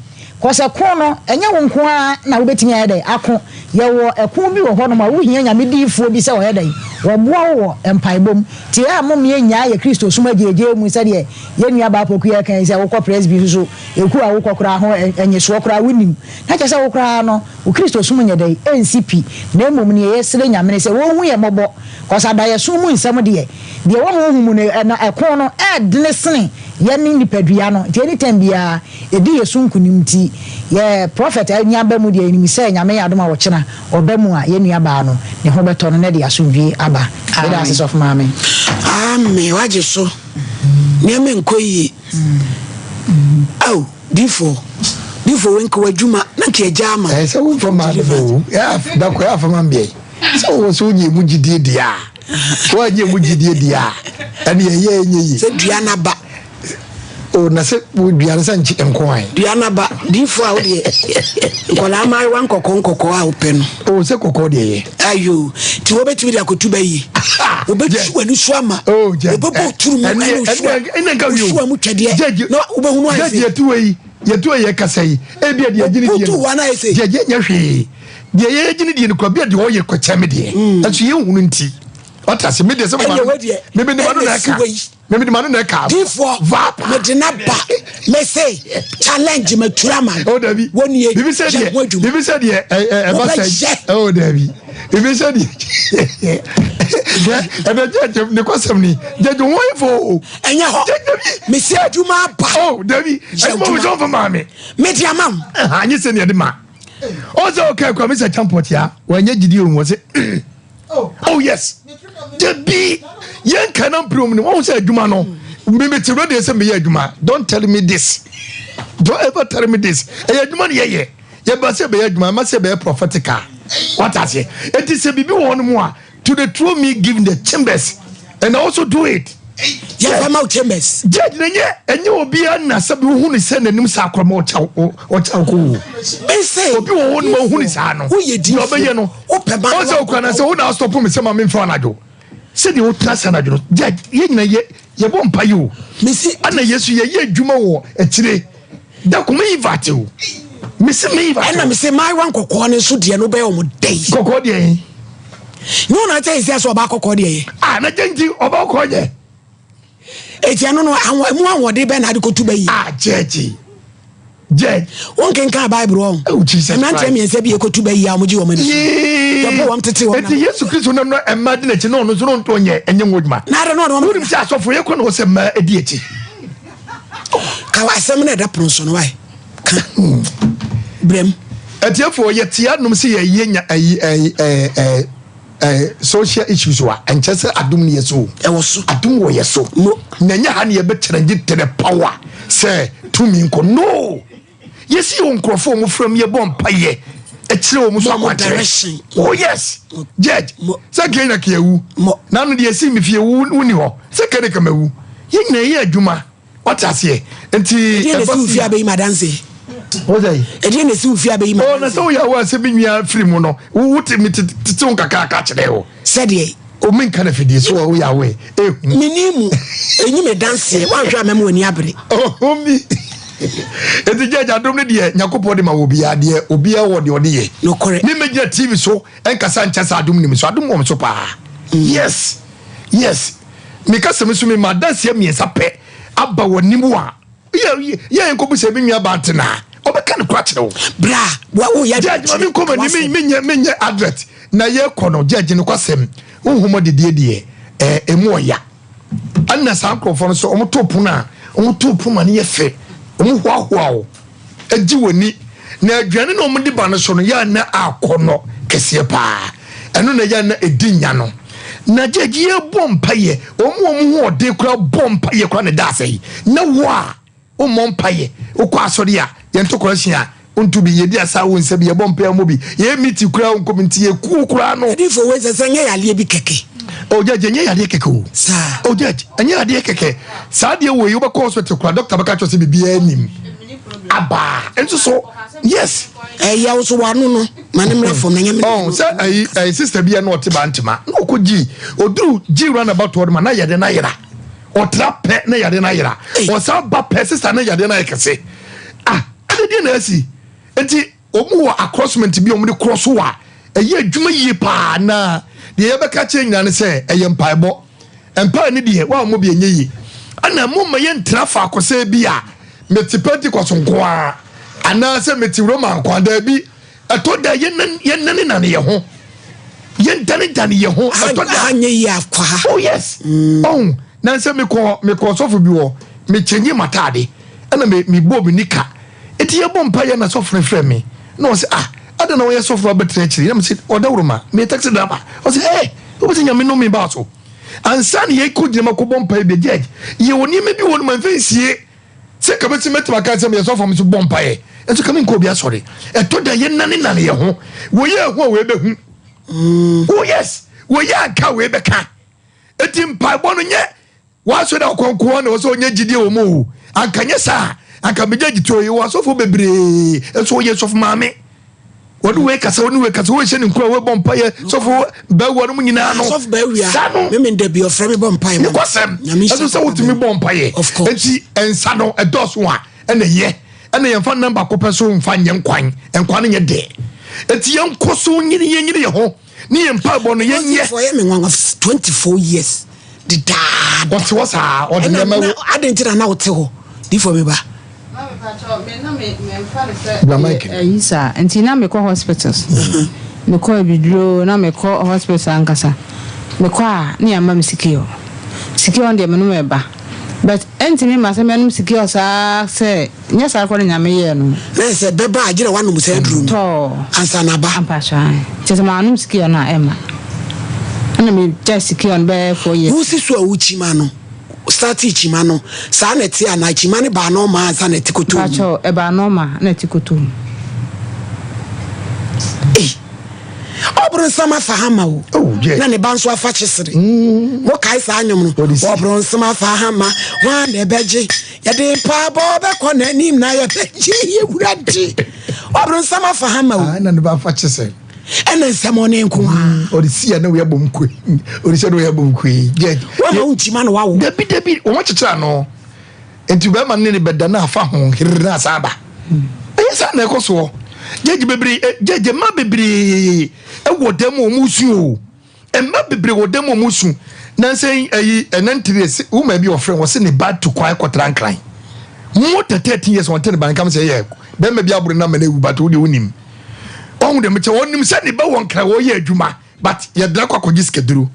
Cause ɛko no, ɛnyɛ wo nko ara na wobɛtumi ayɛ dɛn ako. Yɛwɔ ɛko bi wɔ hɔnom a wohia Nyame diyifoɔ bi sɛ ɔyɛ dɛn? Ɔboa wo wɔ mpaebɔ mu. Nti ɛyɛ a mom yɛnnyae yɛ Kristosom agyeegyee mu sɛdeɛ yɛn nua baa Poku yɛ kan yi sɛ wokɔ Presby nso so ekuo a wokɔ koraa ho nnyesoɔ koraa wonnim. Na kyerɛ sɛ wo koraa no wo Kristosom nyɛ dɛn? Ɛnsi pi. Na mmom neɛ yɛsrɛ Nyame ne sɛ ɔnhu yɛn mmɔbɔ cause adaeɛso mu nsɛm deɛ, deɛ ɛwɔ honhom mu no ɛna ɛko no ɛɛdene sene yɛne nipadua no nti anytime biara ɛdi yɛ so nkunim nti yɛ prophet anya ba mu deɛ yɛnim sɛ Nyame yɛ adom a ɔkyena ɔba mu a yɛn nua baa no ne ho bɛtɔ no na ɛde asomdwie aba. Meda ase sɔfo maame. Amen wagye so nneɛma nkɔ yie ao difoɔ difoɔ wei nka w'adwuma na nka yɛgya ama. Ɛɛ sɛ womfa maa no bɛ o dako yɛ afa ma mbea yi sɛ wowɔ sɛ wonyɛ mu gyidie deɛ a woanyɛ mu gyidie deɛ a ɛne ɛyɛ ɛnyɛ yie. Sɛ dua no aba. O na sɛ dua no sɛ nkye nko an. Dua no aba diifoɔ a wodeɛ nkɔlaa mmaayewa nkɔkɔɔ nkɔkɔɔ a wopɛ no. O sɛ kɔkɔɔ deɛ yɛ. Ayo nti wobɛtumi de akɔtu bɛ yi. Wobɛtu w'ani so ama. Wobɛbɔ turu mu ɛne osuwa mu twɛdeɛ na wobɛhunu ayɛ sɛ. Yɛtu wɔ yi yɛtu wɔ yɛ kasa yi ebi deɛ gyini deɛ no deɛ yɛ nyɛ hwee deɛ yɛ gyini deɛ no kura bi deɛ ɔyɛ kɔkyɛ me deɛ ɛso yɛ nhunu nti ɔte ase me deɛ sɛ me me me no na ɛka. Meme de m'ano na ɛka. Difoɔ, Vapa. mede no aba. Mese, challenge matura ma no. Oh, dabi. Wɔnie, Bibi sɛ yɛ deɛ, ho adwuma. bibi sɛ deɛ, ɛ ɛ ɛba sɛ. Wobɛyɛ. Oh, dabi. Bibi sɛ deɛ. Hwɛ, ɛbɛ gyɛgyɛ ne kɔsɛm ni. Gyɛgyɛ ho ayɛ fo o. Ɛnyɛ hɔ. Gyɛgyɛ bi. Mese adwuma aba. Oh, dabi. Yɛ Adwuma wo adwuma. sɛ ɔmfa maa me. Mede ama wo. Ɛha, nye sɛ nea ɛde ma. Ɔsɛ ɔka akura mi sɛ champɔt ya. Wɔnyɛ gyidi o, wɔ se. Oh yes. Dabi yɛn kan na mpere mu no wɔn sɛ adwuma no mímí ti radio sɛ meyɛ adwuma don't tell me this don't ever tell me this ɛyɛ adwuma no yɛyɛ yɛba sɛ bɛyɛ adwuma ɛma sɛ bɛyɛ prophetical wata aseɛ eti sɛ biribi wɔ hɔ no mu a to the throw me give the chambers and I also do it. Yɛmfa ma wo chambers. Judge na nyɛ ɛnyɛ obiara na sɛ bi wohu ne sɛ n'anim sɛ akorɔma ɔkyɛ ɔkyɛ ɔkɔ wo. Mese obi wɔ hɔ no ma wohu ne saa no. Woyɛ di ɔbɛyɛ no. Wopɛ ma ɔsɛ okura na sɛ wo na astɔpo me sɛ ma memfa anadwo. Sɛdeɛ wotena sɛ anadwo no judge yɛn nyina yɛ yɛbɔ mpa yi o. Mese ana Yesu yɛyɛ adwuma wɔ akyire da ko me invite o. Mese me invite. Ɛna mese maayewa nkɔkɔɔ no nso deɛ no wobɛyɛ wɔn dɛn. Kɔkɔɔ deɛ yi. Nyɛ wɔn akyɛ yɛsi asɛ ɔbaa kɔkɔɔ deɛ yɛ. Ah na gye nti ɔbaa kɔkɔɔ nyɛ. Eti ɛno no ahɔ emu ahoɔden bɛn na ade kɔtu bɛ yi. Ah gyɛgye gyɛ. Wɔn kenkan Bible wɔn. Oh Jesus Christ. Mmeranteɛ mmiɛnsa bi ekotu bɛ yi a wɔn gye wɔn ani so. Yɛpo wɔn tete wɔn. Eti Yesu Kristo nam na mmaa di n'akyi na ɔno nso no nto nyɛ ɛnyɛ ngo adwuma. Na ada na ɔde wɔn. Wonim sɛ asɔfo yɛ kɔ na ɔsɛ mmaa edi akyi. Ka asɛm na ɛda pono so no wae. Ka. Brɛm. Atiefoɔ yɛte anom sɛ yɛyɛ nya ayi ɛɛ ɛɛ ɛɛ social issues wa ɛnkyɛ sɛ adum ne yɛ so. Ɛwɔ so. Adum wɔ yɛ so. No. Na ɛnyɛ ha ne yɛbɛ challenge to the power sɛ tumi nkɔ no. Yɛsi yɛ nkurɔfoɔ wɔn fira mu yɛbɔ mpa yɛ ɛkyerɛ wɔn so akwankyerɛ. Oh yes judge sɛ kɛn na kɛ ewu. N'ano deɛ esi mi fie wu ni hɔ sɛ kɛn de kɛmɛ wu. Yɛn nyinaa yɛ adwuma. Wate aseɛ? Nti ɛdeɛ na esi wo fie abɛyi ma adanse. Wọ́n yi. Ɛdeɛ na esi wo fie abɛyi ma adanse. Ɔ na sɛ woyɛ awo asɛ bi nua firi mu no wo te mi tete wo nkakraka kyerɛ wo. Sɛdeɛ. O mi nka na fidie so woyɛ awo yi ehu. Mi ni mu enyi mi danseɛ wanhwɛ a mɛma w'ani abere. Ɔhun mi. Eti gya gya dom ne deɛ nyakopɔn de ma wɔ obiara deɛ obiara wɔ deɛ ɔde yɛ. Nokorɛ. Mi mɛ gyina TV so ɛnkasa nkyɛ sɛ adom nim so adom wɔ mi so paa. Yes yes. Me kasa mu nso mema adanseɛ mmiɛnsa pɛ aba w'anim a, yɛ yɛ nkɔbu sɛ me nua baa ntena a, ɔbɛka no kora kyerɛ wo. Bra, wa wo yɛ Judge, ma me nkɔ m'anim, me menyɛ menyɛ advert na yɛkɔ no, judge no kwasɛm, honhom adidie deɛ, ɛɛ emu ɔya. Ɛna saa nkurɔfoɔ no so, wɔn to pono a, wɔn to pono ma no yɛ fɛ, wɔn hoahoa wo, gye w'ani. Na aduane na wɔde ba no so no, yɛ na akɔnɔ kɛseɛ paa. Ɛno na yɛ na ɛdi nya no. Na gyegye yɛbɔ mpaeɛ, wɔn a wɔn ho ɔden koraa bɔ mpaeɛ koraa na ɛda asɛe. Na wo a wommɔ mpaeɛ, wokɔ asɔre a yɛnto correction a wonto bi, yɛdi asa a wonsɛ bi, yɛbɔ mpaeɛ a wommɔ bi, yɛyɛ meeting koraa a wonkɔ bi, nti yɛkuo koraa no. Adifo wei sɛ sɛ nyɛ yadeɛ bi kɛkɛ. Oh judge ɛnyɛ yadeɛ kɛkɛ o. Saa. Oh judge ɛnyɛ yadeɛ kɛkɛ. Saa deɛ wei wobɛkɔ hospital koraa doctor bɛka kyerɛ sɛ biribiara nim. Abaa nso so yes. Ɛyɛ wo so wano no ma ne mmra fam na nyɛ me. Oh sɛ ɛyi ɛyi sister bi a na ɔte Bantama na ɔkɔ gyi oduru gyi roundabout hɔ no ma na yadeɛ no ayera. Ɔtra pɛ na yadeɛ no ayera. Ɔsan ba pɛ sister na yadeɛ no ayɛ kɛse. Ah ɛde deɛ na asi nti wɔn wɔ acrossment bi a wɔn de korɔ so a ɛyɛ adwuma yie paa na deɛ yɛbɛka kyerɛ nyinaa ne sɛ ɛyɛ mpaebɔ mpae ne deɛ wɔn a wɔn bi ɛnyɛ yie ɛna mo ma yɛntena faako sɛ bi a mete Pentecost nko ara anaasɛ mete Roma nko ara daabi ɛtɔ da yɛnanenane yɛ ho yɛndanedane yɛ ho ɛtɔ da anyɛ yie akɔ ha oh yes mm. oh na sɛ mekɔ mekɔ sɔfo bi wɔ mekyɛnye m'ataade ɛna me mebɔɔ me nika Enti yɛbɔ mpaeɛ na sɔfo no frɛ me na ɔse ah adɛn na woyɛ sɔfo abɛtena akyiri na mese ɔdawuroma meyɛ taxi driver ɔse hey wobɛsɛ nyame nnome baa so ansa na yɛkɔ gyina ma kɔbɔ mpaeɛ bi judge yɛwɔ nneɛma bi wɔ no ma mfa nsie sɛ ka bɛsi mɛtumi aka sɛ meyɛ sɔfo me so bɔ mpaeɛ nso ka menkɔ obi asɔre ɛtɔ da yɛnane nane yɛ ho wɔyɛ ɛho a wei bɛhu oh yes wɔyɛ anka wei bɛka enti mpaebɔ no nyɛ W'asɔre a ɔkɔ nko ara na ɛwɔ sɛ ɔnya gyidie wɔ mu o. Anka nyɛ saa a, anka megya gye to. Yɛwɔ asɔfoɔ bebree nso wɔyɛ sɔfo maame. Wɔne wei kasa, wɔne wei kasa, wɔhyɛ ne nkura, wɔbɔ mpaeɛ, sɔfo bɛwua no mu nyinaa no. Sɔfo bɛwua, Saa no. meme da bi ɔfrɛ me bɔ mpaeɛ ma. Nokwasɛm, Nyame ɛso sɛ wotumi bɔ mpaeɛ. Of course. Enti nsa no ɛdɔɔso a ɛna ɛyɛ. Ɛna yɛmfa nam baako pɛ so mfa nyɛ nkwan. Nkwan no nyɛ dɛ. Enti yɛnkɔ so nyini yɛnyini yɛn ho. Ne yɛn mpaebɔ no yɛnyɛ. Ɔyɛ me nwanwa 24 years. Dedaada. Ɔte hɔ saa, ɔde nneɛma wo. Adɛn nti na na wote hɔ? Difo me ba. Bra mic no. Ayi saa nti na mekɔ hospitals. Mekɔ abiduro na mekɔ hospitals ankasa. Mekɔ a na yɛama me sikio. Sikio no deɛ menom ɛba. But ɛntumi mma sɛ mɛnom sikio saa sɛ Nyɛ saa koraa na Nyame yɛɛ no. Na sɛ ɛbɛba a, gyerɛ woanom saa aduro no Tɔɔ. ansa na aba. Ampa so ae. Kyerɛ sɛ manom sikio no a, ɛmma. Ɛna me gyae sikio no bɛyɛ 4 years. Wo si so a wo kyima no, startee kyima no, saa na ɛte anaa? Kyima no baa normal ansa na ɛte kɔtɔɔ mu? Mpakyɛw, ɛbaa normal na ɛte kɔtɔɔ mu. Ei! Ɔbronsam afa hama o. Oh, yeah. Na ne ba nso afa kyesere. Mo kae saa nnwom no? Ɔbronsam afa hama, hwan na ɛbɛgye? Yɛde mpaabɔ bɛkɔ n'anim na yɛbɛgye yɛ wura gye. Ɔbronsam afa hama o. Ah, na ne ba afa kyesere. Ɛna nsɛm ɔne nko a. Ɔde si ya na wei abom koe. Ɔde si ya na wei abom koe. Judge. Wɔn ma wonkyima na wawo. Dabi dabi, wɔn akyekyere ano. Nti bɛrima ne ne bɛda na afa ho herere na asan aba. Ɛyɛ saa na ɛkɔ soɔ. Judge bebree, judge mma bebree ɛwɔ dɛm wɔn su o. Mma bebree wɔ dɛm wɔn su. Nansa yi ɛyi ɛnɛ ntiri esi woman bi ɔfrɛ wɔsi ne ba tu kwan kɔtra nkran. More than 13 years wɔn te ne ba nkam sɛ yɛ bɛrima bi aboro na mɛ na ewu but wo deɛ wonim. Ɔhu dɛm kyɛ wɔnim sɛ ne ba wɔ nkran wɔyɛ adwuma. But yɛdra kɔ akɔgye sikaduro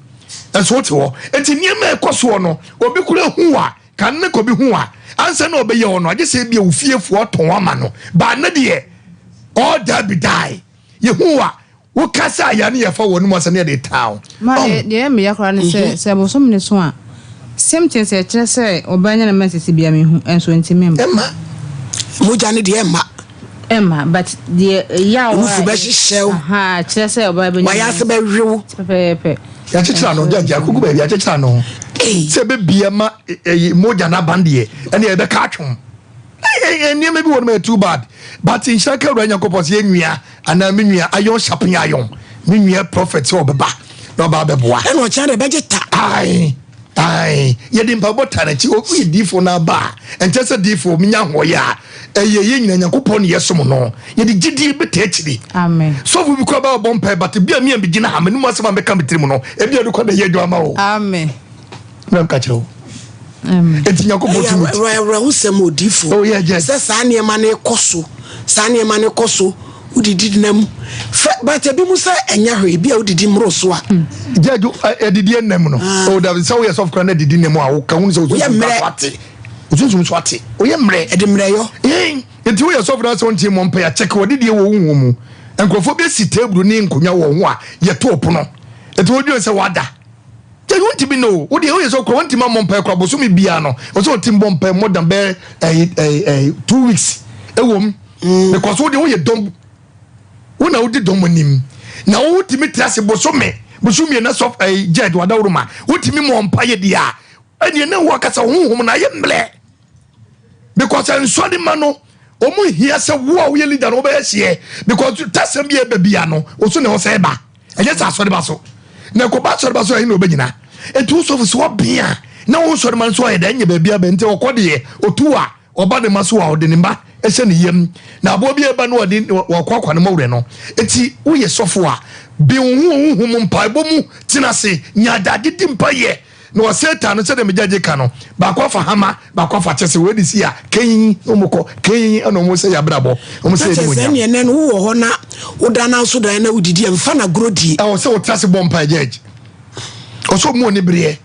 nso wote hɔ nti nneɛma a ɛkɔ soɔ no obi kura hu a kan ne kɔbi hu a ansa na ɔbɛyɛ hɔ no agye sɛ ebia wo fiefoɔ atɔn ama no baa ne deɛ all that be die yɛhu a woka sɛ ayɛ ne yɛfa wɔ no mu asɛ ne yɛde taa wo. Ma deɛ ɛyɛ meya koraa ne sɛ sɛ bosom ne so a symptoms a ɛkyerɛ sɛ ɔbaa nya ne menses bia mehu nso ntumi mma. Ɛmma mogya no deɛ ɛmma. Ɛmma but deɛ yaw a. Nufu bɛhyehyɛ wo. Ahaa kyerɛ sɛ ɔbaa bɛnya. Wayɛ ase bɛwe wo. Pɛpɛɛpɛ. Yɛakyekyere ano gyagye akogu baabi yɛakyekyere ano sɛ ɛbɛbia ma ɛyi mogya no aban deɛ ɛne ɛbɛka atwom nneɛma bi wɔ no ma yɛ too bad but nhyira ka awura nyankopɔn sɛ yɛnwia anaa me nua ayɔn hyapen ayɔn me nua prophet sɛ ɔbɛba na ɔba abɛboa ɛna ɔkyɛn de bɛgye ta ae ae yɛde mpaebɔ ta n'akyi woyɛ diifo no aba a ɛnkyɛ sɛ diifo menya ahoɔyɛ a ɛyɛ yɛ nyina nyankopɔn ne yɛsom no yɛde gyidie bɛta akyiri Amen. sɔfo bi kora bɛbɔ mpae but bi a me a megyina ha m'anim asɛm a mɛka me tirim no ebi a de kɔ na ɛyɛ adwuma ma wo Amen. na mka kyerɛ wo enti nyankopɔn tumi ti awerɛhosɛm odifo oh, yeah, yeah. sɛ saa nneɛma no kɔ so saa nneɛma no kɔ so wodidi nam fɛ but ebi mu sɛ ɛnyɛ hwee ebi a wodidi mmoro so a. Judge adidi nam no ah. o dabi sɛ woyɛ sɔfo kora na adidi nam a woka hu sɛ osunsum so ate osunsum so ate woyɛ mmerɛ ɛde mmerɛ yɔ nti woyɛ sɔfo na sɛ wontie mmɔ mpa yɛakyɛke wɔde deɛ wɔ wo mu nkurɔfoɔ bi asi table ne nkonnwa wɔ ho a yɛto pono nti wodwen sɛ wada. wontumi no wo deɛ woyɛ sɛ ɔkora wontumi ammɔ mpae kora bosome biara no ɔsɛ ɔtim bɔ mpae more than bɛɛ ɛyi ɛyi ɛyi 2 weeks ɛwɔ mu because wo deɛ woyɛ dɔm wo na wodi dɔm anim na wotumi te ase bosome bosome na sɔf ɛyi judge wadaworo ma wotumi mmɔ mpaeɛ deɛ a ɛneɛ ne wo akasa honhom no ayɛ mmerɛ because nsɔre ma no wɔn hia sɛ wo a woyɛ leader no wobɛyɛ hyeɛ because tasɛm bi a ɛba bia no wo so na ɛwɔ sɛ ɛba ɛnyɛ sɛ asɔre ba so na ɛkɔba asɔre ba so ɛhe na ɔbɛgyina ɛnti wo sɔfo sɛ wɔbea na wo nsɔre ma nso ayɛ dɛ ɛnyɛ baabi abɛ nti ɔkɔ deɛ ɔtu a ɔba ne ma so a ɔde ne mma ɛhyɛ ne yam na aboa bi ɛba no ɔde wɔkɔ akwa ne mɔwerɛ no ɛti woyɛ sɔfo a bi wo ho honhom mpaebɔ mu tena ase nya adagye di mpayɛ Na wɔ Satan no, sɛdeɛ me gyagye ka no, baako afa hama, baako afa kyɛ sɛ wei de si a, kɛn na wɔn kɔ, kɛn ɛna wɔn sɛ yabrabɔ, wɔn sɛ ɛni wɔnyam. Sɛ ɛnɛ no wowɔ hɔ na woda na so dan na wodidi a, mfa na gorɔ die. Ɛwɔ sɛ wotra se bɔ mpae gyɛgye. Ɔsɛ ɔmu ɔne bereɛ.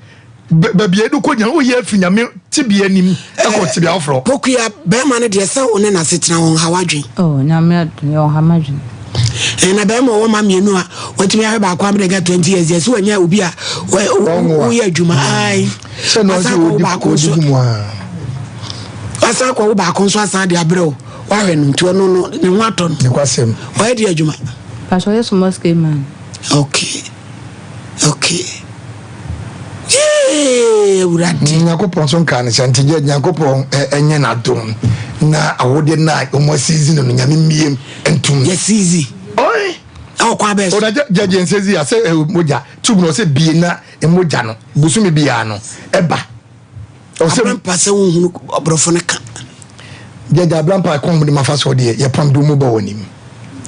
Baabi a edu kɔ gyina, woyɛ afi nyame tebea anim ɛkɔ tebea foforɔ. Pokuya, bɛrima no deɛ sɛ wo ne n'asetena ɔnha w'adwen. Oh, nyame adom, yɛ ɔnha m'adwen. Na bɛrima ɔwɔ ma mmienu a watumi ahwɛ baako amena nya 20 years deɛ sɛ wanya obi a woyɛ adwuma ai asan akɔwo baako nso asan akɔwo baako nso asan de abrɛ wo wahwɛ no nti ɔno no ne ho atɔ no ɔyɛ de adwuma. Pastor ɔyɛ small scale man. Okay. Okay. Yee Awurade. Nyankopɔn nso nkaa no sɛ nti gye Nyankopɔn ɛnyɛ n'adom na awodeɛ no a wɔn asizi no no Nyame mmiem ntum. Yɛ sizi. Ɔe. Ɛwɔ kwan bɛɛ so. Ɔna gye gye nsɛ zi asɛ ɛ mogya tube no ɔsɛ bie na mogya no bosome biara no ɛba. Ɔsɛ Abrampa sɛ wohunu ɔborɔfo no ka. Gyagya Abrampa kɔn mu de mafa soɔ deɛ yɛpam de mu bɔ wɔ anim.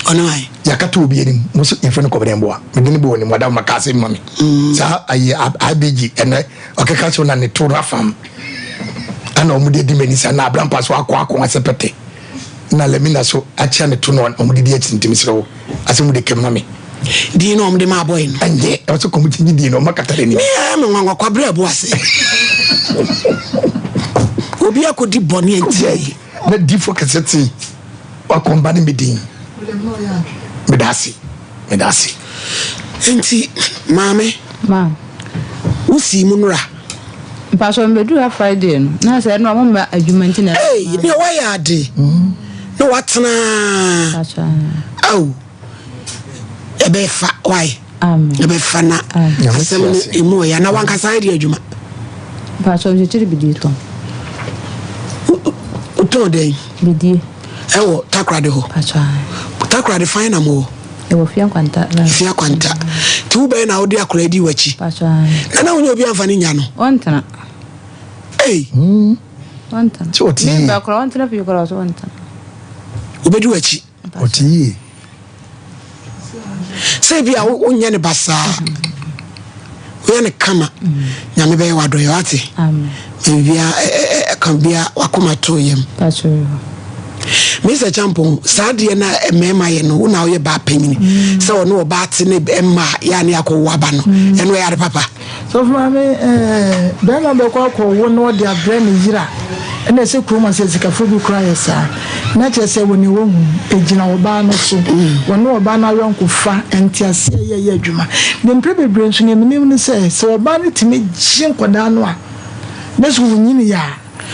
Ɔno ayi. Yɛakata obi anim mo so yɛfrɛ no kɔbɛdɛn boa mede ne bɔ wɔ anim wada ma kaa sɛ ma me. Mm. Saa ayi IBG ɛnɛ ɔkeka so na ne to no afam ɛna wɔn de adi m'ani sa na Abrampa so akɔ akɔ asɛ pɛtɛ na Lamina so akyia ne to no wɔn de di akyiri ntumi serɛ wo asɛ mu de kɛm ma me. Din na wɔn de ma abɔe no. Ɛnyɛ ɛwɔ sɛ kɔm kyingye din na wɔn akata n'anim. Mi yɛ mi nwanwa kwabrɛ ɛbo ase. Obi akɔdi bɔne nti. Na difo kɛse te wakɔmba ne me din. Meda ase meda ase. Nti maame. Ma. Wosii mu nora. Mpatsɔ mbeduru ha Friday no na sɛ ɛno a mo mma adwuma nti na. Ee nea wayɛ ade na watena. Mpatsɔ. Aw. Ɛbɛfa why? Ɛbɛfa na asɛm no emu ɔya na wankasa ayɛ de adwuma. Mpatsɔ nkyekyere bidie tɔn. Wotɔn dɛn? Bidie. Ɛwɔ Takoradi hɔ. Mpatsɔ. Takoradi fan na mo wɔ. Ɛwɔ fia kwanta. Fia kwanta. Ti wo bɛyɛ na wode akora di w'akyi. Mpatsɔ. Na na wonyɛ obi amfa ne nya no. Ɔntena. Ei. Ɔntena. Sɛ ɔte yie. Mi ba kora ɔntena fie kora ɔsɛ ɔntena. Obedi w'akyi. Ɔte yie. Sɛ bi a wonyɛ no basaa, woyɛ no kama, Nyame bɛyɛ w'adɔyɛ wate. Bibia ɛka bia wakoma to yam. Mr. Champon, saa deɛ na mmarima yɛ no, wo na woyɛ baa panyini. Sɛ ɔne ɔbaa te ne mma yɛ a ne akɔwo aba no, ɛno ɛyɛ ade papa. Sɔfo maame eh, bɛrima bɛkɔ akɔwo na ɔde abrɛ ne yere a, ɛna ɛsɛ kurom ase asikafo bi koraa yɛ saa. Na kyerɛ sɛ wɔ nea wɔhu, egyina ɔbaa no so. Wɔne ɔbaa no ayɔnkofa, nteaseɛ yɛ yɛ adwuma. Na mprɛ bebree nso nea menim ne sɛ, sɛ ɔbaa no tumi gye nkwadaa no a, na sɛ wɔnyini a,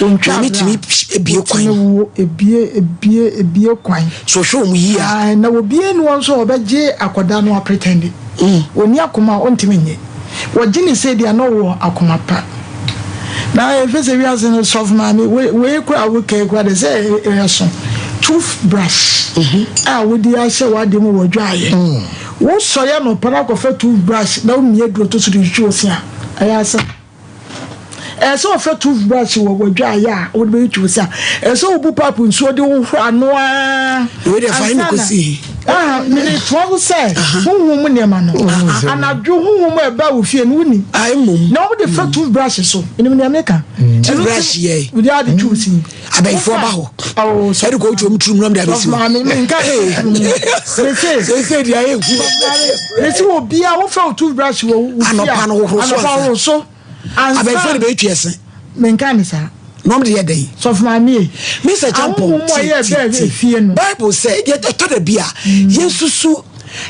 Ontwa Maame abira. tumi ebie kwan. Otumi wo ebie ebie ebie kwan. So ɔhwɛ wɔn yie a. Ae na obie ni hɔ nso a ɔbɛgye akwadaa no apretɛnde. Onni akoma a ɔntumi nnye. Wɔgye no sei deɛ a na ɔwɔ akoma pa. Na efi sɛ wiase no sɔfo maame wei wei koraa a woka yi koraa deɛ sɛ ɛso. Tooth brush a wode ahyɛ w'adeɛ mu wɔ dwaeɛ. Wosɔre anɔpa na akɔfa tooth brush na womia duro to so de twitwi wo se a, ɛyɛ asɛm. Ɛsɛ sɛ wɔfa toothbrush wɔ w'adwaeɛ a wode bɛyi twi wo se a. Ɛsɛ sɛ wobu pipe nsuo de hohoro ano ara. Wei deɛ fa ne kɔsi he. Mede toa so sɛ honhom mu nneɛma no, anadwo honhom a ɛba wo fie no wonim. Na wɔde fa toothbrush so. Menim nea meka. Toothbrush yɛ. Wode ade twi wo se. Abayifoɔ ba hɔ. Ɛde kɔ wotwa wɔn turum na wɔde abɛsi hɔ. Maame menka Sese deɛ ayɛ hu. Mesi wɔ bia wofa wo toothbrush wɔ wo fie. Anɔpa no hohoro so ansa. Anɔpa hohoro so. Ansa. Abayifoɔ de bɛtwi ɛse. Menka ne saa. Na wɔn de yɛ dɛn? Sɔfo maame e. Mr. Champon ti ti ti. Bible sɛ ɛtɔ da bi a yɛn susu.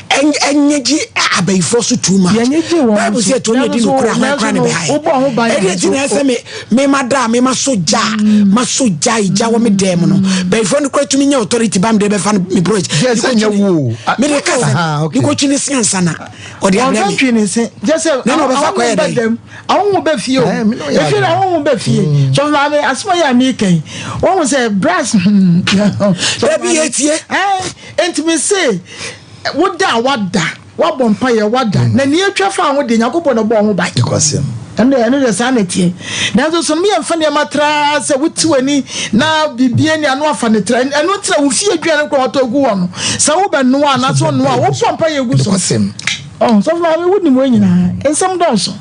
Ɛnyɛ gye abayifoɔ so too much. Bible sɛ ɛtɔ ne di no kora hwan kora ne bɛha yɛ. Ɛdeɛ ti na ɛsɛ me me ma da me ma so gya ma so gya gya wɔ me dɛm mu no. Bayifoɔ no kora tumi nya authority ba me de bɛfa me bro. Gye sɛ nyɛ wo. Me de ka sɛ me kɔ twi ne se ansa na ɔde abrɛ me. Wɔn twi ne se. Gye sɛ na na ɔbɛfa kɔ yɛ dɛ. Ahohu bɛ fie o. Efi na ahohu bɛ fie. Sɔfo maame asɛm yɛ a mi kɛn. Wɔn sɛ brass. Dabi yɛ tie. Ɛɛ ntumi se woda a wada wabɔ mpa yɛ wada mm. na nea atwa fa ho deɛ Nyankopɔn na ɔbɔ ho ban. Ɛno deɛ ɛno deɛ saa na ɛteɛ. Nanso so no yɛ mfa nneɛma traa sɛ wote w'ani na biribi ani ano afa ne tra ɛno ntina wo fie aduane kora wɔtɔ gu hɔ no sɛ wobɛnoa anaasɛ ɔnoa a wobɔ mpa yɛ gu so. Ɔho sɔfo maame wo nim wei nyinaa nsɛm dɔɔso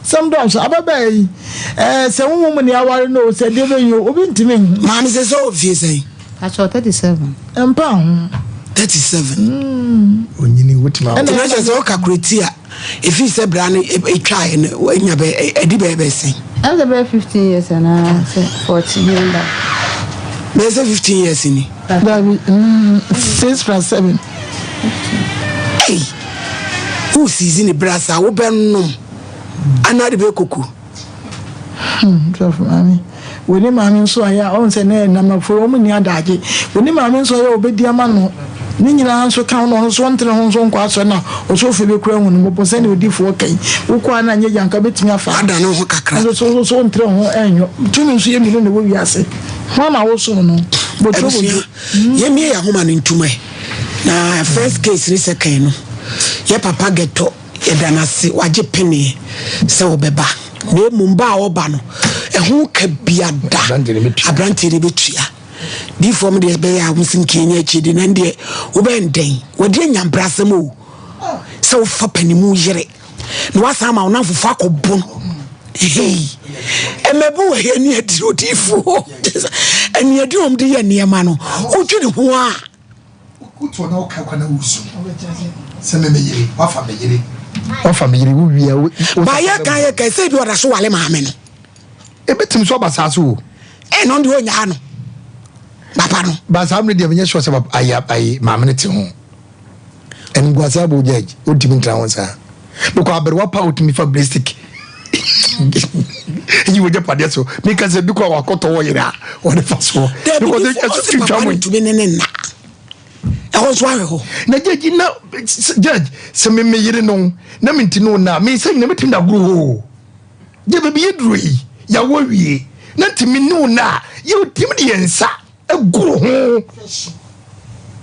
nsɛm dɔɔso ababaa yi ɛɛ sɛ honhom mu ne aware no o sɛ deɛ bɛyi o obi ntumi nhu. Maame sɛ sɛ ɔwɔ fie sɛn. Pakyɛw 37. Ɛmpa ho. 37. Mm. Onyini wotumi awo. Ɛna kyerɛ sɛ ɔka kureti a efi sɛ bra no etwaeɛ no wanya bɛ ɛdi bɛyɛ bɛ sɛn. Ɛna sɛ bɛyɛ 15 years anaa sɛ 14 years ba. Bɛyɛ sɛ 15 years ni. Dabi, 6 plus 7. Ei, wo season bra saa wobɛnom anaa de bɛyɛ koko. Hmm, sɔfo maame. Woni maame nso ayɛ a ɔn sɛ ne namafo wɔn nni adagye. Woni maame nso ayɛ a obedi ama no. Ne nyinaa nso ka ho na ɔno nso ɔntene ho nso nkɔ asɔre na ɔsɔfo bi kura hu no mmɔbɔ sɛnea odifoɔ ka yi. Wokɔ a na anyɛ yie anka bɛtumi afa. Ada ne ho kakra. Nso so so ɔntere ho ɛnyɔ. Tumi nso yɛ mmienu na ɛwɔ wiase. Hwan na wosom no? Boturo Abusua, bodwo. yɛmmie yɛn ahoma no ntom ɛ. Na first case ne second no, yɛ papa gɛtɔ, yɛda no ase, wagye peneɛ sɛ ɔbɛba. Na mmom ba a ɔba no, ɛho ka bia da, aberanteɛ no bɛtua. Diifoɔ mo deɛ ɛbɛyɛ a wɔn si nka ɛnya akyire di, na ɛndeɛ wobɛyɛ no dɛn? Wɔde anya mbrasɛm o, sɛ wofa panimu yere. na wasan ama wo namfofo akɔbo no hei ɛmɛbo wɔ yɛ ne adi odiifoɔ ɛne adi wɔn de yɛ nneɛma no wodwene ho a wotoɔ na woka kwa na wosu sɛ me meyere wafa me yere wafa me yere wowia baayɛ kan yɛ kan sɛ bi ɔda so wale maame no ebɛtumi so aba saa so o ɛno deɛ ɔnyaa no papa no ba saa mmerɛ deɛ menyɛ sure sɛ ayi maame no te ho Animguase abɔ judge wontumi ntra ho saa mekɔ aberewa pa wotumi fa blistic yi wɔ gyapadeɛ so meka sɛ bi kɔ a wakɔtɔ wɔ yere a wɔde fa soɔ because ɛso twitwa mu ntumi ne ne nna ɛhɔ nso ahwɛ hɔ na judge na judge sɛ me me yere no na menti no na me sɛ nyina mɛtumi da agorɔ hɔ gye baabi yɛ duro yi yɛawɔ wie na ntumi ne wo na a yɛtumi de yɛn nsa Goro ho.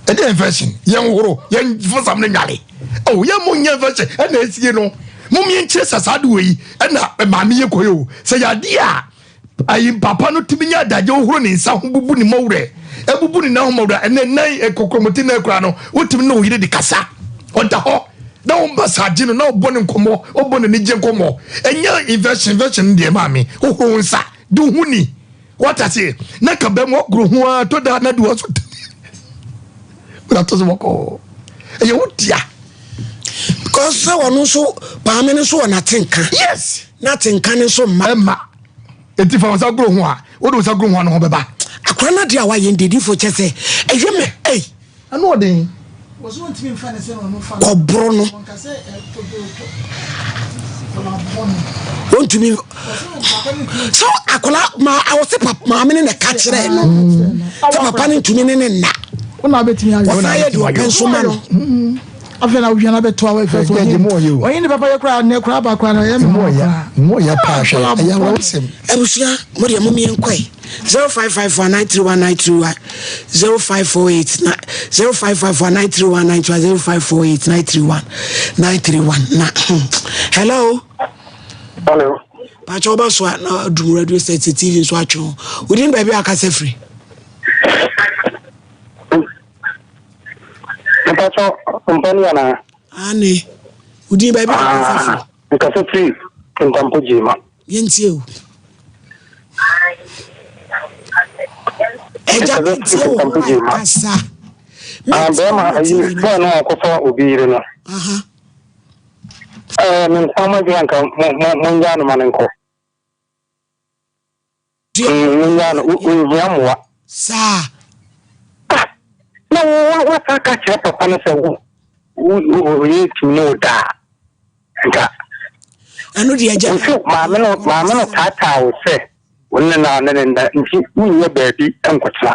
Ɛdeɛ infection yɛn horo yɛn fosam ne nwale. Oh yɛn mo nyɛ infection ɛna esie no. Mo mi nkyerɛ sɛ saa de wɔ yi ɛna maame yɛ kɔ yi o. Sɛ yadeɛ a ayi papa no tumi nya adagye ohoro ne nsa ho bubu ne mɔwerɛ ebubu ne nan ho mɔwerɛ ɛnɛ nan kɔkɔrɔmɔti nan kura no wotumi ne oyere de kasa ɔda hɔ na wɔn massage no na ɔbɔ ne nkɔmɔ ɔbɔ n'anigye nkɔmɔ ɛnyɛ infection infection deɛ maame hohoro nsa de ho ni. Wate aseɛ? Na ka bɛm ɔgoro ho ara tɔ da na de waso wona to so bɔkɔɔ. Ɛyɛ wo dea. Because sɛ ɔno nso paame no nso wɔ n'atenka. Yes. N'atenka no nso mma. Ɛmma. Eti fa wo nsa goro ho a, wode wo nsa goro ho a no ho bɛba. Akora no adeɛ a wayɛ ndedifo kyɛ sɛ ɛyɛ me ei. Ano ɔden. Kɔboro no. Wɔntumi sɛ akwadaa ma awɔse papa maame ne na ɛka kyerɛ no sɛ papa no ntumi ne ne nna. Wɔsan yɛ deɛ ɔpɛ nso ma no. Afei na wia na bɛto awɔ ɛfɛ so ɔnye ne papa yɛ koraa ne koraa ba koraa na ɔyɛ me koraa. Mo yɛ paa hwɛ ɛyɛ awɔsɛm. Abusua mo deɛ mo mmiɛ nkɔe. 0554 931 931 0548 na 0554 931 931 0548 931 931 na hmm. hello. Hello. Pàtó ọba so a na dum radio set TV nso atwe ho. Wodi ne baabi a akasa firi. Mpatɔ mpani anaa? Ane. Wodi baabi a akasa firi. Nkasa firi Ntampo Gyima. Yɛntie o. Ɛgya mentie wo kasa. Ah, bɛrima ayi bɛɛ no akɔfa obi yere no. Ɛɛ me nko ama dwe anka mo mo mo ngyaa no ma no nkɔ. Mo ngyaa no ohia mmoa. Saa. Ah, na wo wa wa ka kyerɛ papa no sɛ wo. wo yere tumi ne wo da a, nka. Ɛno deɛ agya. Nso maame no maame no taataa wo sɛ wo ne na ne ne nda nti wonyɛ baabi nkɔtena.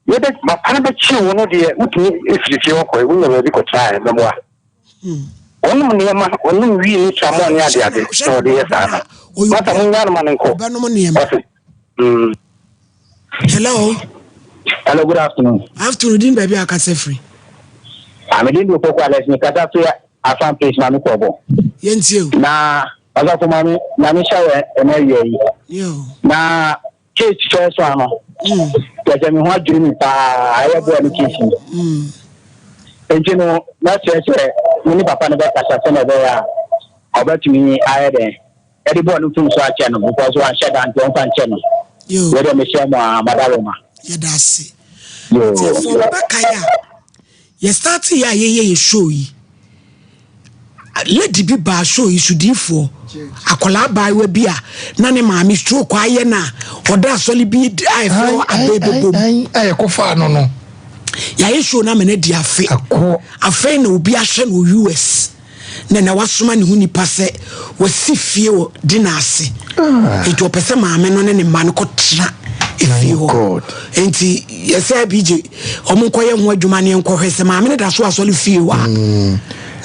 Yɛbɛ papa no bɛkyere wo no deɛ wotumi firi fie hɔ kɔe wonya baabi kɔtena a ɛbɛboa. Wɔnom nneɛma wɔnom wii ne tramɔɔ ne adeade na wɔde yɛ saa no. Masa monyaa no ma no nkɔ. Ɔbɛnom nneɛma. Ɔse. Mm. Hello. Hello, good afternoon. Afternoon, din baabi a akasa firi. Amedin ah, de Opoku Alex, me kasa firi Afan Place, Maame Kɔbɔ. Yɛntie o. Na ɔsɔfo maame, maame hyɛ wɔ ɛnɛ awia yi. Na case first one no, mm. kyerɛ sɛ me ho adwiri me paa, ɛyɛ boa ne case yi. Mm. Nti no, mɛsrɛ sɛ me ne papa no bɛkasa sɛnea ɛbɛyɛ a ɔbɛtumi ayɛ dɛn ɛde bɔɔ no mfomso akyɛ no because wanhyɛ da nti ɔmfa nkyɛ no. Wei deɛ mehyɛ mo a mada roma. Yɛda ase. Tiɛfoɔ mobɛkae a yɛ starte yɛ a yɛyɛ yɛ show yi lady bi baa show yi so diifoɔ akwadaa abaayewa bi a na ne maame stroke ayɛ na ɔda asɔle bi a ɛfrɛ hɔ abɛɛbɛbom a yɛkɔfaa no no yɛayɛ show no ama no adi afe afei na obi ahyɛ no wɔ US na na wasoma ne ho nipa sɛ wasi fie wɔ dina ase ah. nti ɔpɛ sɛ maame no ne ne mma no kɔtena efie hɔ nti yɛsɛ abigye ɔmo nkɔyɛ ho adwuma ne nkɔhwɛ sɛ maame no da so asɔre fie hɔ a mm.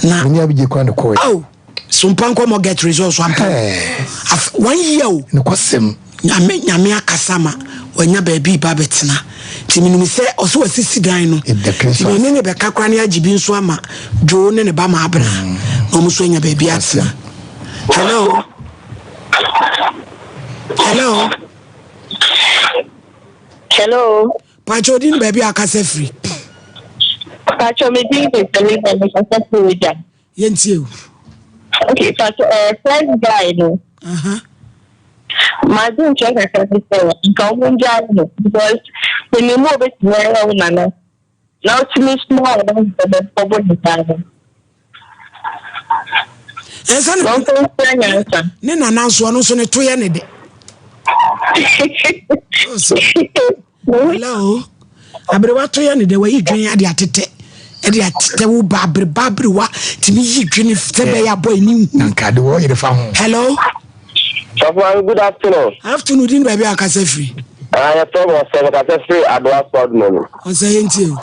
na ne abigye kora ne kɔɛ oh sompa nkɔmɔ get results ampa one year o nokwasɛm Nyame Nyame akasa ma wanya baabi ba bɛtena nti menim sɛ ɔsɛ wasisi dan no nti me ne ne bɛka kora ne agye bi nso ama Joe ne ne ba ma abena na ɔmo nso anya baabi atena. Hello Hello Hello. Pakyɛ odi ne baabi a akasa firi. Pakyɛ me din de Selina me kasa firi Wagya. Yɛntie o. Okay, but uh, first guy no. Uh-huh. My dream check kakra bi sɛ nka wɔn ngyae no because ɛni mu obetumi ayɛ wo nana na otumi soma wɔn na wɔn bɛbɔ ne saa no. Ɛnsa ne wɔn nsa nyansa. Ne nana nso ɔno nso ne to yɛ ne de. Hello. Aberewa to yɛ ne dɛ wayi dwen ade atetɛ ɛde atetɛ wo ba abereba aberewa tumi yi dwene sɛ bɛyɛ abɔ ani hu. Na nka de wɔ yere fa ho. Hello. Sɔfo good afternoon. Afternoon di ni baabi a akasa firi. Ah, yɛ fɛ wɔ sɛ kasa firi Adoa Sɔdmo no. Ɔsɛ yɛn ti o.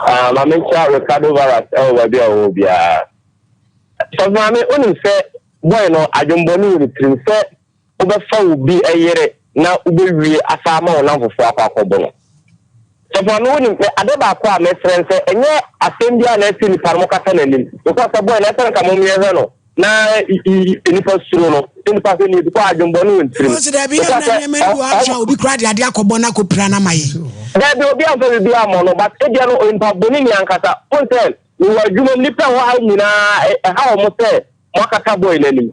Ah, maame nkyia Ricardo Varas ɛwɔ baabi a ɔwɔ biara. Sɔfo maame, onim sɛ boy no adwembɔne wɔ ne tirim sɛ wobɛfa obi yere na wobɛwie asa ama wo namfofoɔ akɔ akɔbo no. Sɔfo Maame wonim sɛ adeɛ baako a mesrɛ ne sɛ ɛnyɛ asɛm biara na ɛsɛ nipa no mokasa n'anim because sɛ boy no ɛsɛ nka mommyɛhwɛ no na nipa suro no sɛ nipa sɛ nie because adwembɔne wɔ ntirim. Because daabi yɛ na nneɛma bi wɔ ahwɛ a obi kura de adeɛ akɔbɔ no akɔpira no ama yɛ. Daabi obi amfa biribi ammɔ no but ebia no onipa bɔne ni ankasa. Wohu sɛ mewɔ adwuma mu nipa ɛwɔ ha nyinaa ɛha wɔn sɛ moakata boy no anim.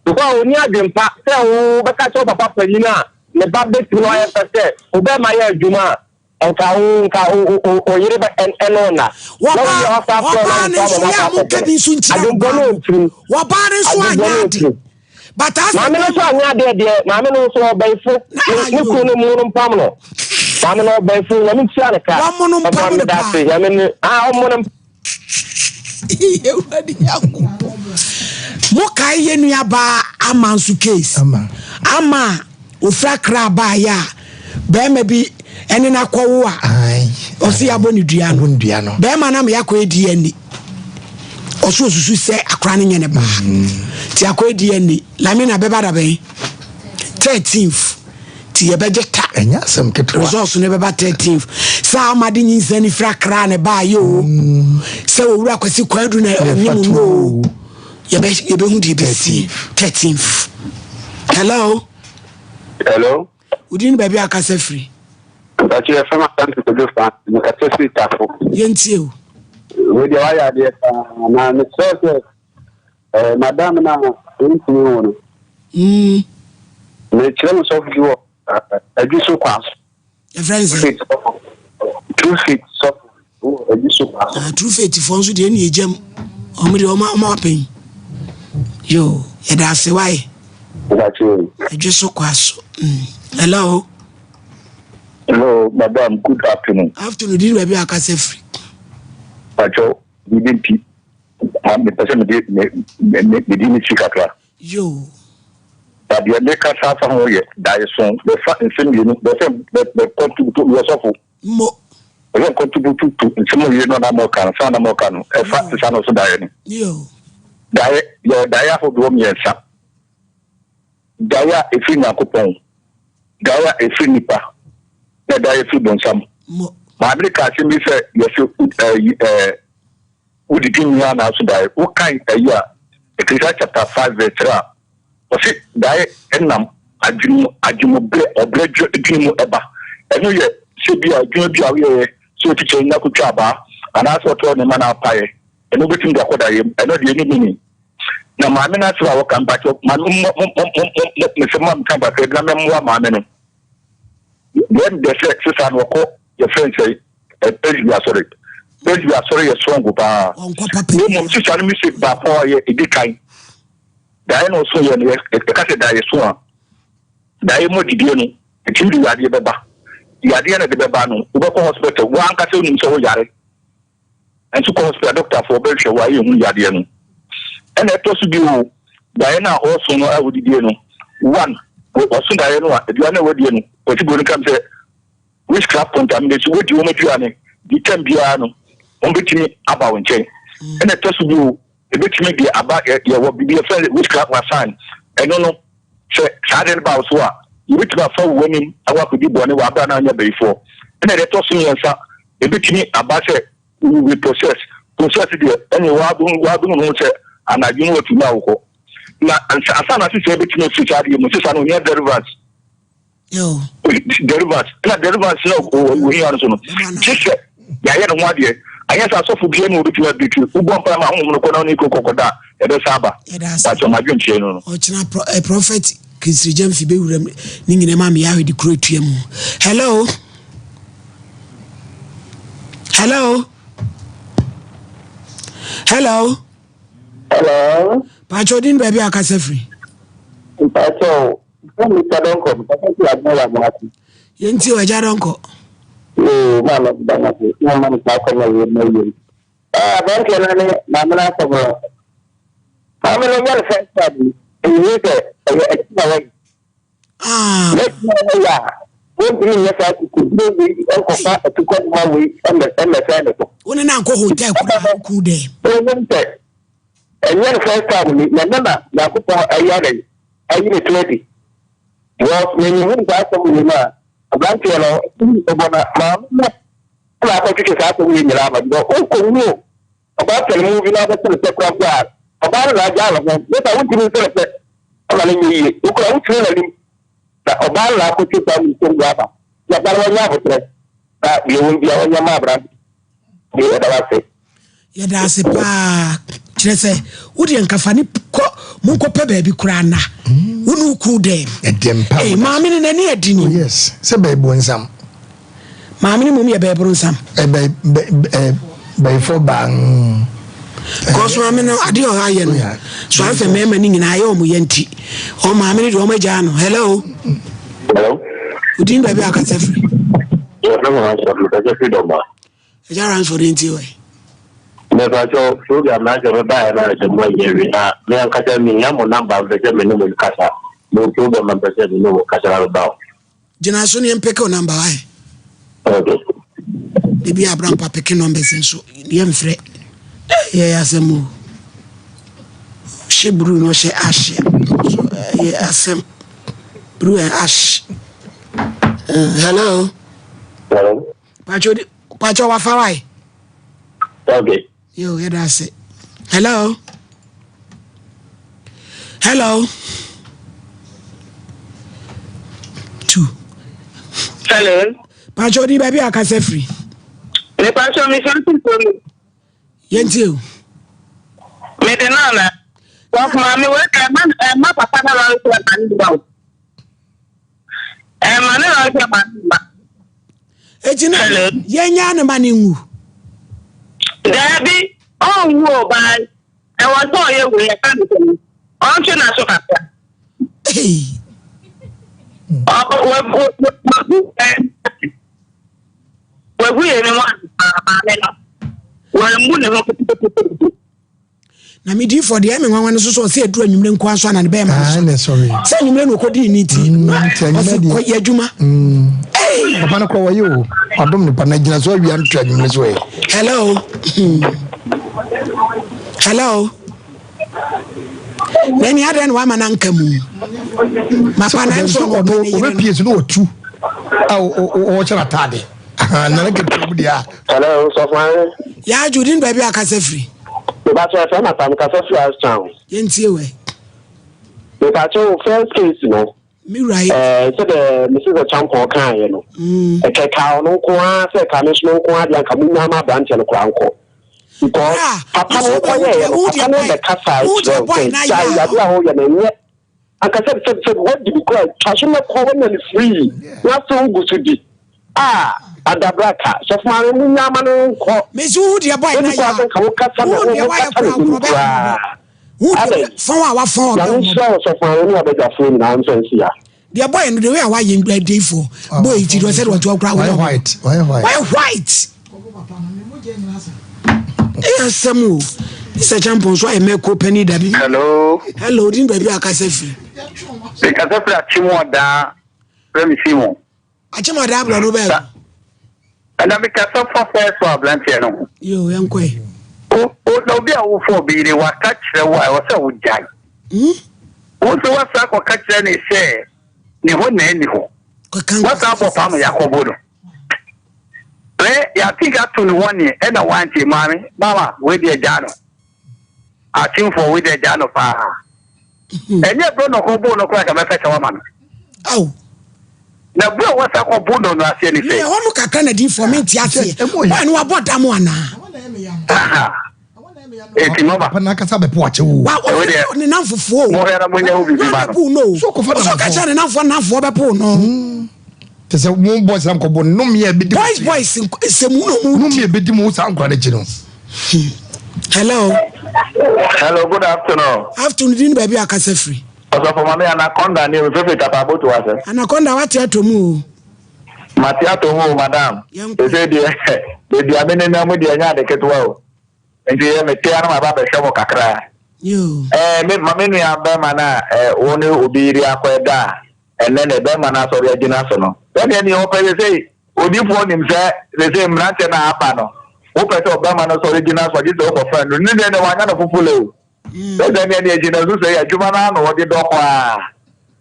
Because ɔnni adwene pa sɛ wobɛka kyerɛ wo papa panyin a ne ba bɛtumi no ayɛ fɛ sɛ wo bɛrima yɛ adwuma a nka wo nka wo yere bɛ ɛne wo nna. Na woyɛ ɔsa frɛ na Wɔbaa no nfa nso mo yɛ a maka monka bi nso nkyerɛ Adwembɔ ɔbaa no no. ntirim. Wɔbaa no nso Adwembɔ anyɛ no ade. ntirim. But asɛ Maame no nso anyɛ adeɛ deɛ maame no nso ɔbɛnfo ne kunu no mu no mpam no. Maame no ɔbɛnfo nyame ntua ne ka. Wɔn no mpam no paa. Nyame ne ah ɔmo no Awurade Nyankopɔn. Mokae yɛ nuabaa Ama nso case. Ama a ofiri Accra baayɛ a bɛrima bi ɛne no akɔwo a ɔse yɛabɔ ne dua no. Bɛrima no ama yɛakɔyɛ DNA. Ɔso osusu sɛ akora no nyɛ ne baa. Mm. Nti akɔyɛ DNA. Lamina bɛba da bɛn? 13th. Nti yɛbɛgye ta. Ɛnyɛ asɛm ketewa. Results no bɛba 13th. Sɛ ama de nyinsɛn no firi Accra na ɛbaayɛ o. Mm. Sɛ owura Kwasi Kwadu na ɔnye mu no o. Yɛbɛ yɛbɛhu deɛ ɛbɛsi 13th. Hello. Hello. Wodi ne baabi a akasa firi. Mpakyɛ yɛfrɛ me Asante Kojo Francis, mekasa firi Tafo. Yɛntie o. Wei deɛ wayɛ adeɛ paa na mesrɛ sɛ Eh, madam no a ɔntumi nwo no. Mm. Mekyerɛ mo sɔfo bi wɔ adwi so kwa so. Yɛfrɛ no sɛ? True faith sɔfo wɔ adwi so kwa so. Ah, true faith foɔ nso deɛ ɛne ɛgya mu. Wɔn deɛ wɔn wɔn apɛn. Yo, yɛda ase wae. Adwi so kwa so. Mm. Hello. Hello, madam. Good afternoon. Afternoon. Di baabi a akasa firi. Pacho. Biribi nti, mepɛ sɛ mede me me me me din no si kakra. Yoo. Na deɛ mekasa afa ho yɛ daeɛso. Bɛfa nsɛm mmienu, bɛsɛ bɛ bɛ contribute, meyɛ sɔfo. Mo. Bɛsɛ contribute to nsɛm mmienu a na mɔka no, saa na mɔka no, ɛfa sesa no so daeɛ no. Yoo. Daeɛ, yɛwɔ daeɛ ahodoɔ mmiɛnsa. Daeɛ a ɛfiri Nyankopɔn, daeɛ a ɛfiri nnipa, na daeɛ a ɛfiri bonsam. Mo. Maame no kaa asɛm bi sɛ yɛsɛ ɛɛ ɛɛ wodidi nni anaa so daeɛ. Wokan ayi a, Ecclesiastes chapter 5 verse 3 a, ɔse daeɛ ɛnam adwene mu, adwene mu brɛ, ɔbrɛ dwene mu ɛba. Ɛno yɛ sɛ bi a adwuma bi a woyɛyɛ sɛ otikya yi akotwa abaa anaasɛ ɔtɔɔ ne ma no apaeɛ, ɛno wobɛtumi de akɔ daeɛ mu. Ɛno deɛ ɛni meaning. Na maame no asɛm a wɔka mpakyɛ maame mo mo mo mo mo mesɛ mo a meka kakra bi na mɛmmoa maame no. Deɛ ɛmdɛ sɛ sesa no ɔkɔ yɛfrɛ no sɛ Presby asɔre. Presby asɔre yɛ strong paa. Na mmom sesa no mistake baako a ɔyɛ ɛdi kan. Daeɛ na ɔso yɛ no yɛka sɛ daeɛ so a daeɛ mu adidie no ɛtumi de yadeɛ bɛba. Yadeɛ na de bɛba no wobɛkɔ hospital woankasa wonim sɛ woyare. Nso kɔ hospital dɔktafoɔ bɛhwɛ wo ayɛ hu yadeɛ no. Ɛna ɛtɔ so bio daeɛ no a ɔso no a wodidie no one ɔso daeɛ no a aduane a wadie no Kwasi Broni kam sɛ witchcraft contamination wodi wɔn aduane di tam biara no wɔn bɛtumi aba wo nkyɛn. Ɛna ɛtɔ so bio ebɛtumi de aba yɛwɔ biribi yɛfrɛ witchcraft asan ɛno no sɛ saa adeɛ no ba wo so a yɛbɛtumi afa wo anim awɔ akɔdi bɔne wɔ abra no anyɛ bayifoɔ. Ɛna deɛ ɛtɔ so mmiɛnsa ebɛtumi aba sɛ you will be possessed. Possessed deɛ ɛne w'adom ho sɛ anadwo no watumi awokɔ. Na ansa na sesɛ bɛtumi afiri saa adeɛ mu sesa no ohia deliverance. Deliverance na deliverance na ohia no so no gye sɛ yɛayɛ ne ho adeɛ anyɛ sɛ asɔfo bia ne wɔbɛtumi abirikiri wobɔ mpa ma honhom no kɔ na wone kuro kɔkɔda a ɛbɛsa aba. Pakyɛ madwenkyerɛ no no. Ɔkyena eh, prophet Kinsiri Gyamfi bɛwura mu ne nyina ma meyɛ ahwɛ de kuro atua mu. Hello. Hello. Hello. Hello. Pakyɛ odin baabi a akasa firi. Mpakyɛ o, Mr. Donkor, mpakyɛ ti adwuma wɔ Amoako. Yɛn ti o, Agya Donkor. Yoo, maa ma da na se, na ma no saa kɔma wei ma yie. Ɛɛ, aberanteɛ no ne maame no asɛm no, maame no nyɛ no first time, ɛyɛ sɛ ɛyɛ akyi na wɔyɛ. Ah. N'akyi na wɔyɛ a, wɔntumi nyɛ saa kukuduro wei nkɔfa atukɔdoma wei mmɛsɛn ne so. Wo ne no ankɔ hotel koraa, wokuu dɛn? Ɛnyɛ sɛ ɛnyɛ no first time ni, na ɛnɛ na Nyankopɔn ayi adɛn, ayi ne to adi. Because menyehuu saa asɛm wei no a, aberanteɛ no ɔbɔ na maame no na akɔtwetwe saa asɛm wei nyinaa ma because wokɔhu o ɔbaa pɛ no mu bi na abɛsɛ no sɛ kora mpo a ɔbaa no na agyaa ne ho ne sa wontumi nsɛ no sɛ ɔma no nyɛ yie wokora wotumi n'anim na ɔbaa no na akɔtwe saa nsɛm wei aba na ɔbaa no wanya aboterɛ na deɛ wɔn bia wɔnyɛ ma aberante deɛ yɛda wase. Yɛda ase paa. Kyerɛ sɛ wodeɛ nka fa ne kɔ monkɔpɛ baabi koraa nna. Wo ne wo kunu dɛm. Ɛdeɛ mpa Ee maame no n'ani adi ni. Oh yes sɛ bɛɛbo nsam. Maame no mmom yɛ bɛɛboro nsam. Ɛbɛ bɛ ɛ bɛyifo baa mm. Kɔso maame no adeɛ ɔha yɛ no so asɛ mmarima no nyinaa ayɛ wɔn yɛ nti wɔn maame no deɛ wɔn agyaa no hello. Hello. Odin baabi akasa firi. Yɛ fɛ mo Ransford mekasa firi Dɔma. Agya Ransford nti wɛ. Mepakyɛw program no asɛ mebaeɛ no ayɛ sɛ moayɛ awie na me ankasa mehia mo number mpɛ sɛ me ne mo kasa mewɔ program a mpɛ sɛ me ne mo kasa na meba hɔ. Gyina so ne yɛmpeke wo number wae. Okay. Ebi abrampa peke numbers nso yɛmfrɛ. Yɛyɛ asɛm o. Hyɛ blue na ɔhyɛ ash nso ɛyɛ asɛm. Blue and ash. Uh, hello. Hello. Pacho pacho wafa wae. Okay. Yo, yɛda ase. Hello. Hello. Two. Hello. Pacho di baabi a akasa firi. Me pacho mi san ti ko mi. Yɛntie o. Mede no ana. Wɔf maame wei ka ɛma ɛma papa na lɔre sɛ ɛma ne ba o. Ɛma ne lɔre sɛ ɛma ne ba. Eti na yɛnya ne ma ne nwu. Daabi ɔnwu o baa ɛwɔ sɛ ɔyɛ wei ɛka ne sɛ ɔntwe n'aso kakra. Ɔbɔ wɔ wɔ wɔ Wagu yɛn anim ase paa, maame no. Wammu ne ho ketekete. Na me diifoɔ deɛ ɛme nwanwa no so sɛ ɔsɛ ɛduru anwummerɛ nkoa so ana ne bɛɛma no so sɛ anwummerɛ na ɔkɔdii ne ti mm, ɔsɛ kɔyɛ adwuma mm. Papa no korɔ wɔyɛ o ɔdom nipa na gyina so awia nto anwummerɛ so ɛ. Hello, hello. Na ɛne adɛn na wama no anka mu mapa na nso ɔno ɔbɛpie so na ɔtu a ɔhyɛ n'ataade nana ketewa mu deɛ a. Hello, sɔfo. Yaa Judy baabi a kasa firi. Mepakyɛ ɛfɛ na tam kasa firi Ashtown. Yɛntie wɛ. Mepakyɛ wo first case no. Me wura yi. Ɛɛ sɛdeɛ Mrs. Acheampong kaeɛ no. Ɛkɛ kaa ɔno nko ara sɛ ɛka me nso me nko ara deɛ anka mo nya ma aberanteɛ no koraa nkɔ. Because papa no wokɔyɛeɛ no papa no bɛkasa kyerɛ wo sɛ gyae yadeɛ a woyɛ no ɛnyɛ. Anka sɛ sɛ sɛ wadi bi koraa twa so na kɔ wanya no free na afei wogu so di. Ah adabraka sɔfo maame mo nya ama no nkɔ. Mesi wohu deɛ bɔe na yɛ a wohu deɛ wayɛ koraa korɔ bɛyɛ mmɔbɔ. Wohu deɛ fɔn a wafɔn ɔbɛ mmɔbɔ. Nyame nhyira wo sɔfo maame ne wabadwafoɔ nyinaa nsa nsi ha. Deɛ bɔe no the way a wayɛ adiifoɔ bɔe yi ti deɛ ɔsɛ deɛ ɔte hɔ koraa wayɛ white wayɛ white. Ɛyɛ asɛm o. Mr. Champon so ayɛ mɛko panyin dabi. Hello. Hello, din baabi a akasa firi. Mekasa firi Akyem Ɔdaa, frɛ me Simon. Akyem Ɔdaa borɔ no bɛɛ. Ɛna mekasa fa first one aberanteɛ no ho. Yo, yɛnkɔ ɛ. O, o, na obi a wofɔ obi yere waka kyerɛ wo a ɛwɔ sɛ wogyae. Hmm? Wo nso wasa akɔka kyerɛ ne sɛ ne ho na ɛni hɔ. Wasa abɔ paa ma yɛakɔbo no. Ɛ yɛate ato ne hɔ neɛ ɛna wantie maame mama wei deɛ gyaa no. Akyemfoɔ wei deɛ gyaa no paa. Ɛnyɛ berɛ na ɔkɔboo no koraa ka mɛpɛ kyɛw ama no. Aw. Na berɛ a wɔsa kɔbo no no aseɛ ne sɛ. Ɛhɔ no kakra na diifoɔ mente aseɛ. Bɔɔ no wabɔ dam anaa? Eti mama. Papa n'ankasa bɛpo akyɛ wo. Wa ɔne ne namfofoɔ o. Mohwɛ na monya ho biribi ma no. no. So kɔfa namfoɔ. Ɔsɛ ɔka kyerɛ ne namfoɔ namfoɔ bɛpo no. Hmm. Te sɛ mo boys na nkɔbɔ nnome a ɛbɛdi. Boys boys nsɛmu na ɔmo. Nnome a ɛbɛdi mo saa nkora n'akyi no. Hmm. Hello. Hello, good afternoon. Afternoon, din baabi akasa firi. Ɔsɔfo mame anaconda ne mfefe tapaboto ase. Anaconda wate atɔ mu o. Mate atɔ mu o madam. Sese deɛ baabi a me nenam mu deɛ ɛnyɛ ade ketewa o. Nti yɛ mete ano ma ba bɛhwɛ mo kakra. Ɛɛ me ma me nua bɛrima no a ɛɛ wo ne obi yere akɔ ɛda a ɛnɛ ne bɛrima no asɔre agyina so no. Sɛdeɛ neɛ ɔpɛ sese odifoɔ nim sɛ sese mmeranteɛ no a aba no wopɛ sɛ ɔbɛrima no sɔre gyina so a gye sɛ wokɔfa nnuru ne deɛ deɛ wanya no fofole o. Sɛ sɛ neɛ neɛ gyina so sɛ adwuma no ano wɔde dɔ kɔ a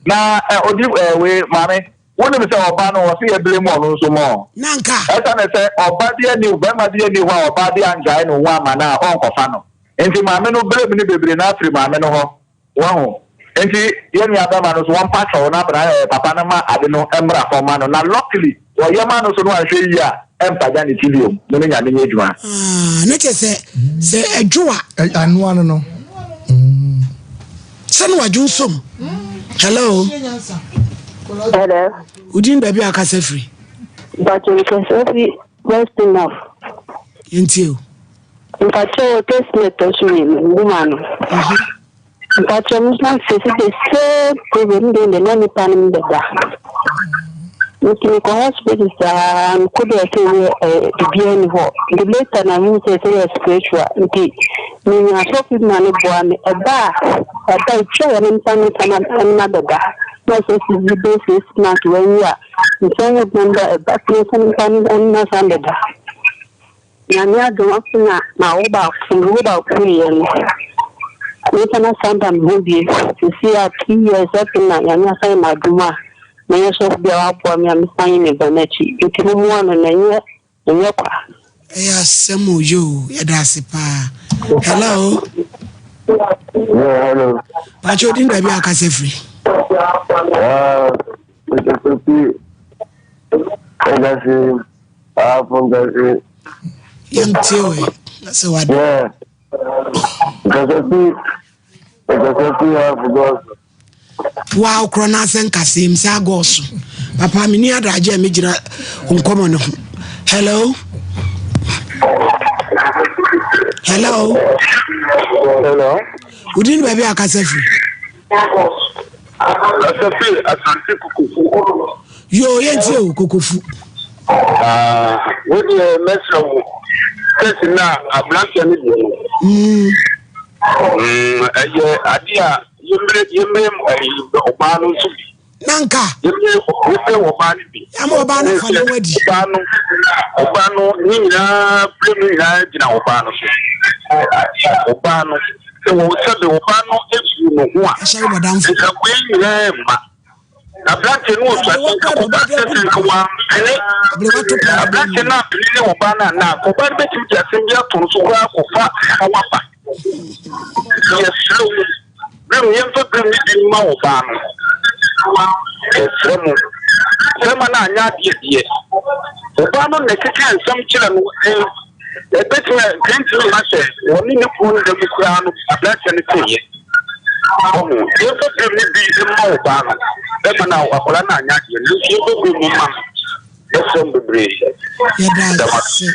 na odi wei maame wonim sɛ ɔba no wɔse yɛ blame ɔno nso mɔ nanka ɛsane sɛ ɔba bi ani bɛrima bi ani hɔ a ɔbaa bi angyae ne ho ama no a ɔnkɔfa no nti maame no blame no bebree no afiri maame no hɔ wahu nti yɛn nua bɛrima no so wɔmpa kyɛw na abena papa no ma ade no mmra fam ma no na luckily wɔyɛ ma no so no anhwɛ yie a ɛmpagya ne ti bio mo ne nyame nyɛ adwuma. Ah, ne kyɛ sɛ sɛ ɛdwo a. Anoa no no. Sɛ no wadwo nsom. Hello. Hello. Wodin baabi a akasa firi. Mpakyɛ nkasa fi West North. Yɛntie o. Mpakyɛ case no ɛtɔ so mmienu, wuma no. Mpakyɛ me san face the same problem de de na nipa no bɛda. Nti mekɔ hospital saa mekɔ dɛ sɛ yɛ biribiara ni hɔ. Nti later na mehu sɛ sɛ yɛ spiritual nti menya asɔfo bi ma no boa me. Ɛba a ɛba etwa yɛ ne nipa no nsa na ɛne ma bɛda. Na sɛ si bi bɛ six months wawu a nsa yɛ bɛn ba ɛba fie sɛ nipa no ɛne ma san bɛda. Nyame adom afei na mawo baako, mewo baako wieɛ no, nipa no asan ba me ho bio. Seesei a 2 years afei na Nyame asan ayɛ me adom a manya sɔfo bi a waboa me a mesan yi me ba no akyi. Nti mommoa no na ɛnyɛ ɛnyɛ kwa. Ɛyɛ asɛm o yoo yɛda ase paa. Hello. Yeah, hello. Pacho din baabi a akasa firi. Ah, Mr. Kofi, Nkasi. Yɛntie wei na sɛ wade. Yeah. Nkasi, Nkasi afo gɔɔso. Wa korɔ no asɛ nkasɛm sɛ agɔɔso. Papa menni adagye a megyina nkɔmmɔ no ho. Hello. Hello. Hello. Wodin baabi a akasa firi. Kasa firi Asante Kokofu. Yoo yɛntie o Kokofu. Ah, wo deɛ mɛsrɛ wo. Case no a aberanteɛ no deɛ no. Mm, ɛyɛ adeɛ a yɛmmere yɛmmere ɛyi ɔbaa no nso bi. Nanka. Yɛmmere yɛmmere ɔbaa no bi. Yɛama ɔbaa no afa ne ho adi. Ɔbaa no ɔbaa no ne nyinaa bere no nyinaa gyina ɔbaa no so. Ɔbaa no sɛ wɔn sɛbe ɔbaa no ebu ne ho a. Nka wei nyinaa mma. Aberanteɛ no ɔsua sɛ nka ɔba sɛ sɛ nka wampene aberanteɛ no ampene ne ɔbaa no anaa nka ɔbaa no bɛtumi de asɛm bi ato no so koraa kɔfa haw aba. Yɛsrɛ mu berɛ mu yɛmfa berɛ mu bi mma ɔbaa no. Yɛsrɛ mo bɛrima no anyɛ adeɛ deɛ ɔbaa no na ɛkeka nsɛm kyerɛ no Ebetumi a nka entumi mma sɛ wɔne ne kunu nna mu koraa no aberanteɛ no teeɛ. Wahu? Yɛmfa birim no bi mma ɔbaa no, bɛma no a akwadaa no anyɛ adeɛ no nso yɛmfa birim no mma no. Mɛsrɛ mo bebree. Yɛda ase.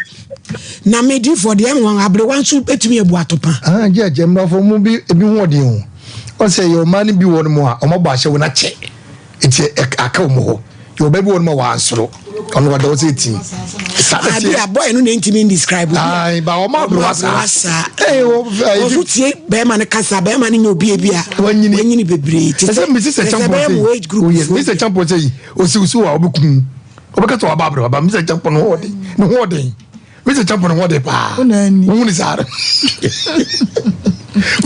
Na me difoɔ deɛ ɛnwanwa aberewa nso bɛtumi abu atopa. Ah, gye agye mmrafo mu bi ebi ho ɔden o. Ɔsɛ yɛ ɔmaa no bi wɔ no mu a ɔmo abɔ ahyɛ wɔn akyɛ. Eti aka wɔn hɔ. Yɛ ɔbaa bi wɔ no ma wansoro. Ɔno ɔda hɔ sɛ etim. Saa na Abi a boy no na ntumi ndescribe. Ayi ba ɔmo aberewa saa. Saa. Ee wɔ ɔso tie bɛrima no kasa bɛrima no nyɛ obi ebi a. Wanyini. Wanyini bebree. Te sɛ Mrs. Champon sɛ yi. Oh yes Mrs. Champon sɛ yi osiw so a ɔbɛkum. Ɔbɛka sɛ waba aberewa ba Mrs. Champon ho ɔden ne ho ɔden. Mr. Champon ho ɔden paa. Wohu ne saa no.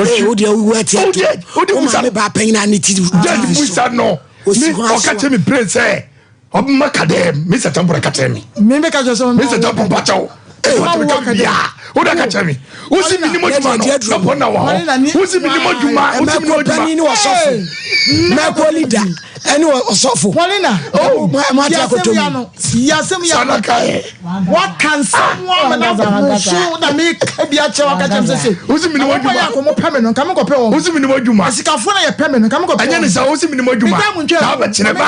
Ee o deɛ owu ati ato. O deɛ o maame ba panyin a ne ti. Judge busa no. Mi ɔka kyerɛ mi pere sɛ ɔbɛma ka dɛ Mr. Champon ka kyerɛ mi. Mi bɛ ka kyerɛ sɛ. Mr. Champon ba kyɛw. Ee wa tumi ka bia o de ka kyerɛ mi. O si mi ni mo juma no na pɔn na wɔ hɔ. O si mi ni mo juma o si mi ni mo juma. Mɛko panyin ni ɔsɔfo. Mɛko leader. Ɛne ɔsɔfo. Paulina, oh, mo ate akoto mu. Yasɛm ya. Sanaka yɛ. Waka nsɛm wa ma na busu na mi ka bi akyɛ waka kyɛm sese. Osi mi ni mo adwuma. Wɔn yɛ akɔmɔ pɛ mi no nka mi kɔ pɛ wɔn. Osi mi ni mo adwuma. Asikafo na yɛ pɛ mi no nka mi kɔ pɛ wɔn. Ɛnyɛ ne sa osi mi ni mo adwuma. Mi mu ntwɛ. Na abɛ kyerɛ ba.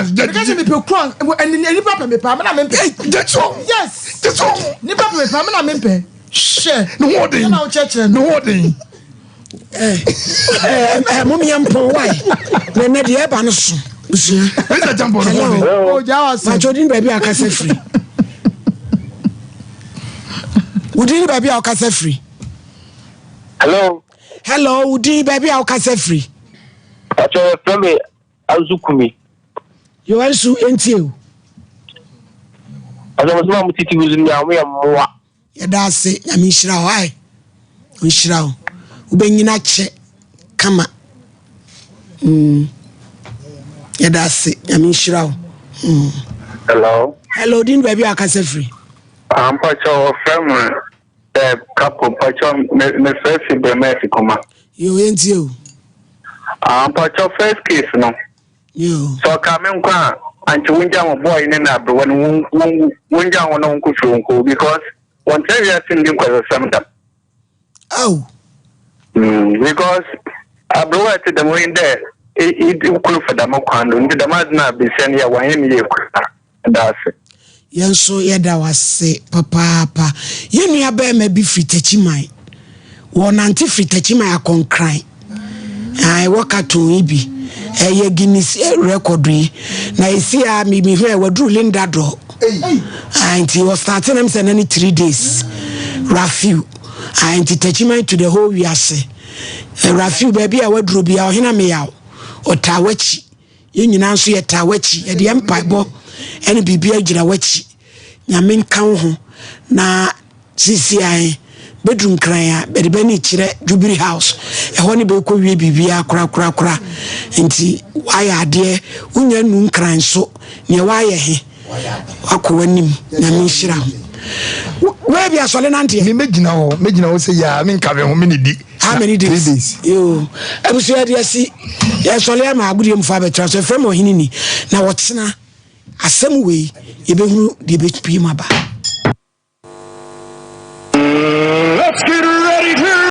Mi ka sɛ mi pɛ kura ɛni nipa pɛ mi paa mi na mi mpɛ. Jɛtɔ. Yes. Jɛtɔ. Nipa pɛ mi paa mi na mi mpɛ. Hwɛ. Ne ho ɔden. Ɛna o kyerɛkyerɛ no. Ne ho ɔden. Mom yɛ mpɔn wae na ɛnɛ deɛ ɛba no so busua. Hello. Bàtò odin baabi a ɔkasa firi. Wodin baabi a ɔkasa firi. Hello. Hello, wodin baabi a ɔkasa firi. Bàtò yɛ fẹ́ mi Anzu Kumi. Yo Anzu entie o. Ɔsɛ mo titi wuzu ni a mo yɛ mmoa. Yɛda ase Nyame nhyira wo ae ɔnhyira wo wobɛnyini akyɛ kama mm. Yɛda ase Nyame nhyira wo mm. Hello. Hello, din baabi a akasa firi. Ah, mpakyɛ wɔfrɛ me eh, kapo mpakyɛ mefrɛ fi brɛma afikoma. Yo, yɛntie o. Ah, mpakyɛ first case no. Sɛ ɔka me nko a, ankyɛ wongya ho boy ne na aberewa no wonwu wongya ho na wɔnkɔ fie wɔnkɔwu because wɔntena wiase ndi nkwasasɛm da. Aw. Mm, because aberewa a ɛte dɛm oyin dɛ idi kunu fa dɛm kwan do nti dɛm adze no a besia no yɛ wɔanyɛ no yie koraa. Meda ase. Yɛn nso yɛda wo ase papaapa. Yɛn nua barima bi firi Takyiman. Wɔnante firi Takyiman akɔ Nkran. Ae, wɔ cartoon yi bi. Ɛyɛ Guinness eh, record yi. Na esi a me mehu ɛ waduru Linda Dor. Ae, nti ɔstarte nam sɛ na ne 3 days. Rafiu. Ae, nti Takyiman to the whole wiase. Eh, Rafiu baabi a waduru bia ɔhena meyaw. Ɔtaa w'akyi. Yɛn nyinaa nso yɛtaa w'akyi. Yɛde yɛn mpaebɔ ne biribiara gyina w'akyi. Nyame nka wo ho. Na sisi ae, bɛduru Nkran a, bɛde bɛne kyerɛ Jubilee House. Ɛhɔ ne bɛkɔ wie biribiara korakorakora. Nti wayɛ adeɛ, wonya nnu Nkran nso, neɛ wayɛ he, wakɔ w'anim. Nyame nhyira wo. Wei bi asɔle nanteɛ. Me mɛgyina hɔ, mɛgyina hɔ sɛ yaa, menka me ho, menidi. How many days? Three days. Yoo. Abusua de asi. Yɛsɔle ama agodie mu fa abɛtra so. Ɛfrɛ ma ɔhene ni. Na wɔtena asɛm wei yɛbɛhunu deɛ ɛbɛpie mu aba.